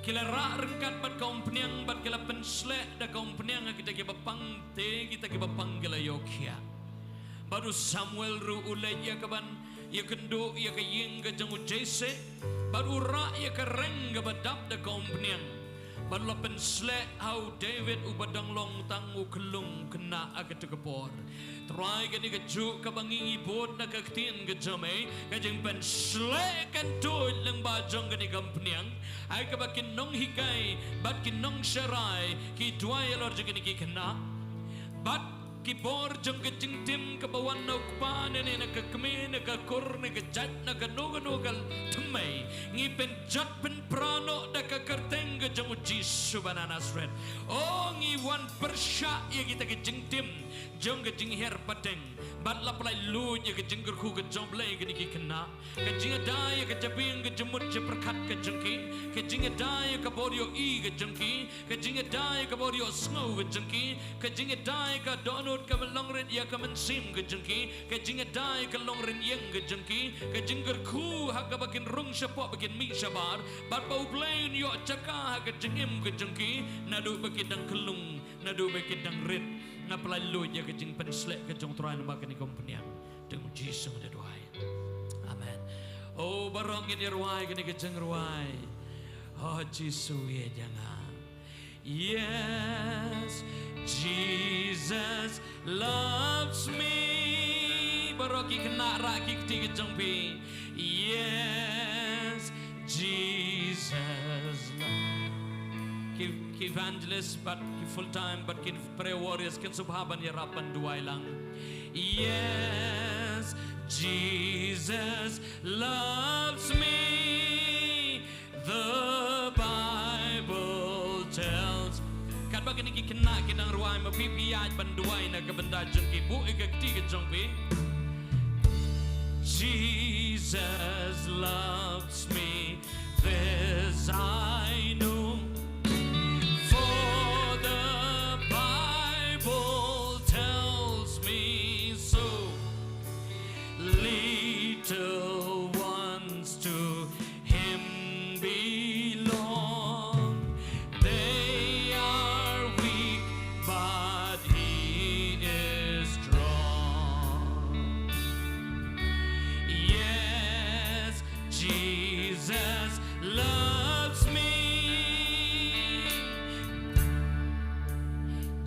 ki la rah ryngkat bad ka umphniang bad ki la pynshlur da ka umphniang ha kita kiba pang, te kita kiba pang ki la ïoh khiah. Bad u Samuel ruh u leit ïa ka ban ïakynduh ïa ka ïing ka jong u Jesse, bad u rah ïa ka reng kaba dap da ka umphniang. Bad la pynsleh ha u David uba dang long tang u khyllung khynnah ha kata ka por. Trai, kane kajuh kaba ngi ngi bud na ka ktien ka jong me, ka jingpynsleh kan tuid lyngba jong kane ka umphniang, ha kaba ki nonghikai bad ki nongsharai ki duwai halor jong kine ki khynnah. Bad ki bor jong ka jingtim kaba wan na u kpa ne, ne na ka kmie, na ka kur, na ka jait, na kano kano ka thymmei, ngi pynjot pynpra noh da ka kyrteng ka jong u Jisu ba na Nasareth. O, ngi wan pyrshah ïa kita ki jingtim jong ka jinghiar pateng. Bad la pynlait luid ïa ka jingkyrkhu ka jong U Blei ha kine ki khynnah. Ka jingïada ïa ka jabieng ka jingmut jingpyrkhat ka jong ki. Ka jingïada ïa ka bor ïohi ka jong ki. Ka jingïada ïa ka bor ïohsngew ka jong ki. Ka jingïada ïa ka dohnud kaba long rit ïa ka mynsiem ka jong ki. Ka jingïada ïa ka long rynïeng ka jong ki. Ka jingkyrkhu ha kaba kin rung shapoh ba kin mih shabar. Bad ba U Blei un ïoh jaka ha ka jingim ka jong ki. Naduh ba ki dang khyllung, naduh ba ki dang rit. Nga pynlait luid ïa ka jingpynsleh ka jong U Trai lyngba kane ka umphniang. Dei U Jisu nga da duwai. Amen. O, baroh ngin ïa rwai kane ka jingrwai. O Jisu, ïeit ïa nga. Yes, Jesus loves me. Baroh ki khynnah, rah ki kti ka jong phi. Yes, Jesus loves. Ki, ki evangelist bad ki full time bad ki prayer warriors kin sngewbha ban ïarap ban duwai lang. Yes, Jesus loves me. The Bible tells. Katba kine ki khynnah ki dang rwai, ma phi phi ïaid ban duwai na ka bynta jong ki, buh ïa ka kti ka jong phi. Jesus loves me, this I know, for the Bible tells me so. Little ones to him belong. They are weak, but he is strong. Yes, Jesus loves me.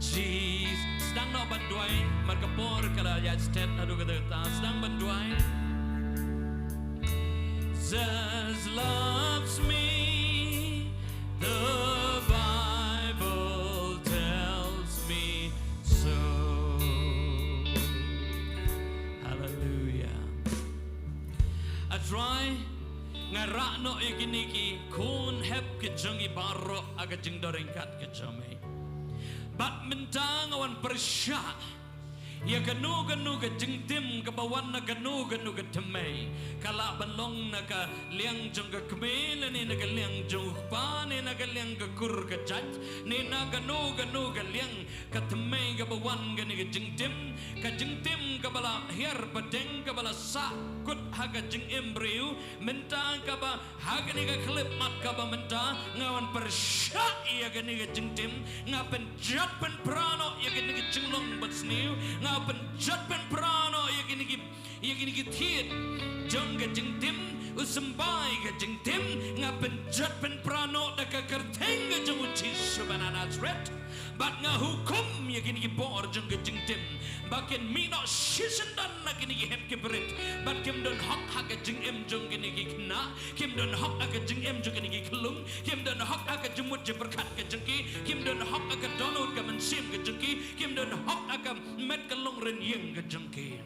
Jesus, sdang noh ban duwai, mar ka por ka la ïaid stet naduh kata kata, sdang ban duwai. Jesus loves me, the Bible tells me so. Hallelujah. A Trai, nga rah noh ïa kine ki khun hep ki jong ngi baroh ha ka jingdon ryngkat ka jong me. Bad mynta nga wan pyrshah ïa kano kano ka jingtim kaba wan na kano kano ka thymmei. Ka lah ban long na ka liang jong ka kmie, lane na ka liang jong u kpa, ne na ka liang ka kur ka jait, ne na kano kano ka liang ka thymmei kaba wan kane ka jingtim, ka jingtim kaba la hiar pateng, kaba la sah kut ha ka jingim briew, mynta kaba ha kane ka khyllipmat kaba mynta, nga wan pyrshah ïa kane ka jingtim, nga pynjot pynpra noh ïa kane ka jinglong basniew, nga pynjot pynpra noh ïa kane ki, ïa kane ki thied jong ka jingtim, u symbai ka jingtim, nga pynjot pynpra noh da ka kyrteng ka jong u Jisu ba na Nasareth. Bad nga hukum ïa kine ki bor jong ka jingtim ba kin mih noh shisyndon na kine ki hep ki barit. Bad kim don hok ha ka jingim jong kine ki khynnah, kim don hok ha ka jingim jong kine ki khyllung, kim don hok ha ka jingmut jingpyrkhat ka jong ki, kim don hok ha ka dohnud ka mynsiem ka jong ki, kim don hok ha ka met ka long rynïeng ka jong ki.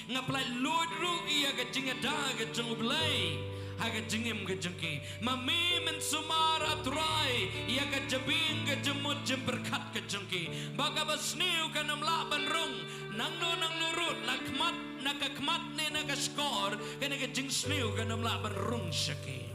Nga pynlait luid ruh ïa ka jingïada ka jong U Blei ha ka jingim ka jong ki. Ma me mynsumar, A Trai, ïa ka jabieng ka jingmut jingpyrkhat ka jong ki, ba kaba sniew kan ym lah ban rung. Nangno nangno ruh, la khmat, na ka khmat ne na ka shkor, kane ka jingsniew kan ym lah ban rung sha ki.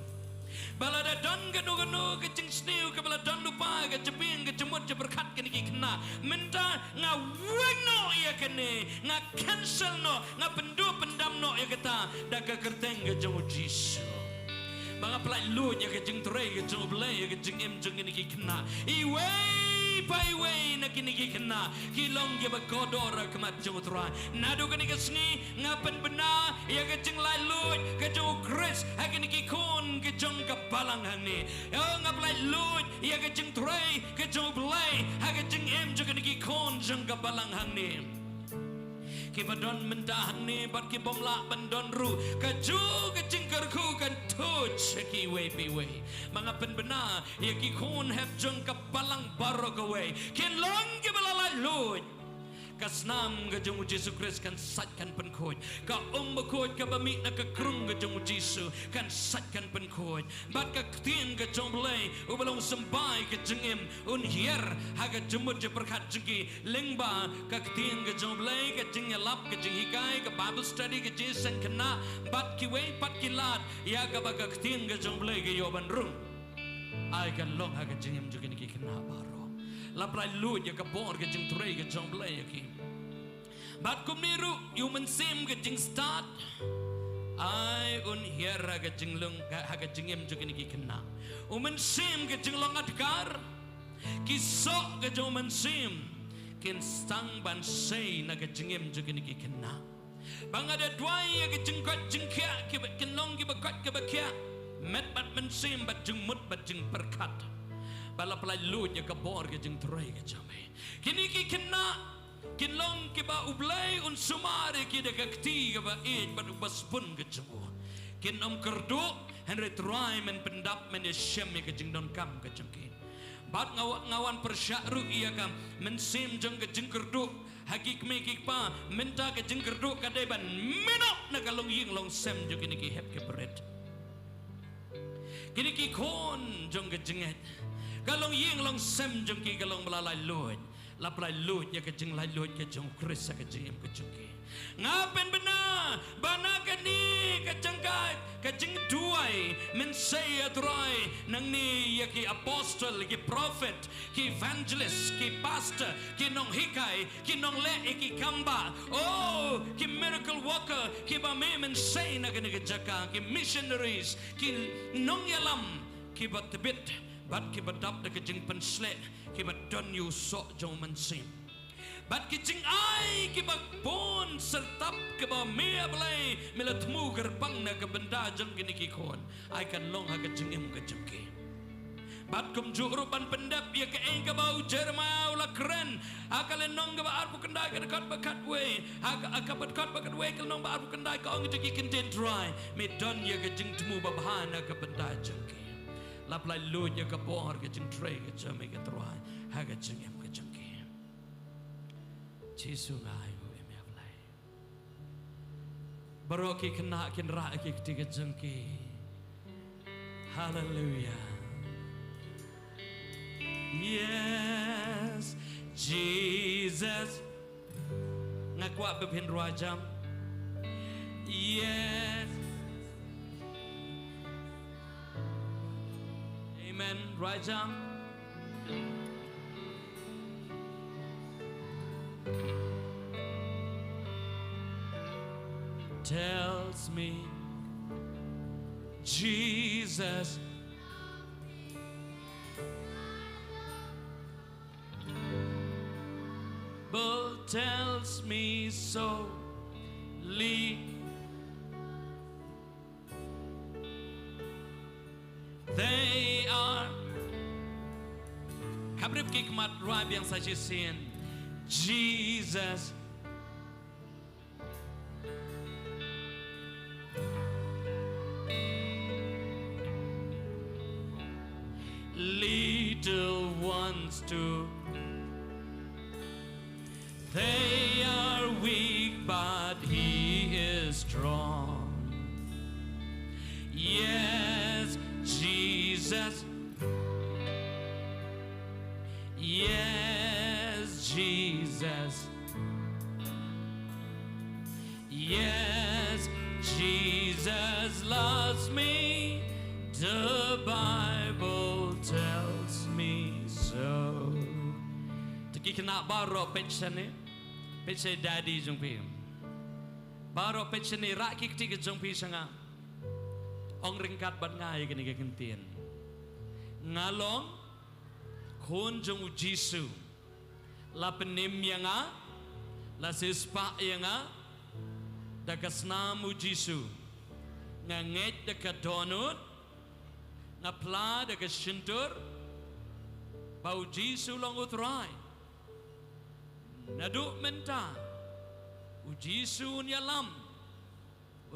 Ba lada don kano kano ka jingsniew kaba la don lypa ha ka jabieng ka jingmut jingpyrkhat kine ki khynnah, mynta nga weng noh ïa kane, nga cancel noh, nga pynduh pyndam noh ïa kata da ka kyrteng ka jong u Jisu. Ba nga pynlait luid ïa ka jingtrei ka jong U Blei ïa ka jingim jong kine ki khynnah. Iwei Paiwei na kine ki khynnah ki long kiba kordor ha khmat jong u Trai. Naduh kane ka sngi nga pynbna ïa ka jinglaitluid ka jong u Khrist ha kine ki khun ka jong ka balang hangne. Ïa nga pynlaitluid ïa ka jingtrei ka jong u Blei ha ka jingim jong kine ki khun jong ka balang hangne. Kiba don mynta hangne bad ki bym lah ban don ruh, ka ju ka jingkyrkhu kan tuid sha kiwei pa iwei. Ma nga pynbna ïa ki khun hep jong ka balang baroh kawei kin long kiba la laitluid. Ka snam ka jong u Jisu Khrist kan sait kan pynkhuid. Ka um bakhuid kaba mih na ka krung ka jong u Jisu kan sait kan pynkhuid. Bad ka ktien ka jong u Blei uba long symbai ka jingim un hiar ha ka jingmut jingpyrkhat jong ki. Lyngba ka ktien ka jong u Blei, ka jingïalap, ka jinghikai, ka Bible study, ka jingïaseng khynnah bad kiwei pat ki lad ïa kaba ka ktien ka jong u Blei ka ïoh ban rung. Ai kan long ha ka jingim jong kine ki khynnah baroh. La pynlaitluid ïa ka bor ka jingtrei ka jong u Blei ïa ki. Bad kumne ruh ïa u mynsiem ka jingstad. Ai un hiar ha ka jinglong ha ka jingim jong kine ki khynnah. U mynsiem ka jinglong adkar. Ki soh ka jong u mynsiem kin sdang ban sei na ka jingim jong kine ki khynnah. Ba nga da duwai ïa ka jingkoit jingkhiah kiba kin long kiba koit kiba khiah. Met bad mynsiem bad jingmut bad jingpyrkhat. Ba la pynlaitluid ïa ka bor ka jingtrei ka jong me. Kine ki khynnah kin long kiba u Blei un sumar ïa ki da ka kti kaba ïeit bad uba sbun ka jong u. Kin ym kyrduh hynrei Trai men pyndap men ïashem ïa ka jingdonkam ka jong ki. Bad nga wa-, nga wan pyrshah ruh ïa ka mynsiem jong ka jingkyrduh ha ki kmie ki kpa, mynta ka jingkyrduh ka dei ban mih noh na ka longïing longsem jong kine ki hep ki barit. Kine ki khun jong ka jingngeit, ka longïing longsem jong ki ka long ba la laitluid. La pynlaitluid ïa ka jinglaitluid ka jong u Khrist ha ka jingim ka jong ki. Nga pynbna ba na kane ka jingkha ka jingduwai men sei ïa Trai nangne ïa ki apostol, ki prophet, ki evangelist, ki pastor, ki nonghikai, ki nongleh ïa ki kam bah. Oh, ki miracle worker kiba me men sei na kane ka jaka, ki missionaries, ki nongïalam kiba tbit bad kiba dap da ka jingpynsleh, kiba don ïa u soh jong u mynsiem. Bad ki jingai kiba bun syrtap kiba me, A Blei, me la thmu kyrpang na ka bynta jong kine ki khun. Ai kan long ha ka jingim ka jong ki. Bad kumjuh ruh ban pyndep ïa kaei kaba u Jeremiah u la kren ha ka lynnong kaba arphew khyndai ka dkhot ba khatwei, ha ka, ha kaba dkhot ba khatwei ka lynnong ba arphew khyndai ka ong ïa ki ktien Trai, me don ïa ka jingthmu babha na ka bynta jong ki. La pynlaitluid ïa ka bor ka jingtrei ka jong me ko Trai ha ka jingim ka jong ki. Jisu nga ai nguh ïa me A Blei. Baroh ki khynnah kin rah ïa ki kti ka jong ki. Hallelujah. Yes, Jesus. Nga kwah ba phin rwai jam. Yes. Amen. Rwai jam. Tells me Jesus. Bible tells me so. Lead. They are. Khapbrip ki khmat, rwai biang sa shisien. Jesus. Little ones too. They are weak, but He is strong. Yes, Jesus. Yes, Jesus. Yes, Jesus loves me. The Bible tells me so. To ki khynnah baroh peit shane. Peit sha i daddy jong phi. Baroh peit shane, rah ki kti ki jong phi sha nga. Ong ryngkat bad nga ïa kane ka ktien. Nga long Khun jong u Jisu, la pynim ïa nga, la siewspah ïa nga da ka snam u Jisu. Nga ngeit da ka dohnud, nga phla da ka shyntur ba u Jisu long u Trai. Naduh mynta u Jisu un ïalam,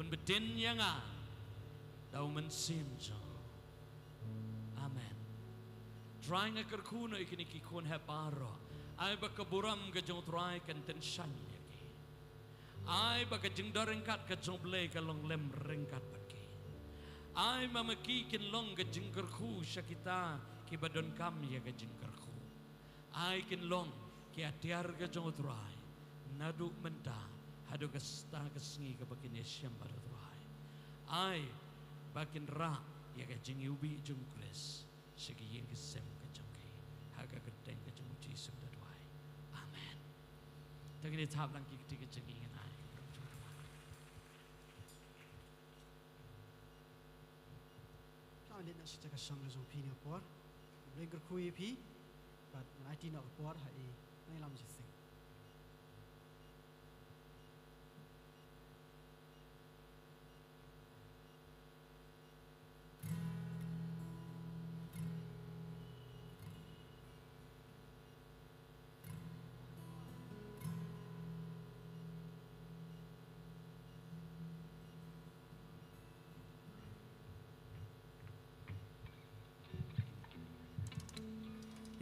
un btin ïa nga da u Mynsiem jong u. Amen. Trai, nga kyrkhu noh ïa kine ki khun hep baroh. Ai ba ka burom ka jong u Trai kan tyngshaiñ ïa ki. Ai ba ka jingdon ryngkat ka jong u Blei ka long lem ryngkat bad ki. Ai ba ma ki kin long ka jingkyrkhu sha kita kiba donkam ïa ka jingkyrkhu. Ai kin long ki atiar ka jong u Trai naduh mynta haduh ka sdang ka sngi kaba kin ïashem bad u Trai. Ai ba kin rah ïa ka jingiwbih jong u Khrist sha ki ïing ki sem ka jong ki, ha ka kyrteng ka jong u Jisu nga duwai. Amen. To ngin ïa thap lang ki kti ka jong ngi, ngin ai. Ka leit noh sha ka shong ka jong phi ha kane ka por. Ngi kyrkhu ïa phi bad ngan aiti noh ka por ha i nongïalam jingseng.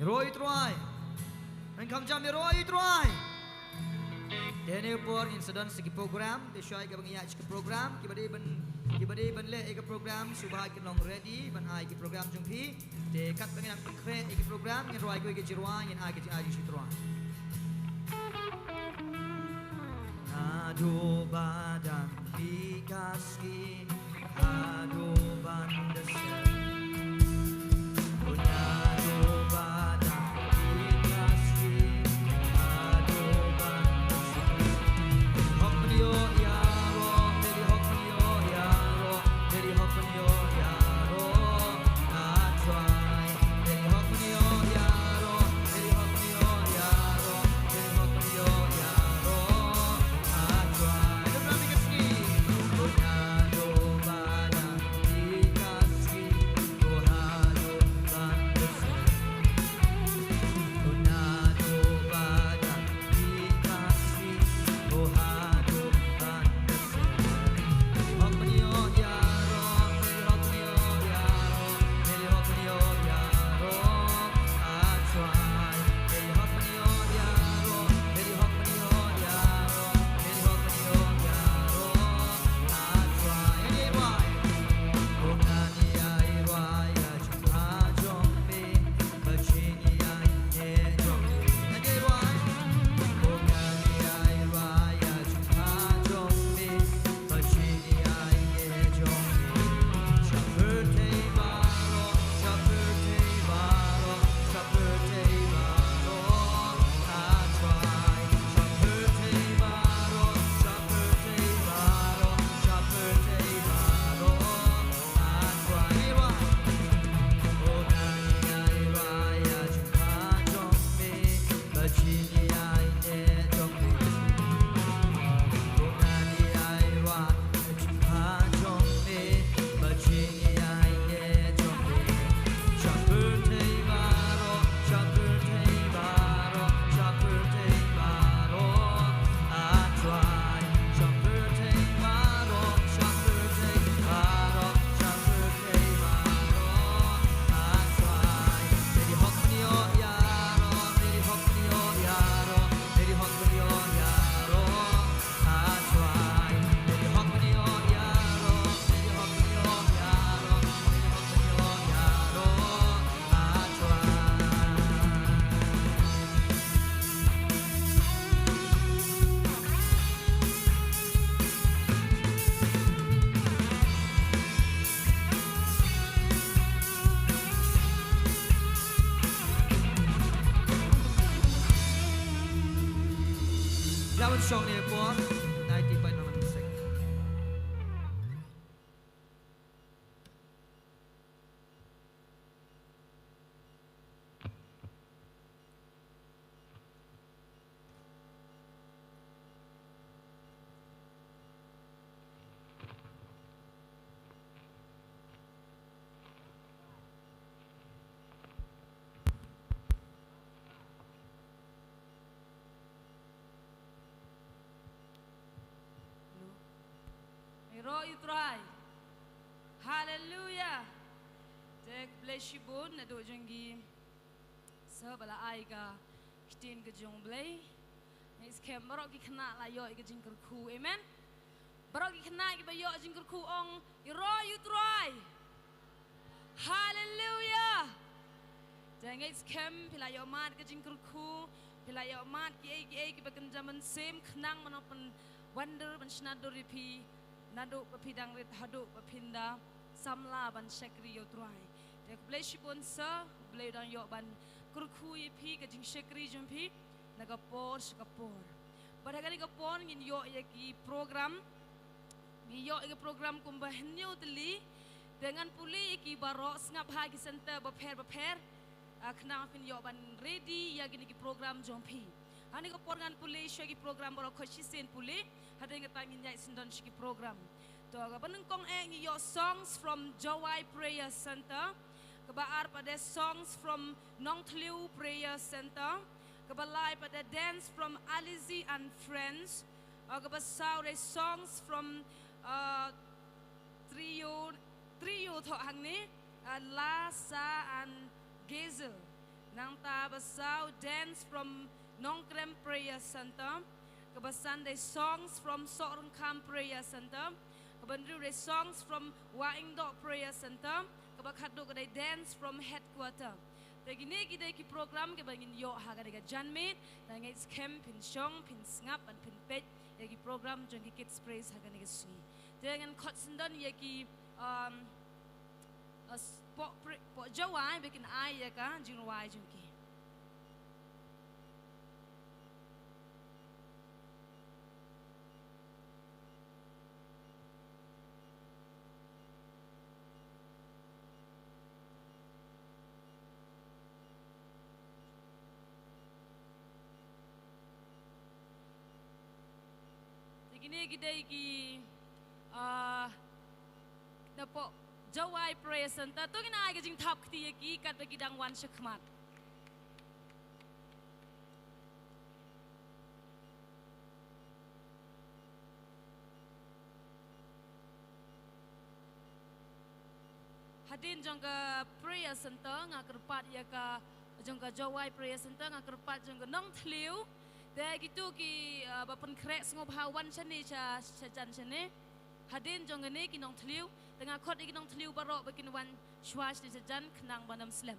Ïaroh ïa u Trai. Ngan kham jam, ïaroh ïa u Trai. Te ha kane ka por ngin sa don sa ki program, te shuwa kaba ngin ïaid sha ki program, kiba dei ban, kiba dei ban leh ïa ka program, sngewbha kin long ready ban ai ki program jong phi. Te katba ngin nang pynkhreh ïa ki program, ngin rwai kawei ka jingrwai, ngin ai ka jingai jong u Trai. Naduh ba dang mih ka sngi haduh ban da sep. Naduh ba dang mih ka sngi haduh ban da sep. Hok pynïoh ïaroh, hok pynïoh ïaroh, hok pynïoh ïaroh. Ïa ban shong ne por, ninety point nine second. Ïaroh ïa u Trai. Haleluia. Te khublei shibun naduh jong ki sha ba la ai ka ktien ka jong u Blei. Nga ngeit skhem baroh ki khynnah la ïoh ïa ka jingkyrkhu. Amen. Baroh ki khynnah kiba ïoh jingkyrkhu ong, ïaroh ïa u Trai. Haleluia. Te nga ngeit skhem phi la ïoh mad ka jingkyrkhu, phi la ïoh mad kiei kiei kiba kynja mynsiem khnang ban pynwandur, ban shna dur ïa phi naduh ba phi dang rit haduh ba phin da samla ban shakri ïa u Trai. Te khublei shibun sir, u Blei u dang ïoh ban kyrkhu ïa phi ka jingshakri jong phi na ka por sha ka por. Bad ha kane ka por ngin ïoh ïa ki program, ngi ïoh ïa ki program kumba hynñiew tylli. Te ngan pule ïa ki baroh, sngap ha ki center bapher bapher. Ah, khnang phin ïoh ban ready ïa kine ki program jong phi. Ha kane ka por ngan pule shuwa ki program baroh, khot shisien pule. Hadien kata ngin ïaid syndon sha ki program. To, kaba nyngkong eh ngi ïoh songs from Jowai Prayer Center. Kaba ar pat dei songs from Nongthliew Prayer Center. Kaba lai pat dei dance from Alizi and Friends. Ah, kaba saw dei songs from, ah, trio, trio thoh hangne, ah, La, Sa and Gezel. Nangta ba saw dance from Nongkrem Prayer Center. Kaba san dei songs from Sohryngkham Prayer Center. Kaba hynriew dei songs from Wahingdoh Prayer Center. Kaba khatduh ka dei dance from Headquarter. Te kine ki dei ki program kiba ngin ïoh ha kane ka janmiet. Te nga ngeit skhem phin shong, phin sngap, ban phin peit ïa ki program jong ki Kids Praise ha kane ka sngi. Te ngan khot syndon ïa ki, um, uh, s-, poh pri-, poh Jowai ba kin ai ïa ka jingrwai jong ki. Te kine ki dei ki, ah, na poh Jowai Prayer Center. To ngin ai ka jingthap kti ïa ki katba ki dang wan shakhmat. Hadien jong ka Prayer Center nga kyrpad ïa ka, jong ka Jowai Prayer Center nga kyrpad jong ka Nongthliew. Te kito ki, ah, ba pynkhreh sngewbha wan shane sha, shajan shane. Hadien jong kane ki Nongthliew, te nga khot ïa ki Nongthliew baroh ba kin wan shuwa shane shajan khnang ban ym slem.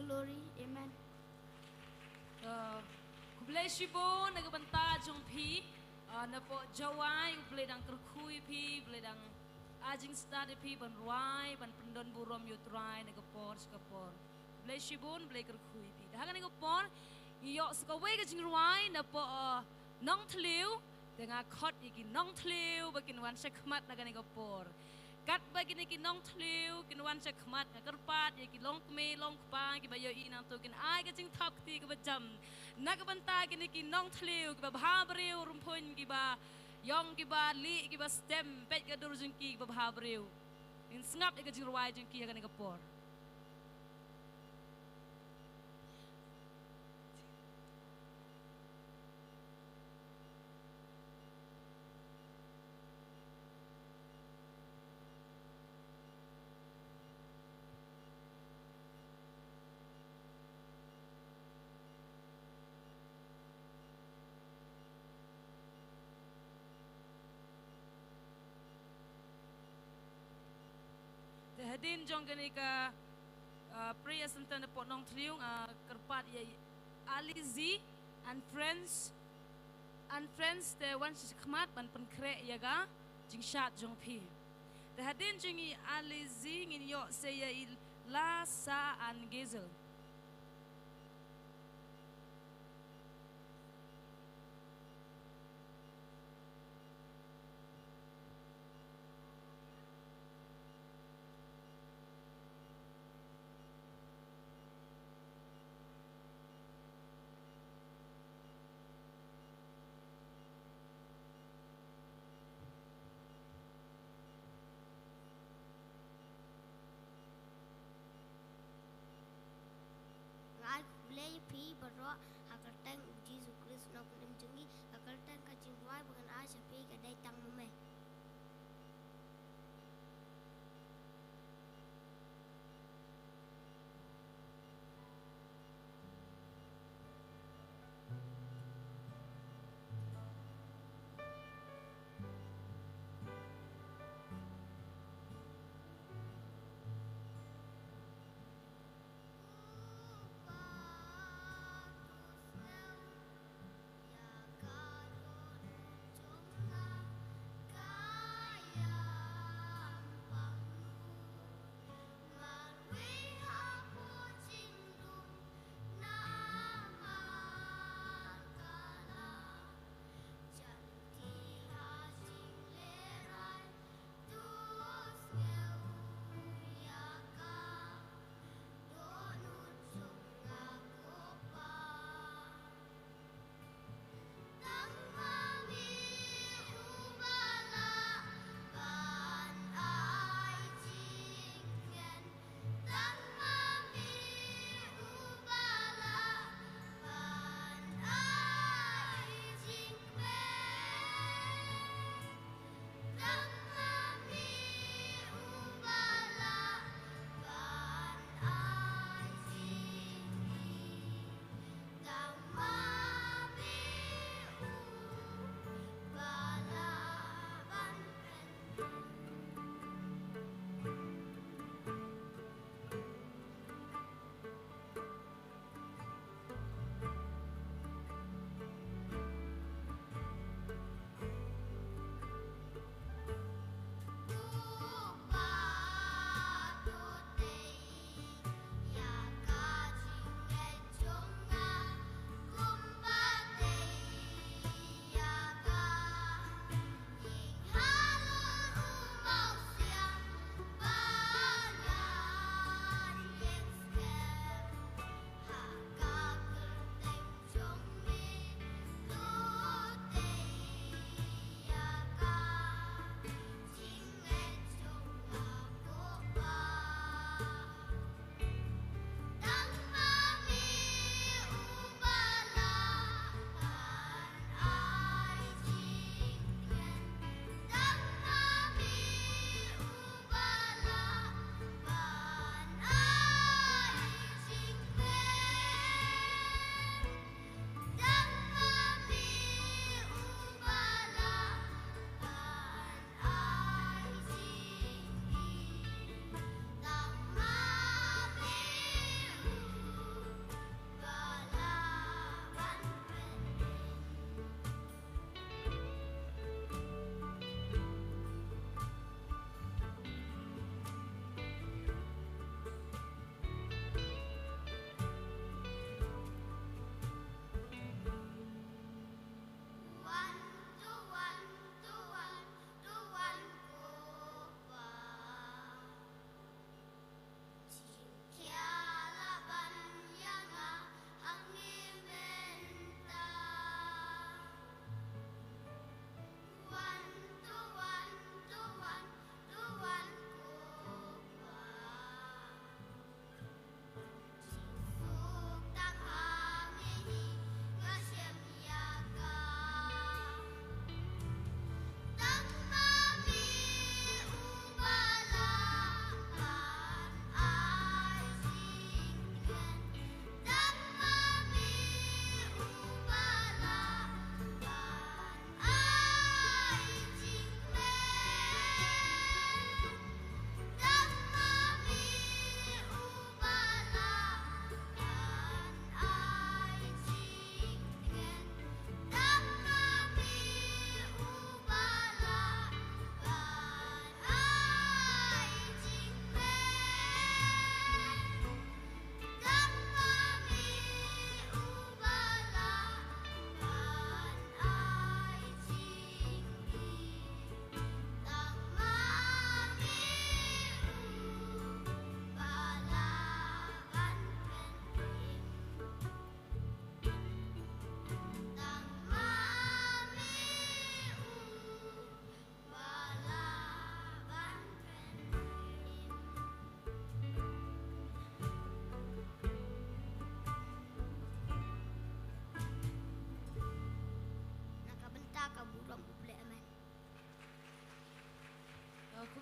Glory. Amen. Uh, khublei shibun na ka bynta jong phi, uh, na pdeng Jowai, U Blei dang kyrkhu ïa phi, U Blei dang ai jingstad ïa phi ban rwai, ban pyndonburom ïa U Trai na ka por sha ka por. Khublei shibun, U Blei kyrkhu ïa phi. Te ha kane ka por, ngi ïoh sa kawei ka jingrwai na pdeng, uh, Nongthliew, te nga khot ïa ki Nongthliew ba kin wan shakhmat na kane ka por. Katba kine ki Nongthliew kin wan shakhmat, nga kyrpad ïa ki longkmie longkpa kiba ïohi nangto kin ai ka jingthap kti kaba jam na ka bynta kine ki Nongthliew kiba bha briew, rymphuiñ kiba ïong, kiba lieh, kiba stem, peit ka dur jong ki kiba bha briew. Ngin sngap ïa ka jingrwai jong ki ha kane ka por. Te hadien jong kane ka, uh, prayer center na pdeng Nongthliew, uh, kyrpad ïa i Alizi and friends, and friends te wan shakhmat ban pynkhreh ïa ka jingshad jong phi. Te hadien jong i Alizi ngin ïoh sa ïa i Lasa and Gezel. Nga ai khublei ïa phi baroh ha ka kyrteng U Jisu Khrist u nongpynim jong ngi, ha ka kyrteng ka jingrwai ba ngan ai sha phi ka dei Tang Ma Me.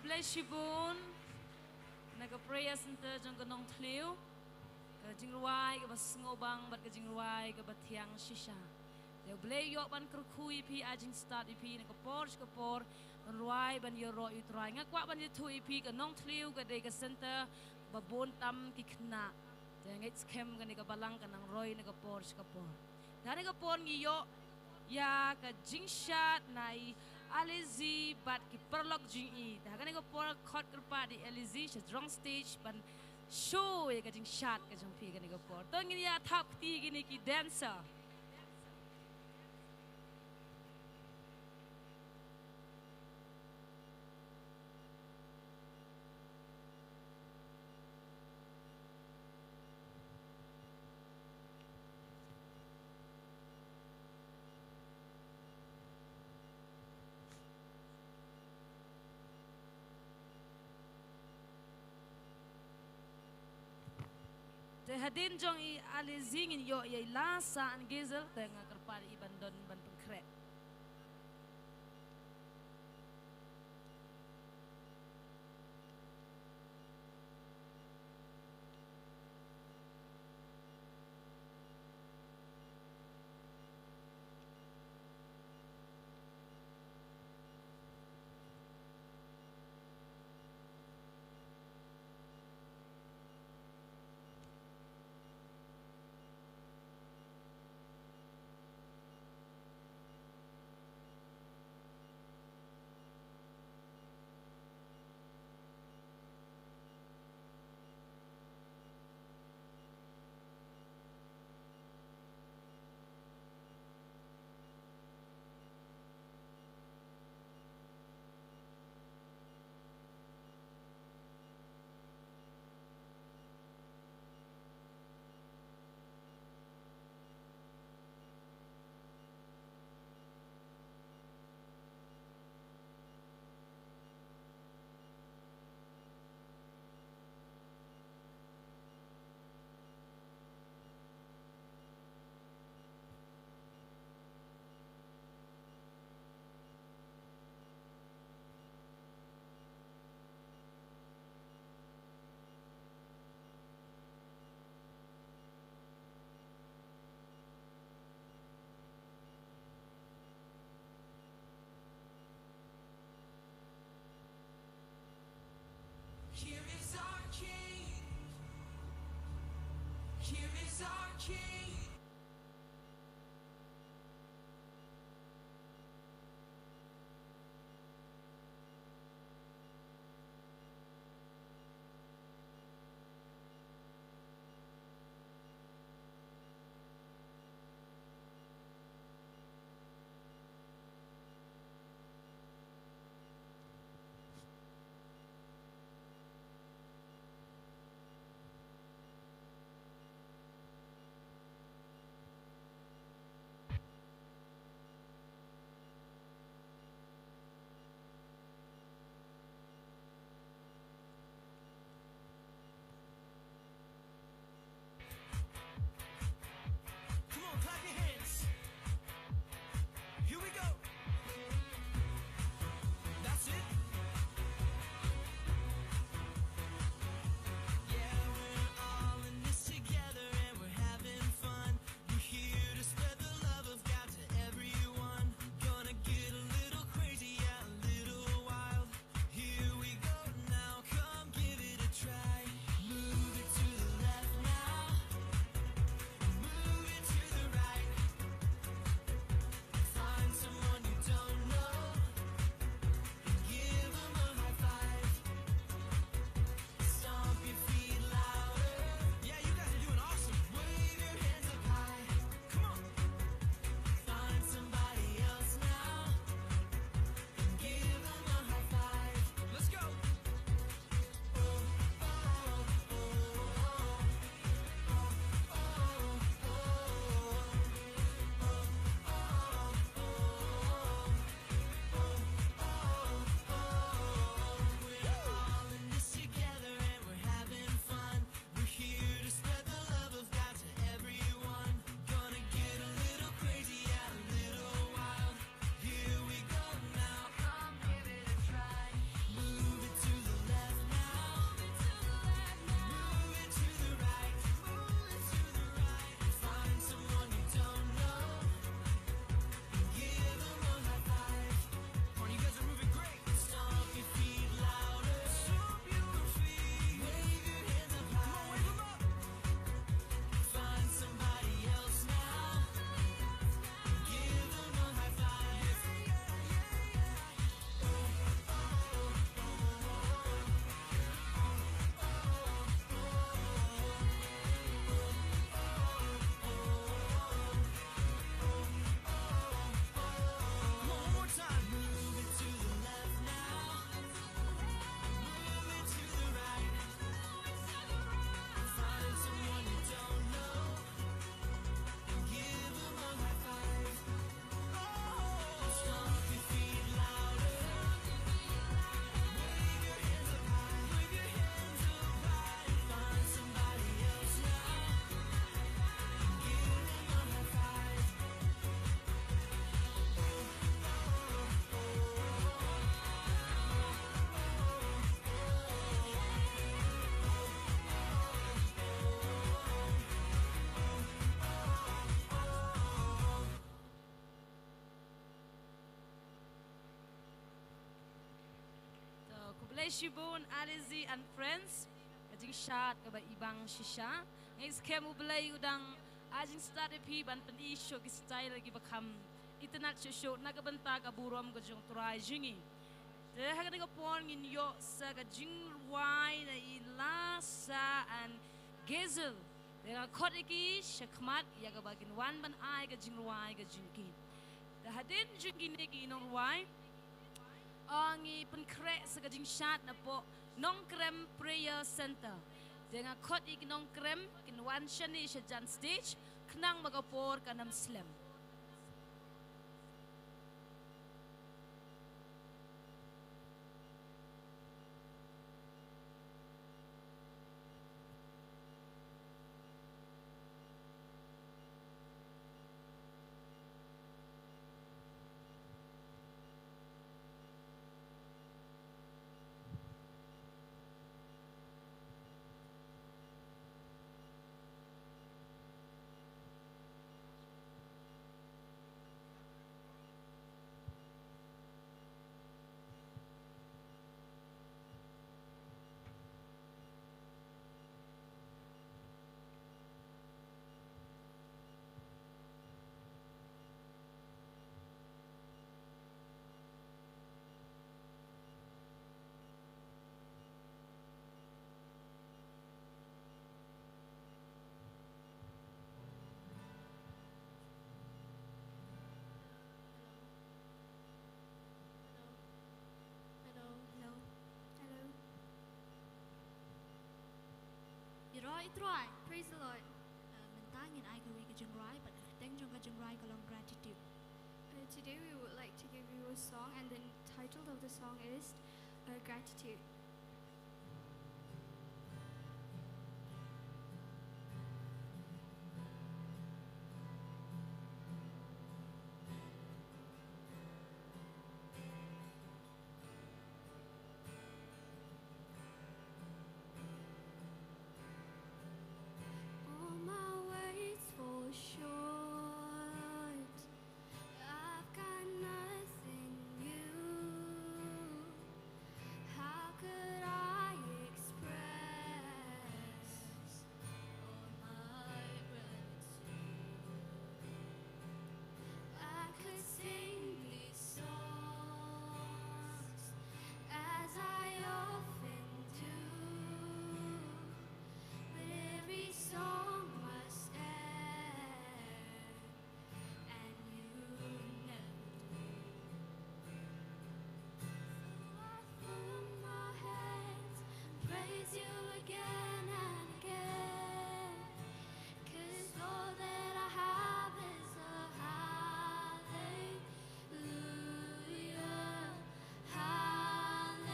Bless you bun. Na ka prayer center jong ka Nongthliew, ka jingrwai kaba sngewbang bad ka jingrwai kaba thiang shisha. Te U Blei ïoh ban kyrkhu ïa phi, ai jingstad ïa phi na ka por sha ka por, ban rwai ban ïaroh ïa U Trai. Nga kwah ban ïathuh ïa phi, ka Nongthliew ka dei ka center ba bun tam ki khynnah. Te ngeit skhem kane ka balang kan nang roi na ka por sha ka por. Te ha kane ka por ngi ïoh ïa ka jingshad na i Alizi bad ki paralok jong i. Te ha kane ka por khot kyrpad ïa i Alizi sha jrong stage ban show ïa ka jingshad ka jong phi ha kane ka por. To ngin ïa thap kti ïa kine ki dancer. Te hadien jong i Alizi ngin ïoh ïa i Lasa Angezel, te nga kyrpad ïa i ban don ban pynkhreh. Shibun Alizi and friends, ka jingshad kaba ibang shisha. Nga ngeit skhem U Blei u dang ai jingstad ïa phi ban pyni shuh ki style kiba kham itynnad shuh shuh na ka bynta ka burom ka jong U Trai jong ngi. Te ha kane ka por ngin ïoh sa ka jingrwai na i Lasa and Gezel. Te nga khot ïa ki sha khmat ïa kaba kin wan ban ai ka jingrwai ka jong ki. Te hadien jong kine ki nongrwai, ngi pynkhreh sa ka jingshad na poh Nongkrem Prayer Center. Te nga khot ïa ki nongkrem kin wan shane sha jan stage khnang ba ka por kan ym slem. Hello. Hello. Hello. Hello. Ïaroh ïa U Trai. Praise the Lord. Uh, mynta ngin ai kawei ka jingrwai, bad ka kyrteng jong ka jingrwai ka long Gratitude. Uh, today we would like to give you a song, and the title of the song is, uh, Gratitude. All my ways fall short. I've got nothing new. How could I express all my gratitude? I could sing these songs as I often do, but every song must end, and you never do. So I throw up my hands, praise you again and again, 'cause all that I have is a hallelujah, hallelujah.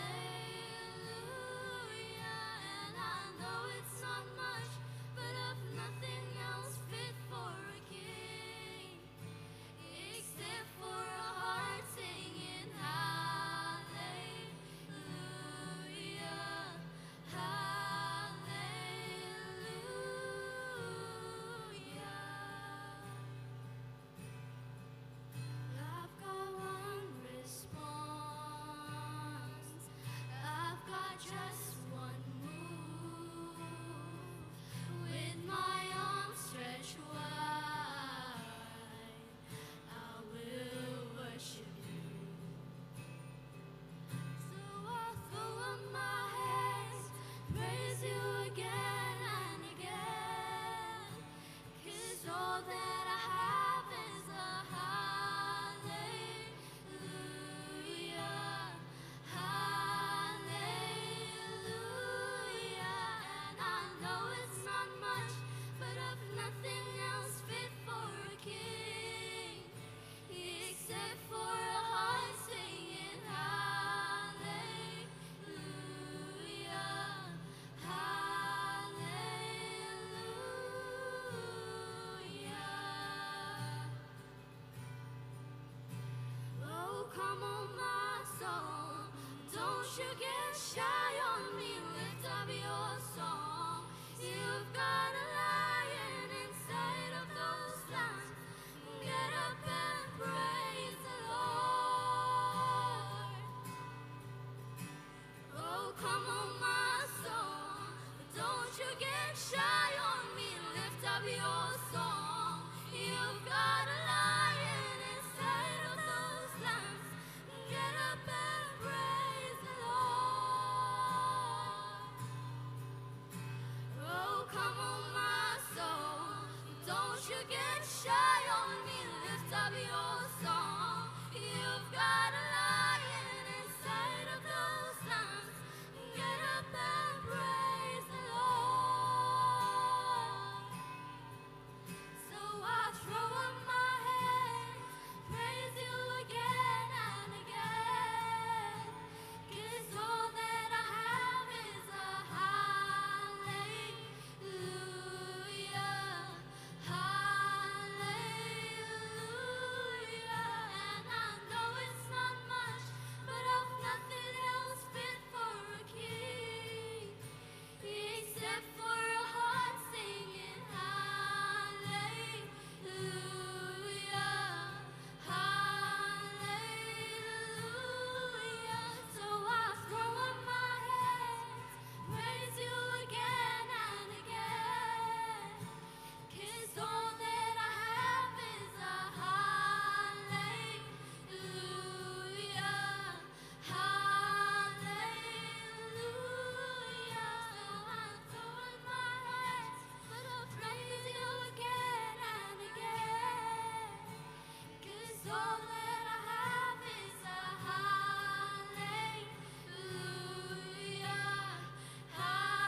And I know it's not much, but of nothing else fit for a king, except for a heart singing hallelujah, hallelujah. I've got one response. I've got just one move. With my arms stretched wide, I will worship you. So I'll throw up my hands, praise you again and again, 'cause all that I have is a hallelujah, hallelujah. And I know it's not much, but of nothing else fit for a king, except for a heart singing hallelujah, hallelujah. Oh, come on, my soul, don't you get shy on me. Lift up your song. You've got a lion inside of those lungs. Get up and praise the Lord. Oh, your song. You've got a lion inside of those lungs. Get up and praise the Lord. Oh, come on, my soul, don't you get shy on me. Lift up your song. You've got a lion inside of those lungs. Get up and praise the Lord. So I throw up my hands, praise you again and again. 'Cause all that I have is a hallelujah, hallelujah. And I know it's not much, but I've nothing else fit for a king. Except for a heart singing hallelujah, hallelujah. So I throw up my hands, praise you again and again. 'Cause all that I have is a hallelujah, hallelujah. So I throw up my hands, but I'll praise you again and again. 'Cause all that I have is a hallelujah, hallelujah.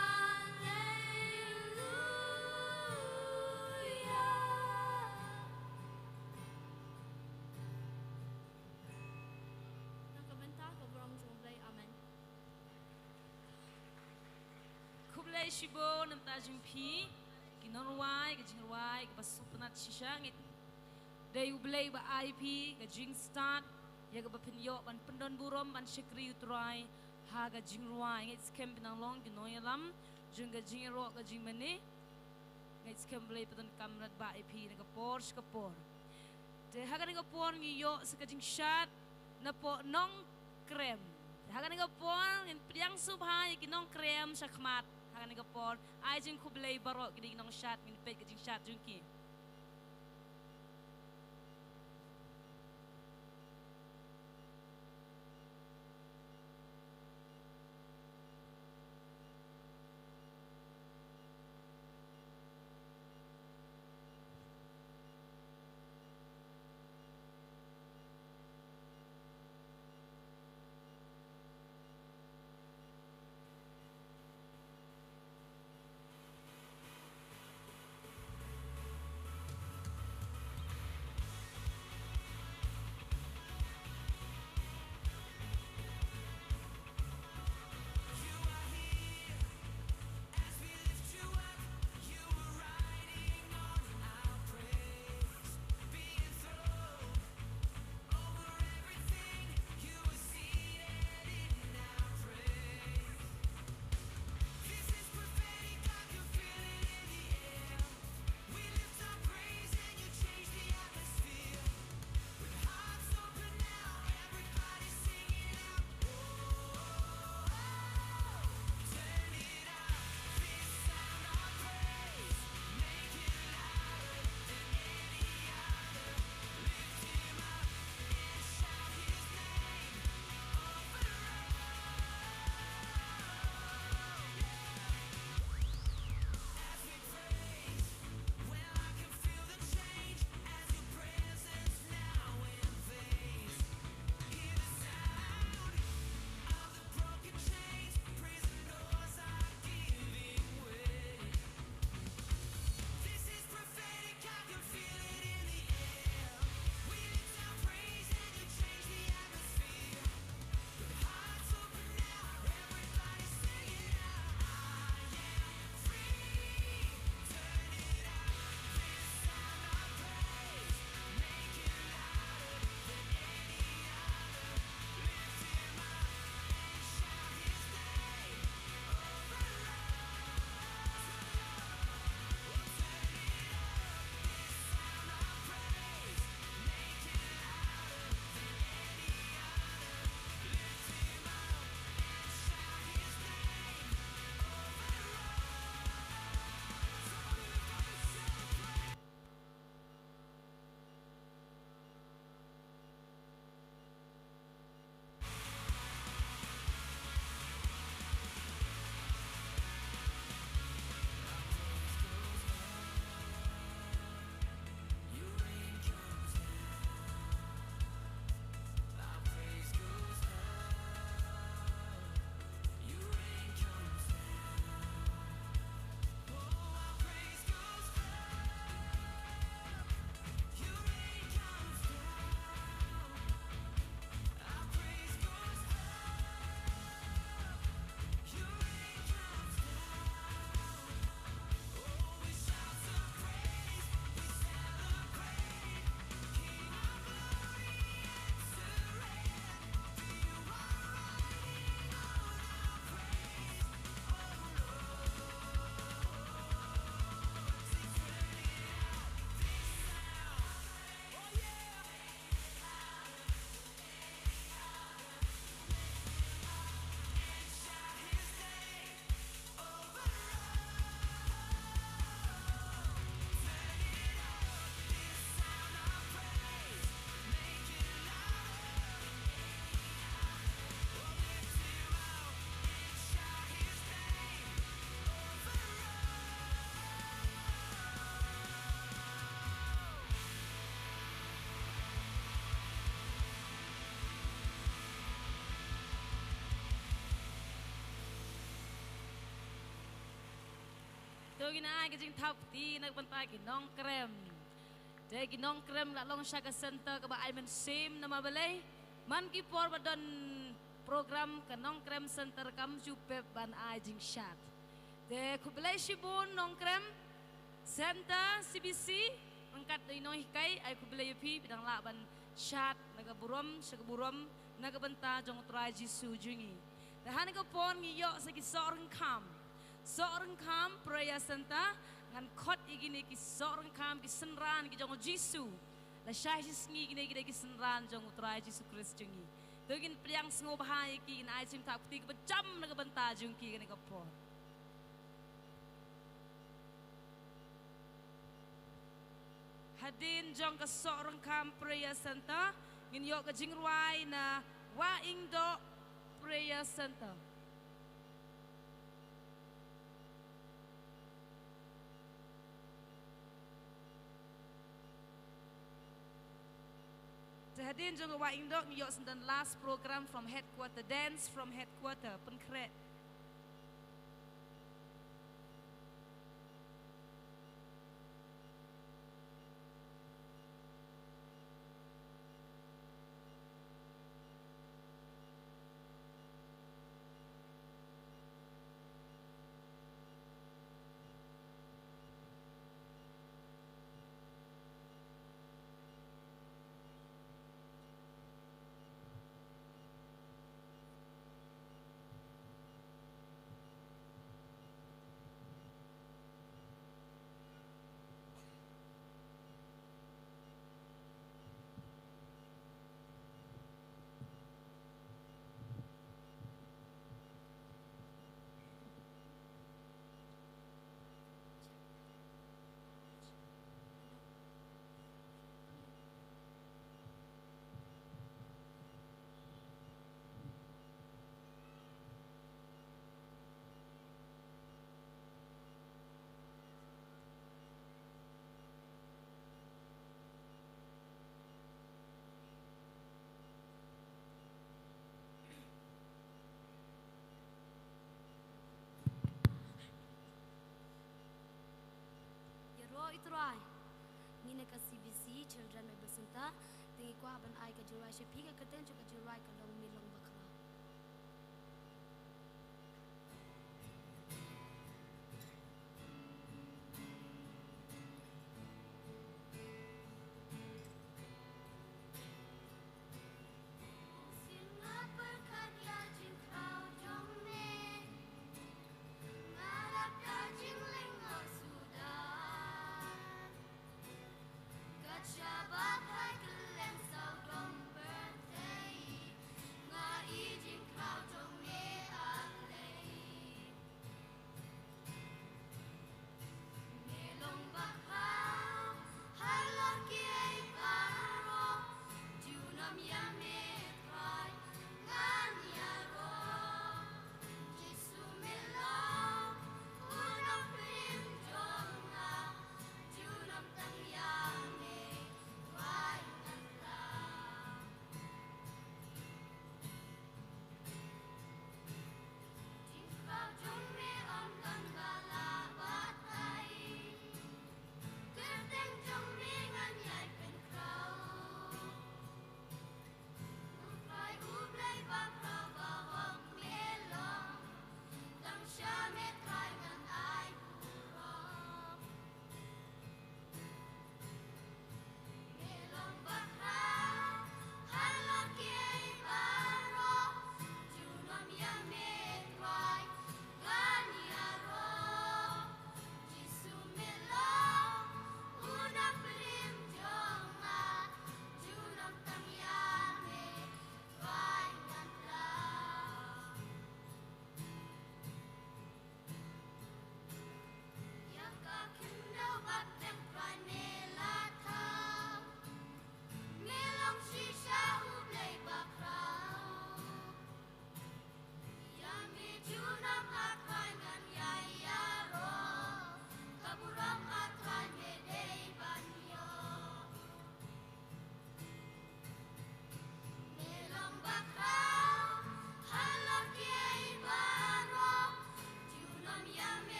Na ka bynta ka burom jong U Blei. Amen. Khublei shibun na ka bynta jong phi ki nongrwai, ka jingrwai kaba sngewtynnat shisha. Ngeit dei U Blei ba ai phi ka jingstad ïa kaba phin ïoh ban pyndon burom, ban shakri U Trai ha ka jingrwai. Ngeit skhem phin nang long ki nongïalam jong ka jingïaroh ka jingmane. Ngeit skhem U Blei pyndonkam mrad ba ïa phi na ka por sha ka por. Te ha kane ka por ngi ïoh sa ka jingshad na poh Nongkrem. Te ha kane ka por ngin pdiang sngewbha ïa ki nongkrem shakhmat. Ha kane ka por ai jingkhublei baroh ki dei ki nongshad, ngin peit ka jingshad jong ki. To ngin ai ka jingthap kti na ka bynta ki nongkrem. Te ki nongkrem la long sha ka center kaba ai mynsiem namar balei man ki por ba don program ka nongkrem center kam ju pep ban ai jingshad. Te khublei shibun nongkrem center C B C ryngkat da i nonghikai, ai khublei ïa phi ba dang lah ban shad na ka burom sha ka burom na ka bynta jong U Trai Jisu jong ngi. Te ha kane ka por ngi ïoh sa ki sohryngkham. Sohryngkham Prayer Center, ngan khot ïa kine ki sohryngkham, ki synran ki jong U Jisu. Lashai shi sngi kine ki dei ki synran jong U Trai Jisu Khrist jong ngi. To ngin pdiang sngewbha ïa ki, ngin ai jingthap kti kaba jam na ka bynta jong ki ha kane ka por. Hadien jong ka sohryngkham Prayer Center ngin ïoh ka jingrwai na Wahingdoh Prayer Center. Te hadien jong ka Wahingdoh ngi ïoh sa don last program from headquarter, dance from headquarter, pynkhreh. Ïaroh i Trai. Ngi na ka C B C Children Bible Center, te ngi kwah ban ai ka jingrwai sha phi, ka kyrteng jong ka jingrwai ka long Mi Long Bakhraw.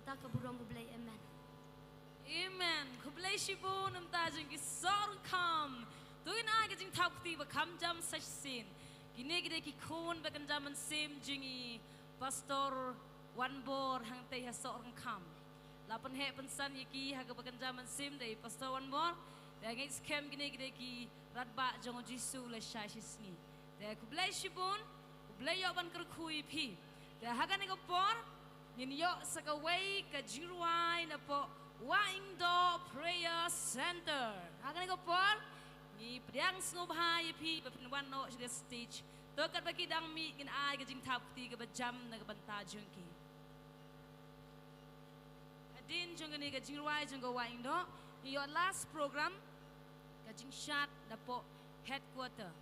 Da ka burom U Blei, amen. Amen. Khublei shibun namar jong ki sohryngkham. To ngin ai ka jingthap kti ba kham jam sa shisien. Kine ki dei ki khun ba kynja mynsiem jong i Pastor Wanbor hangtei ha sohryngkham. La pynheh pynsan ïa ki ha kaba kynja mynsiem da i Pastor Wanbor. Te ngeit skhem kine ki dei ki radbah jong U Jisu lashai shisngi. Te khublei shibun, U Blei ïoh ban kyrkhu ïa phi. Te ha kane ka por ngin ïoh sa kawei ka jingrwai napoh Wahingdoh Prayer Center. Ha kane ka por ngi pdiang sngewbha ïa phi ba phin wan noh sha ka stage. To katba ki dang mih ngin ai ka jingthap kti kaba jam na ka bynta jong ki. Hadien jong kane ka jingrwai jong ka Wahingdoh, ngi ïoh last program, ka jingshad napoh headquarter.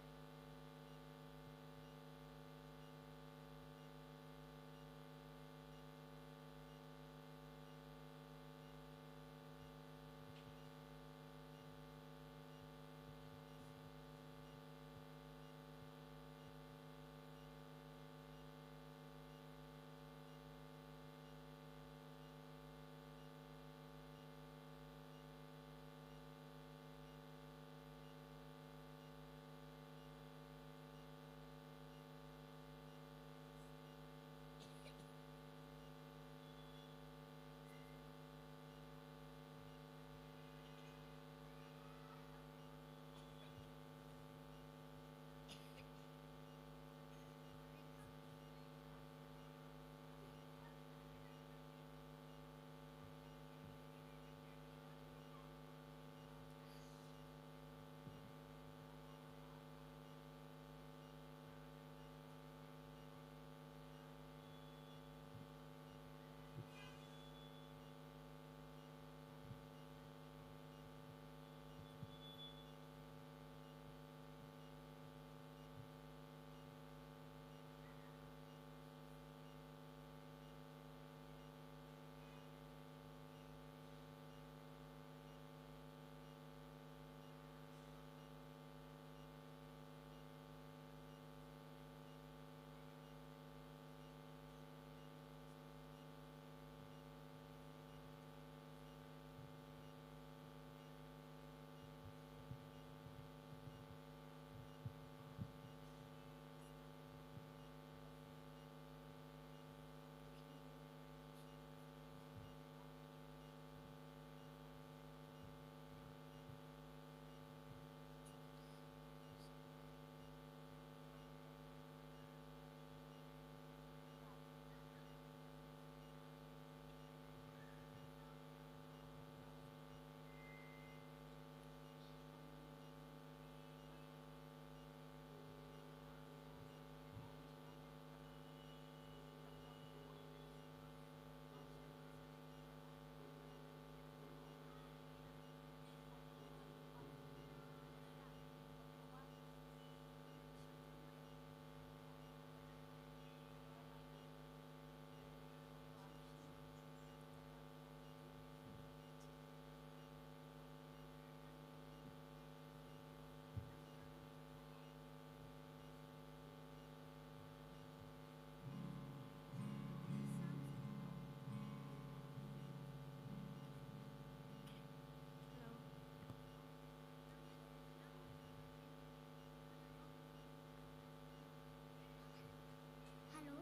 Hello.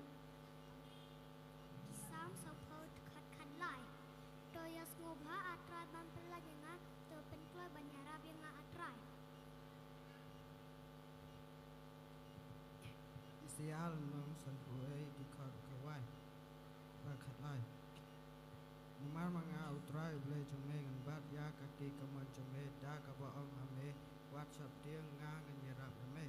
Ki Salm sawphew dkhot khatlai. To ïasngewbha ah Trai ban pyllait ïa nga, to pynkloi ban ïarap ïa nga ah Trai. Isaïah lynnong sanphew wei dkhot kawei bad khatlai. Namar ma nga U Trai U Blei jong me ngan bat ïa ka kti kamon jong me da kaba ong ha me, wat sheptieng, nga ngan ïarap ïa me.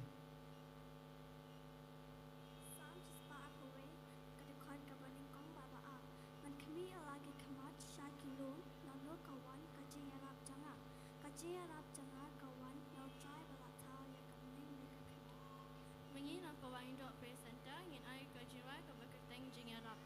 Salm shispah arphew wei, ka dkhot kaba nyngkong bad ba ar. Ban khmih ïa la ki khmat sha ki lum, nangno ka wan ka jingïarap jong nga. Ka jingïarap jong nga ka wan na U Trai ba la thaw ïa ka bneng bad ka khyndew. Ma ngi na ka Wahingdoh Prayer Center ngin ai ka jingrwai kaba kyrteng Jingïarap.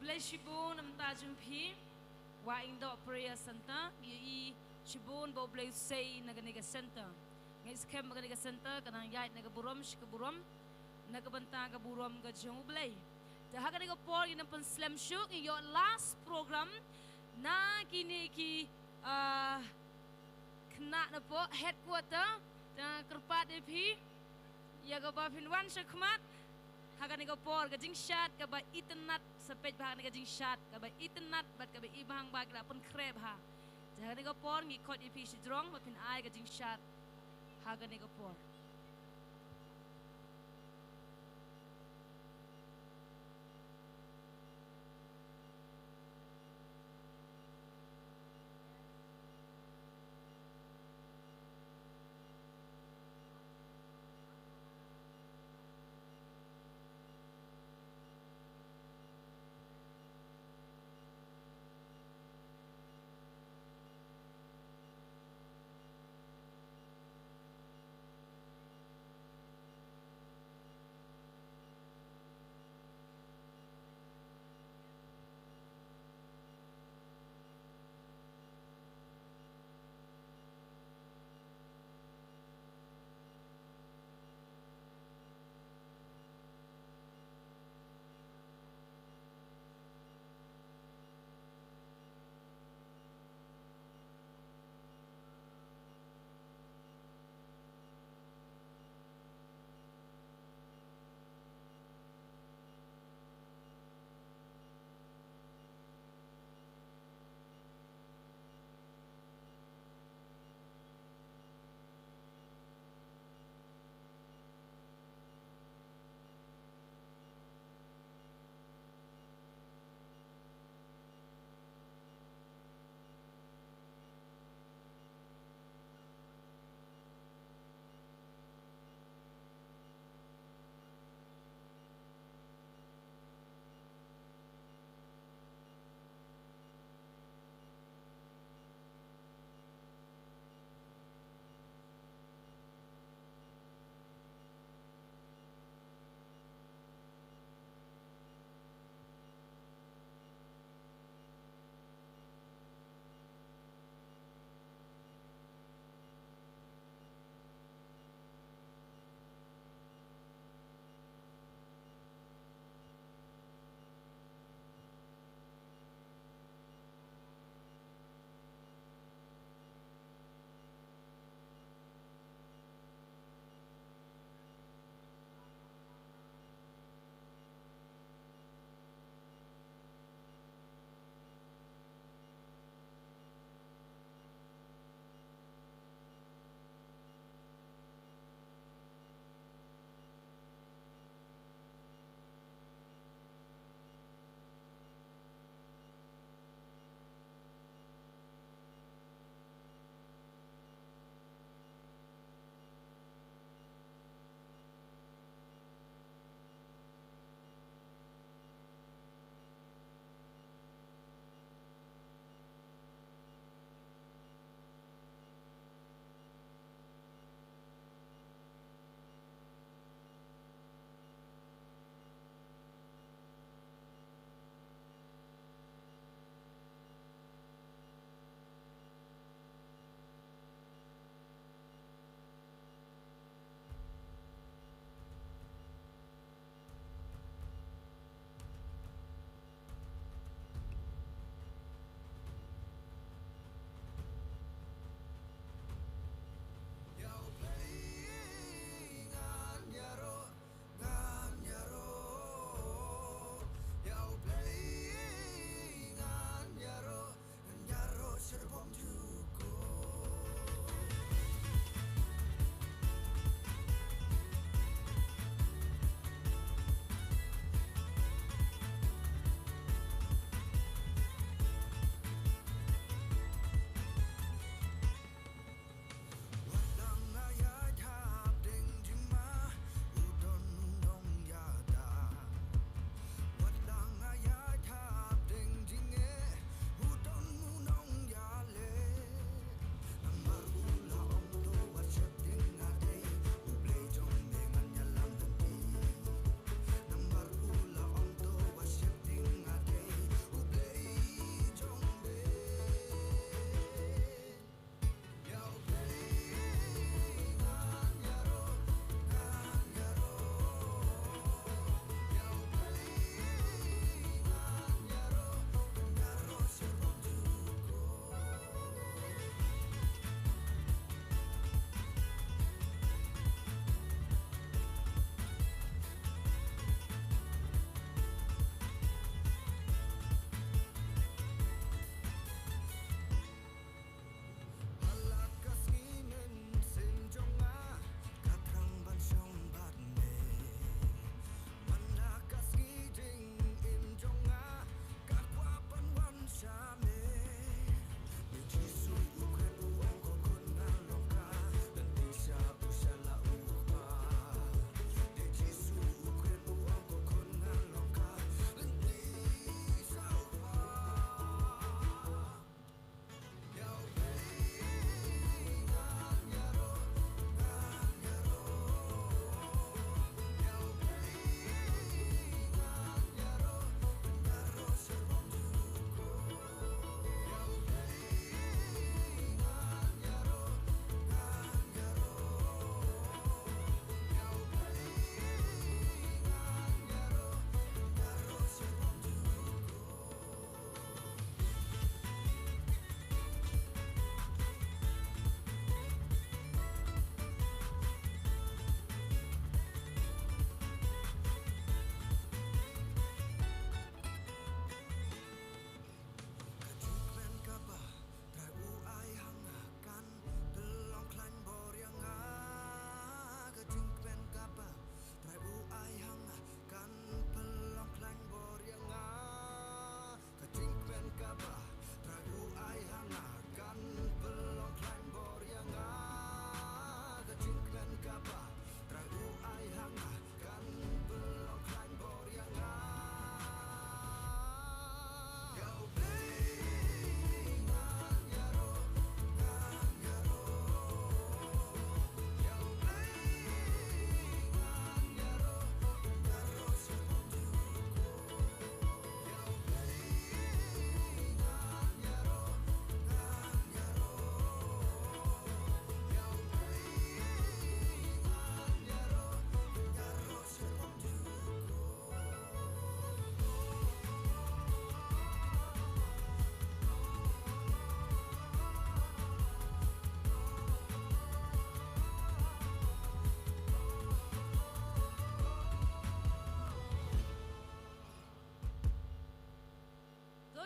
Khublei shibun na ka bynta jong phi. Wa Ingdoh Prayer Center, ngi ïohi shibun ba U Blei u sei na kane ka center. Ngi skhem ba kane ka center ka nang ïaid na ka burom sha ka burom, na ka bynta ka burom ka jong U Blei. Te ha kane ka por ngin ym pynslem shuh, ngi ïoh last program na kine ki, ah, khynnah na poh headquarter. Te kyrpad ïa phi ïa kaba phin wan sha khmat ha kane ka por, ka jingshad kaba itynnad. Sa peit bha ha kane ka jingshad kaba itynnad bad kaba ibhang ba ki la pynkhreh bha. Te ha kane ka por ngi khot ïa phi shajrong ba phin ai ka jingshad ha kane ka por.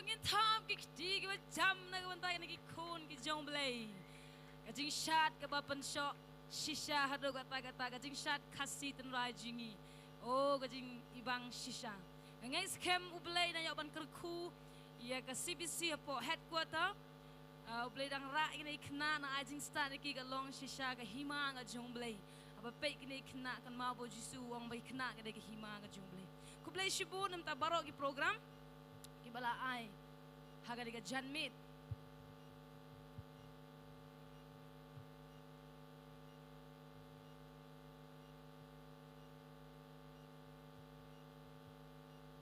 Ngin thap ki kti kiba jam na ka bynta na ki khun ki jong U Blei. Ka jingshad kaba pynshoh shisha haduh katta katta, ka jingshad Khasi tynrai jong ngi. O ka jingibang shisha. Nga ngeit skhem U Blei un ïoh ban kyrkhu ïa ka C B C hapoh headquarter. Ah, U Blei dang rah ïa kine ki khynnah, un ai jingstad ïa ki, ka long shisha ka hima ka jong U Blei. Haba peit kine ki khynnah, kynmaw ba U Jisu u ong ba ki khynnah ka dei ka hima ka jong U Blei. Khublei shibun namar baroh ki program kiba la ai ha kane ka janmiet.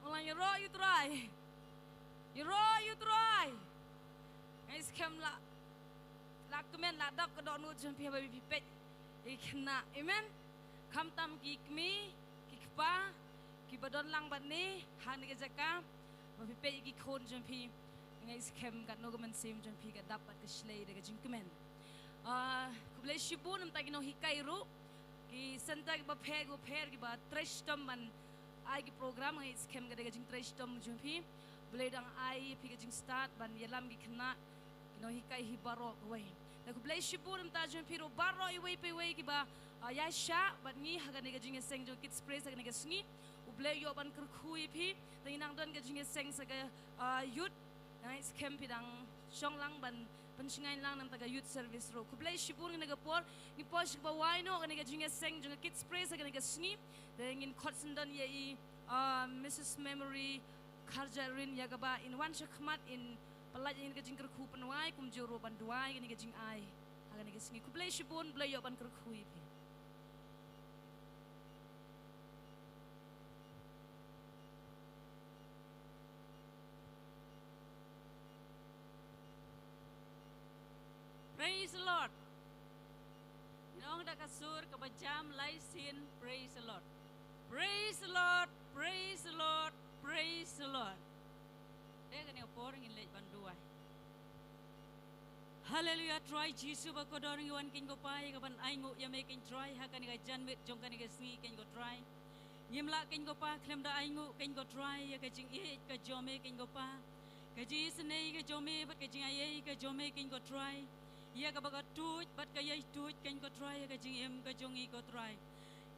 Ong lang, ïaroh ïa U Trai. Ïaroh ïa U Trai. Nga ngeit skhem la, la kmen, la dap ka dohnud jong phi haba phi peit ïa ki khynnah. Amen. Khamtam ki kmie, ki kpa kiba don lang bad ngi ha kane ka jaka, ba phi peit ïa ki khun jong phi. Nga ngeit skhem katno ka mynsiem jong phi ka dap bad ka shlei da ka jingkmen. Ah, khublei shibun namar ki nonghikai ruh, ki center kiba pher kiba pher kiba trei shitom ban ai ki program. Nga ngeit skhem ka dei ka jingtrei shitom jong phi. U Blei u dang ai ïa phi ka jingstad ban ïalam ki khynnah, ki nonghikai hi baroh kawei. Te khublei shibun namar jong phi ruh baroh iwei pa iwei kiba, ah, ïaishah bad ngi ha kane ka jingïaseng jong Kids Praise ha kane ka sngi. U Blei u ïoh ban kyrkhu ïa phi. Te ngi nang don ka jingïaseng sa ka, ah, youth. Nga ngeit skhem phi dang shong lang ban pynshngaiñ lang namar ka youth service ruh. Khublei shibun. Kane ka por ngi poi sha kaba wai noh kane ka jingïaseng jong ka Kids Praise ha kane ka sngi. Te ngin khot syndon ïa i, ah, Missus Memory Kharjahrin ïa kaba in wan sha khmat in pyllait ïa ka jingkyrkhu pynwai, kumjuh ruh ban duwai kane ka jingai ha kane ka sngi. Khublei shibun, U Blei u ïoh ban kyrkhu ïa phi. Praise the Lord. Ngin ong da ka sur kaba jam lai sien, praise the Lord. Praise the Lord, praise the Lord, praise the Lord. Te kane ka por ngin leit ban duwai. Haleluya, Trai Jisu ba kordor, ngi wan keiñ ko Pa ïa ka ban ainguh ïa me keiñ Trai ha kane ka janmiet jong kane ka sngi keiñ ko Trai. Ngim lah keiñ ko Pa khlem da ainguh keiñ ko Trai ïa ka jingïeit ka jong me keiñ ko Pa. Ka jingisynei ka jong me bad ka jingaiei ka jong me keiñ ko Trai. Ïa kaba ka tuid bad ka ïai tuid keiñ ko Trai ïa ka jingim ka jong ngi ko Trai.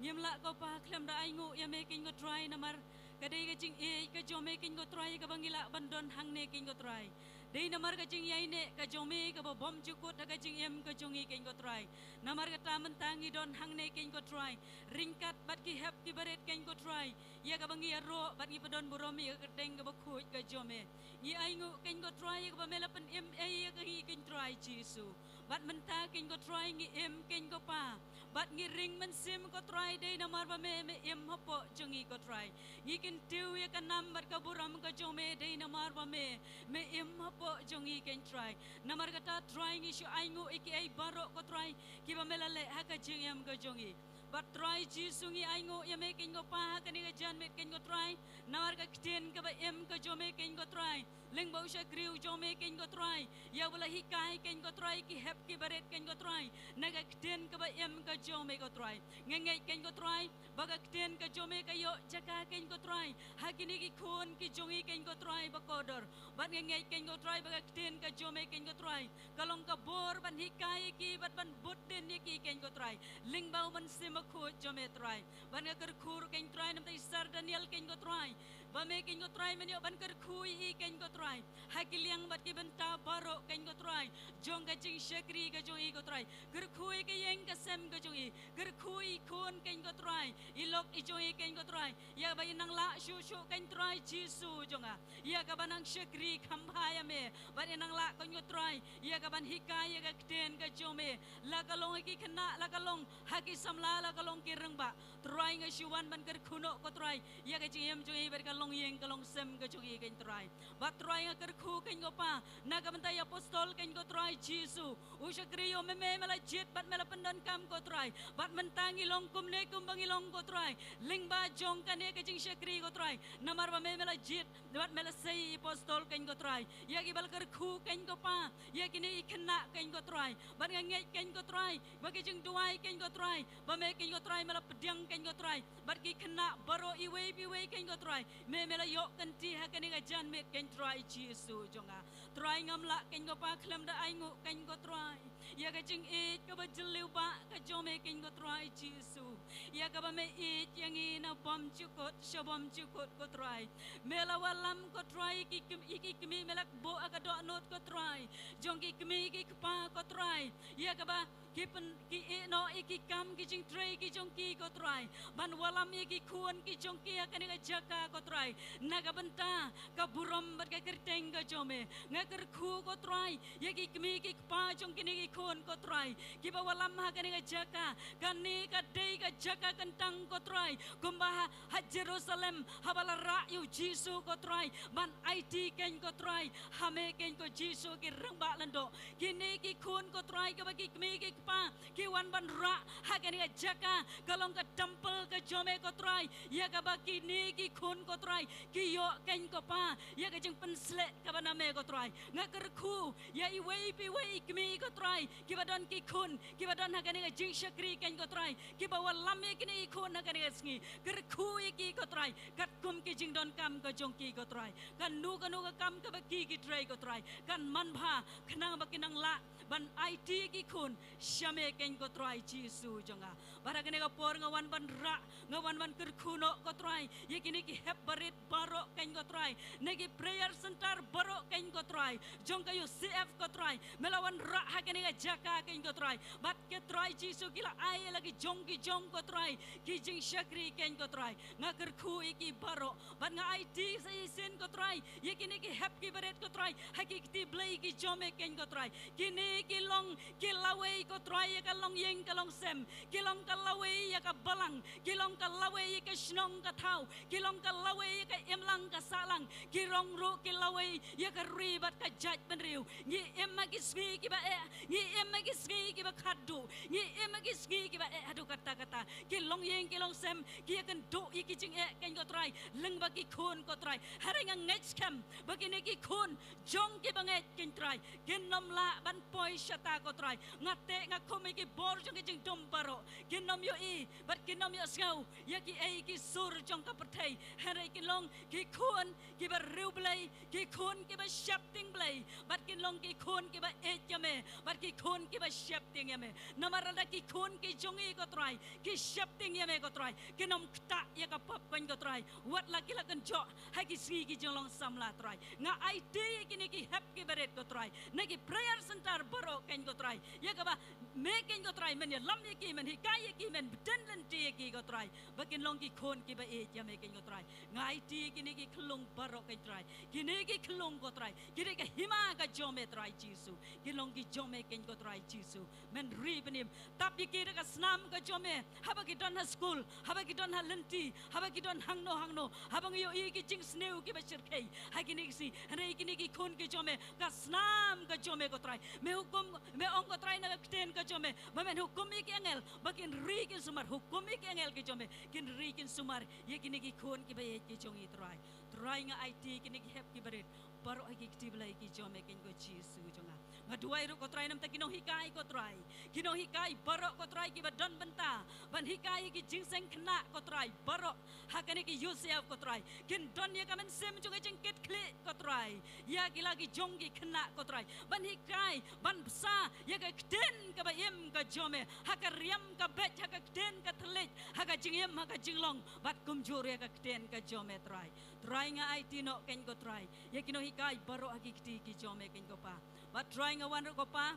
Ngim lah ko Pa khlem da ainguh ïa me keiñ ko Trai namar ka dei ka jingïeit ka jong me keiñ ko Trai kaba ngi lah ban don hangne keiñ ko Trai. Dei namar ka jingïaineh ka jong me kaba bymjukut ha ka jingim ka jong ngi keiñ ko Trai. Namar kata mynta ngi don hangne keiñ ko Trai. Ryngkat bad ki hep ki barit keiñ ko Trai. Ïa kaba ngi ïaroh bad ngi pyndonkam burom ïa ka kyrteng kaba khuid ka jong me. Ngi ainguh keiñ ko Trai ïa kaba me la pynim ei ïa ka ngi keiñ Trai Jisu. Bad mynta keiñ ko Trai ngi im keiñ ko Pa. Bad ngi ring mynsiem ko Trai dei namar ba me, me im hapoh jong ngi ko Trai. Ngi kyntiew ïa ka nam bad ka burom ka jong me dei namar ba me, me im hapoh jong ngi keiñ Trai. Namar kata Trai ngi shu ainguh ïa kiei baroh ko Trai kiba me la leh ha ka jingim ka jong ngi. Bad Trai Jisu ngi ainguh ïa me keiñ ko Pa ha kane ka janmiet keiñ ko Trai. Namar ka ktien kaba im ka jong me keiñ ko Trai. Lyngba u shakri u jong me keiñ ko Trai. Ïa uba la hikai keiñ ko Trai ki hep ki barit keiñ ko Trai. Na ka ktien kaba im ka jong me ko Trai. Nga ngeit keiñ ko Trai ba ka ktien ka jong me ka ïoh jaka keiñ ko Trai. Ha kine ki khun ki jong ngi keiñ ko Trai ba kordor. Bad nga ngeit keiñ ko Trai ba ka ktien ka jong me keiñ ko Trai. Ka long ka bor ban hikai ïa ki bad ban bud dien ïa ki keiñ ko Trai. Lyngba u Mynsiem Bakhuid jong me Trai. Bad nga kyrkhu ruh keiñ Trai namar i Sir Daniel keiñ ko Trai. Ba me keiñ ko Trai men ïoh ban kyrkhu ïa i keiñ ko Trai. Ha ki liang bad ki bynta baroh keiñ ko Trai. Jong ka jingshakri ka jong i ko Trai. Kyrkhu ïa ka ïing ka sem ka jong i. Kyrkhu ïa i khun keiñ ko Trai. I lok i jong i keiñ ko Trai. Ïa ba i nang lah shuh shuh keiñ Trai Jisu jong nga. Ïa ka ban nang shakri kham bha ïa me. Bad i nang lah keiñ ko Trai. Ïa ka ban hikai ïa ka ktien ka jong me. La ka long ha ki khynnah, la ka long ha ki samla, la ka long ki rangbah. Trai nga shu wan ban kyrkhu noh ko Trai. Ïa ka jingim jong i bad ka longïing ka longsem ka jong i keiñ Trai. Bad Trai nga kyrkhu keiñ ko Pa. Na ka bynta i apostol keiñ ko Trai Jisu. U shakri ïa u me me me la jied bad me la pyndonkam ko Trai. Bad mynta ngi long kumne kumba ngi long ko Trai. Lyngba jong kane ka jingshakri ko Trai. Namar ba me me la jied bad me la sei i apostol keiñ ko Trai. Ïa ki ba la kyrkhu keiñ ko Pa. Ïa kine i khynnah keiñ ko Trai. Bad nga ngeit keiñ ko Trai. Ba ki jingduwai keiñ ko Trai. Ba me keiñ ko Trai me la pdiang keiñ ko Trai. Bad ki khynnah baroh iwei pa iwei keiñ ko Trai. Me me la ïoh kynti ha kane ka janmiet, keiñ Trai Jisu jong nga. Trai, ngam lah, keiñ ko Pa, khlem da ainguh, keiñ ko Trai, ïa ka jingïeit kaba jylliew ba ka jong me, keiñ ko Trai Jisu, ïa kaba me ïeit ïa ngi na bymjukut sha bymjukut, ko Trai. Me la wallam, ko Trai, ki km-, ïa ki kmie me la buh ha ka dohnud, ko Trai, jong ki kmie ki kpa, ko Trai, ïa kaba ki pyn-, ki ïehnoh ïa ki kam ki jingtrei ki jong ki, ko Trai, ban wallam ïa ki khun ki jong ki ha kane ka jaka, ko Trai, na ka bynta ka burom bad ka kyrteng ka jong me. Nga kyrkhu, ko Trai, ïa ki kmie ki kpa jong kine ki khun, ko Trai, kiba wallam ha kane ka jaka, kane ka dei ka jaka kyntang, ko Trai, kumba ha, ha Jerusalem, haba la rah ïa u Jisu, ko Trai, ban aiti, keiñ ko Trai, ha me, keiñ ko Jisu, ki rangbah lyngdoh. Kine ki khun, ko Trai, kaba ki kmie ki kpa ki wan ban rah ha kane ka jaka, ka long ka temple ka jong me, ko Trai, ïa kaba kine ki khun, ko Trai, ki ïoh, keiñ ko Pa, ïa ka jingpynsleh kaba na me, ko Trai. Nga kyrkhu ïa iwei pa iwei i kmie, ko Trai, kiba don ki khun, kiba don ha kane ka jingshakri, keiñ ko Trai, kiba wallam ïa kine ki khun ha kane ka sngi. Kyrkhu ïa ki, ko Trai, katkum ki jingdonkam ka jong ki, ko Trai. Kano kano ka kam kaba ki ki trei, ko Trai, kan manbha, khnang ba kin nang lah ban aiti ïa ki khun sha me, keiñ ko Trai Jisu jong nga. Bad ha kane ka por nga wan ban rah, nga wan ban kyrkhu noh, ko Trai, ïa kine ki hep barit baroh, keiñ ko Trai, na ki prayer center baroh, keiñ ko Trai, jong ka U C F, ko Trai, me la wan rah ha kane ka jaka, keiñ ko Trai. Bad, ko Trai Jisu, ki la ai ïa la ki jong ki jong, ko Trai, ki jingshakri, keiñ ko Trai. Nga kyrkhu ïa ki baroh, bad nga aiti sa shisien, ko Trai, ïa kine ki hep ki barit, ko Trai, ha ki kti blei ki jong me, keiñ ko Trai. Kine ki long ki lawei, ko Trai, ïa ka longïing ka longsem, ki long ka lawei ïa ka balang, ki long ka lawei ïa ka shnong ka thaw, ki long ka lawei ïa ka imlang ka sahlang, ki long ruh ki lawei ïa ka ri bad ka jaitbynriew. Ngi im ha ki sngi kiba eh, ngi im ha ki sngi kiba khatduh, ngi im ha ki sngi kiba eh haduh katta katta. Ki longïing ki longsem ki ïakynduh ïa ki jingeh, keiñ ko Trai, lyngba ki khun, ko Trai. Hynrei nga ngeit skhem ba kine ki khun jong ki bangeit, keiñ Trai, kin nym lah ban poi shata, ko Trai. Nga teh nga khum ïa ki bor jong ki jingdum baroh, kin nym ïohi bad kin nym ïohsngew ïa kiei ki sur jong ka pyrthei. Hynrei kin long ki khun kiba riewblei, ki khun kiba sheptieng Blei, bad kin long ki khun kiba ïeit ïa me, bad ki khun kiba sheptieng ïa me. Namar lada ki khun ki jong ngi, ko Trai, ki sheptieng ïa me, ko Trai, kin nym ktah ïa ka pop, keiñ ko Trai, wat la ki la kynjoh ha ki sngi ki jinglong samla, Trai. Nga aiti ïa kine ki hep ki barit, ko Trai, na ki prayer center baroh, keiñ ko Trai, ïa kaba me, keiñ ko Trai, men ïalam ïa ki, men hikai ïa ki, men btin lynti ïa ki, ko Trai, ba kin long ki khun kiba ïeit ïa me, keiñ ko Trai. Nga aiti ïa kine ki khyllung baroh, keiñ Trai, kine ki khyllung, ko Trai, ki dei ka hima ka jong me, Trai Jisu, ki long ki jong me, keiñ ko Trai Jisu. Men ri bynriew, tap ïa ki da ka snam ka jong me, haba ki don ha skul, haba ki don ha lynti, haba ki don hangno hangno, haba ngi ïohi ki jingsniew kiba shyrkhei ha kine ki sngi. Hynrei kine ki khun ki jong me, ka snam ka jong me, ko Trai, me hukum, me ong, ko Trai, na ka ktien ka jong me, ba men hukum ïa ki angel ba kin ri kin sumar. Hukum ïa ki angel ki jong me, kin ri kin sumar ïa kine ki khun kiba ïeit ki jong ngi, Trai. Trai, nga aiti ïa kine ki hep ki barit baroh ha ki kti blei ki jong me, keiñ ko Jisu jong nga. Nga duwai ruh, ko Trai, namar ki nonghikai, ko Trai, ki nonghikai baroh, ko Trai, kiba don bynta ban hikai ïa ki jingseng khynnah, ko Trai, baroh ha kane ka U C F, ko Trai, kin don ïa ka mynsiem jong ka jingkitkhlieh, ko Trai, ïa ki la ki jong ki khynnah, ko Trai, ban hikai, ban bsa ïa ka ktien kaba im ka jong me, ha ka riam ka beit, ha ka ktien ka thylliej, ha ka jingim, ha ka jinglong, bad kumjuh ïa ka ktien ka jong me, Trai. Trai, nga aiti noh, keiñ ko Trai, ïa ki nonghikai baroh ha ki kti ki jong me, keiñ ko Pa. Bad Trai, nga wan ruh, ko Pa,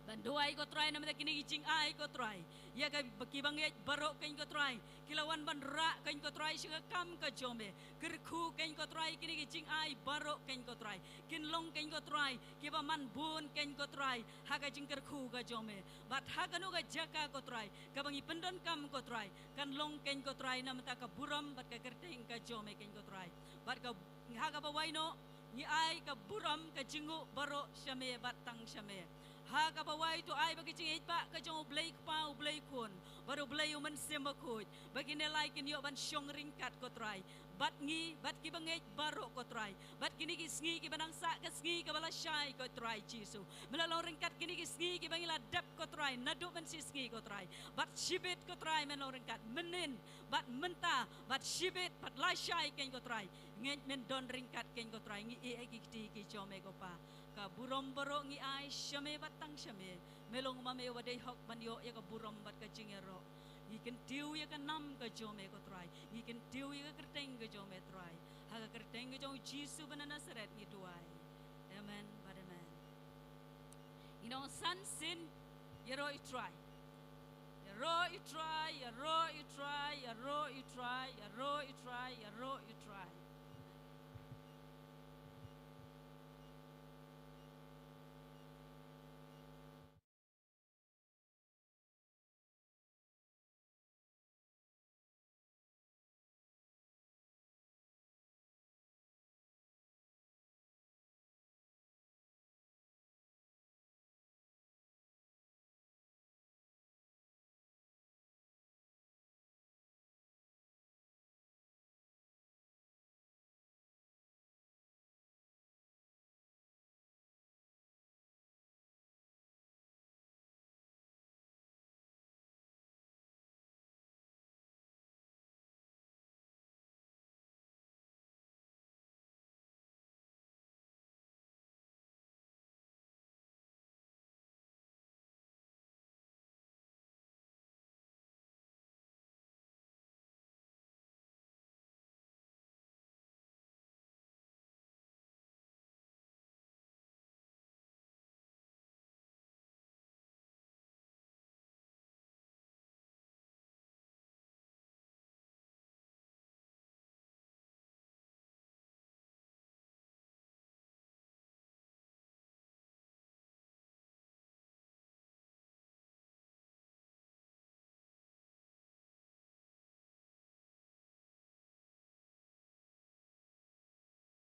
ban duwai, ko Trai, namar kine ki jingai, ko Trai, ïa ka, ki bangeit baroh, keiñ ko Trai, ki la wan ban rah, keiñ ko Trai, sha ka kam ka jong me. Kyrkhu, keiñ ko Trai, kine ki jingai baroh, keiñ ko Trai, kin long, keiñ ko Trai, kiba man bun, keiñ ko Trai, ha ka jingkyrkhu ka jong me. Bad ha kano ka jaka, ko Trai, kaba ngi pyndonkam, ko Trai, kan long, keiñ ko Trai, namar ka burom bad ka kyrteng ka jong me, keiñ ko Trai. Bad ka, ha kaba wai noh, ngi ai ka burom, ka jingnguh baroh sha me bad tang sha me. Ha kaba wai to ai ba ki jingïeit ba ka jong U Blei Kpa, U Blei Khun bad U Blei U Mynsiem Bakhuid, ba kine lai kin ïoh ban shong ryngkat ko Trai bad ngi bad ki bangeit baroh ko Trai. Bad kine ki sngi kiba nang sah ka sngi kaba lashai ko Trai Jisu, men la long ryngkat kine ki sngi kiba ngi la dep ko Trai, naduh mynshisngi ko Trai. Bad shibit ko Trai men long ryngkat mynnin bad mynta bad shibit bad lashai kein ko Trai. Ngeit men don ryngkat kein ko Trai, ngi ïeh ïa ki kti ki jong me ko Pa. Ka burom baroh ngi ai sha me bad tang sha me. Me long ma me wa dei hok ban ïoh ïa ka burom bad ka jingïaroh. Ngi kyntiew ïa ka nam ka jong me ko Trai, ngi kyntiew ïa ka kyrteng ka jong me Trai. Ha ka kyrteng ka jong Jisu ba na Nasareth ngi duwai. Amen bad amen. Ngi nong san sien. Ïaroh ïa u Trai. Ïaroh ïa u Trai, ïaroh ïa u Trai, ïaroh ïa u Trai, ïaroh ïa u Trai, ïaroh ïa u Trai.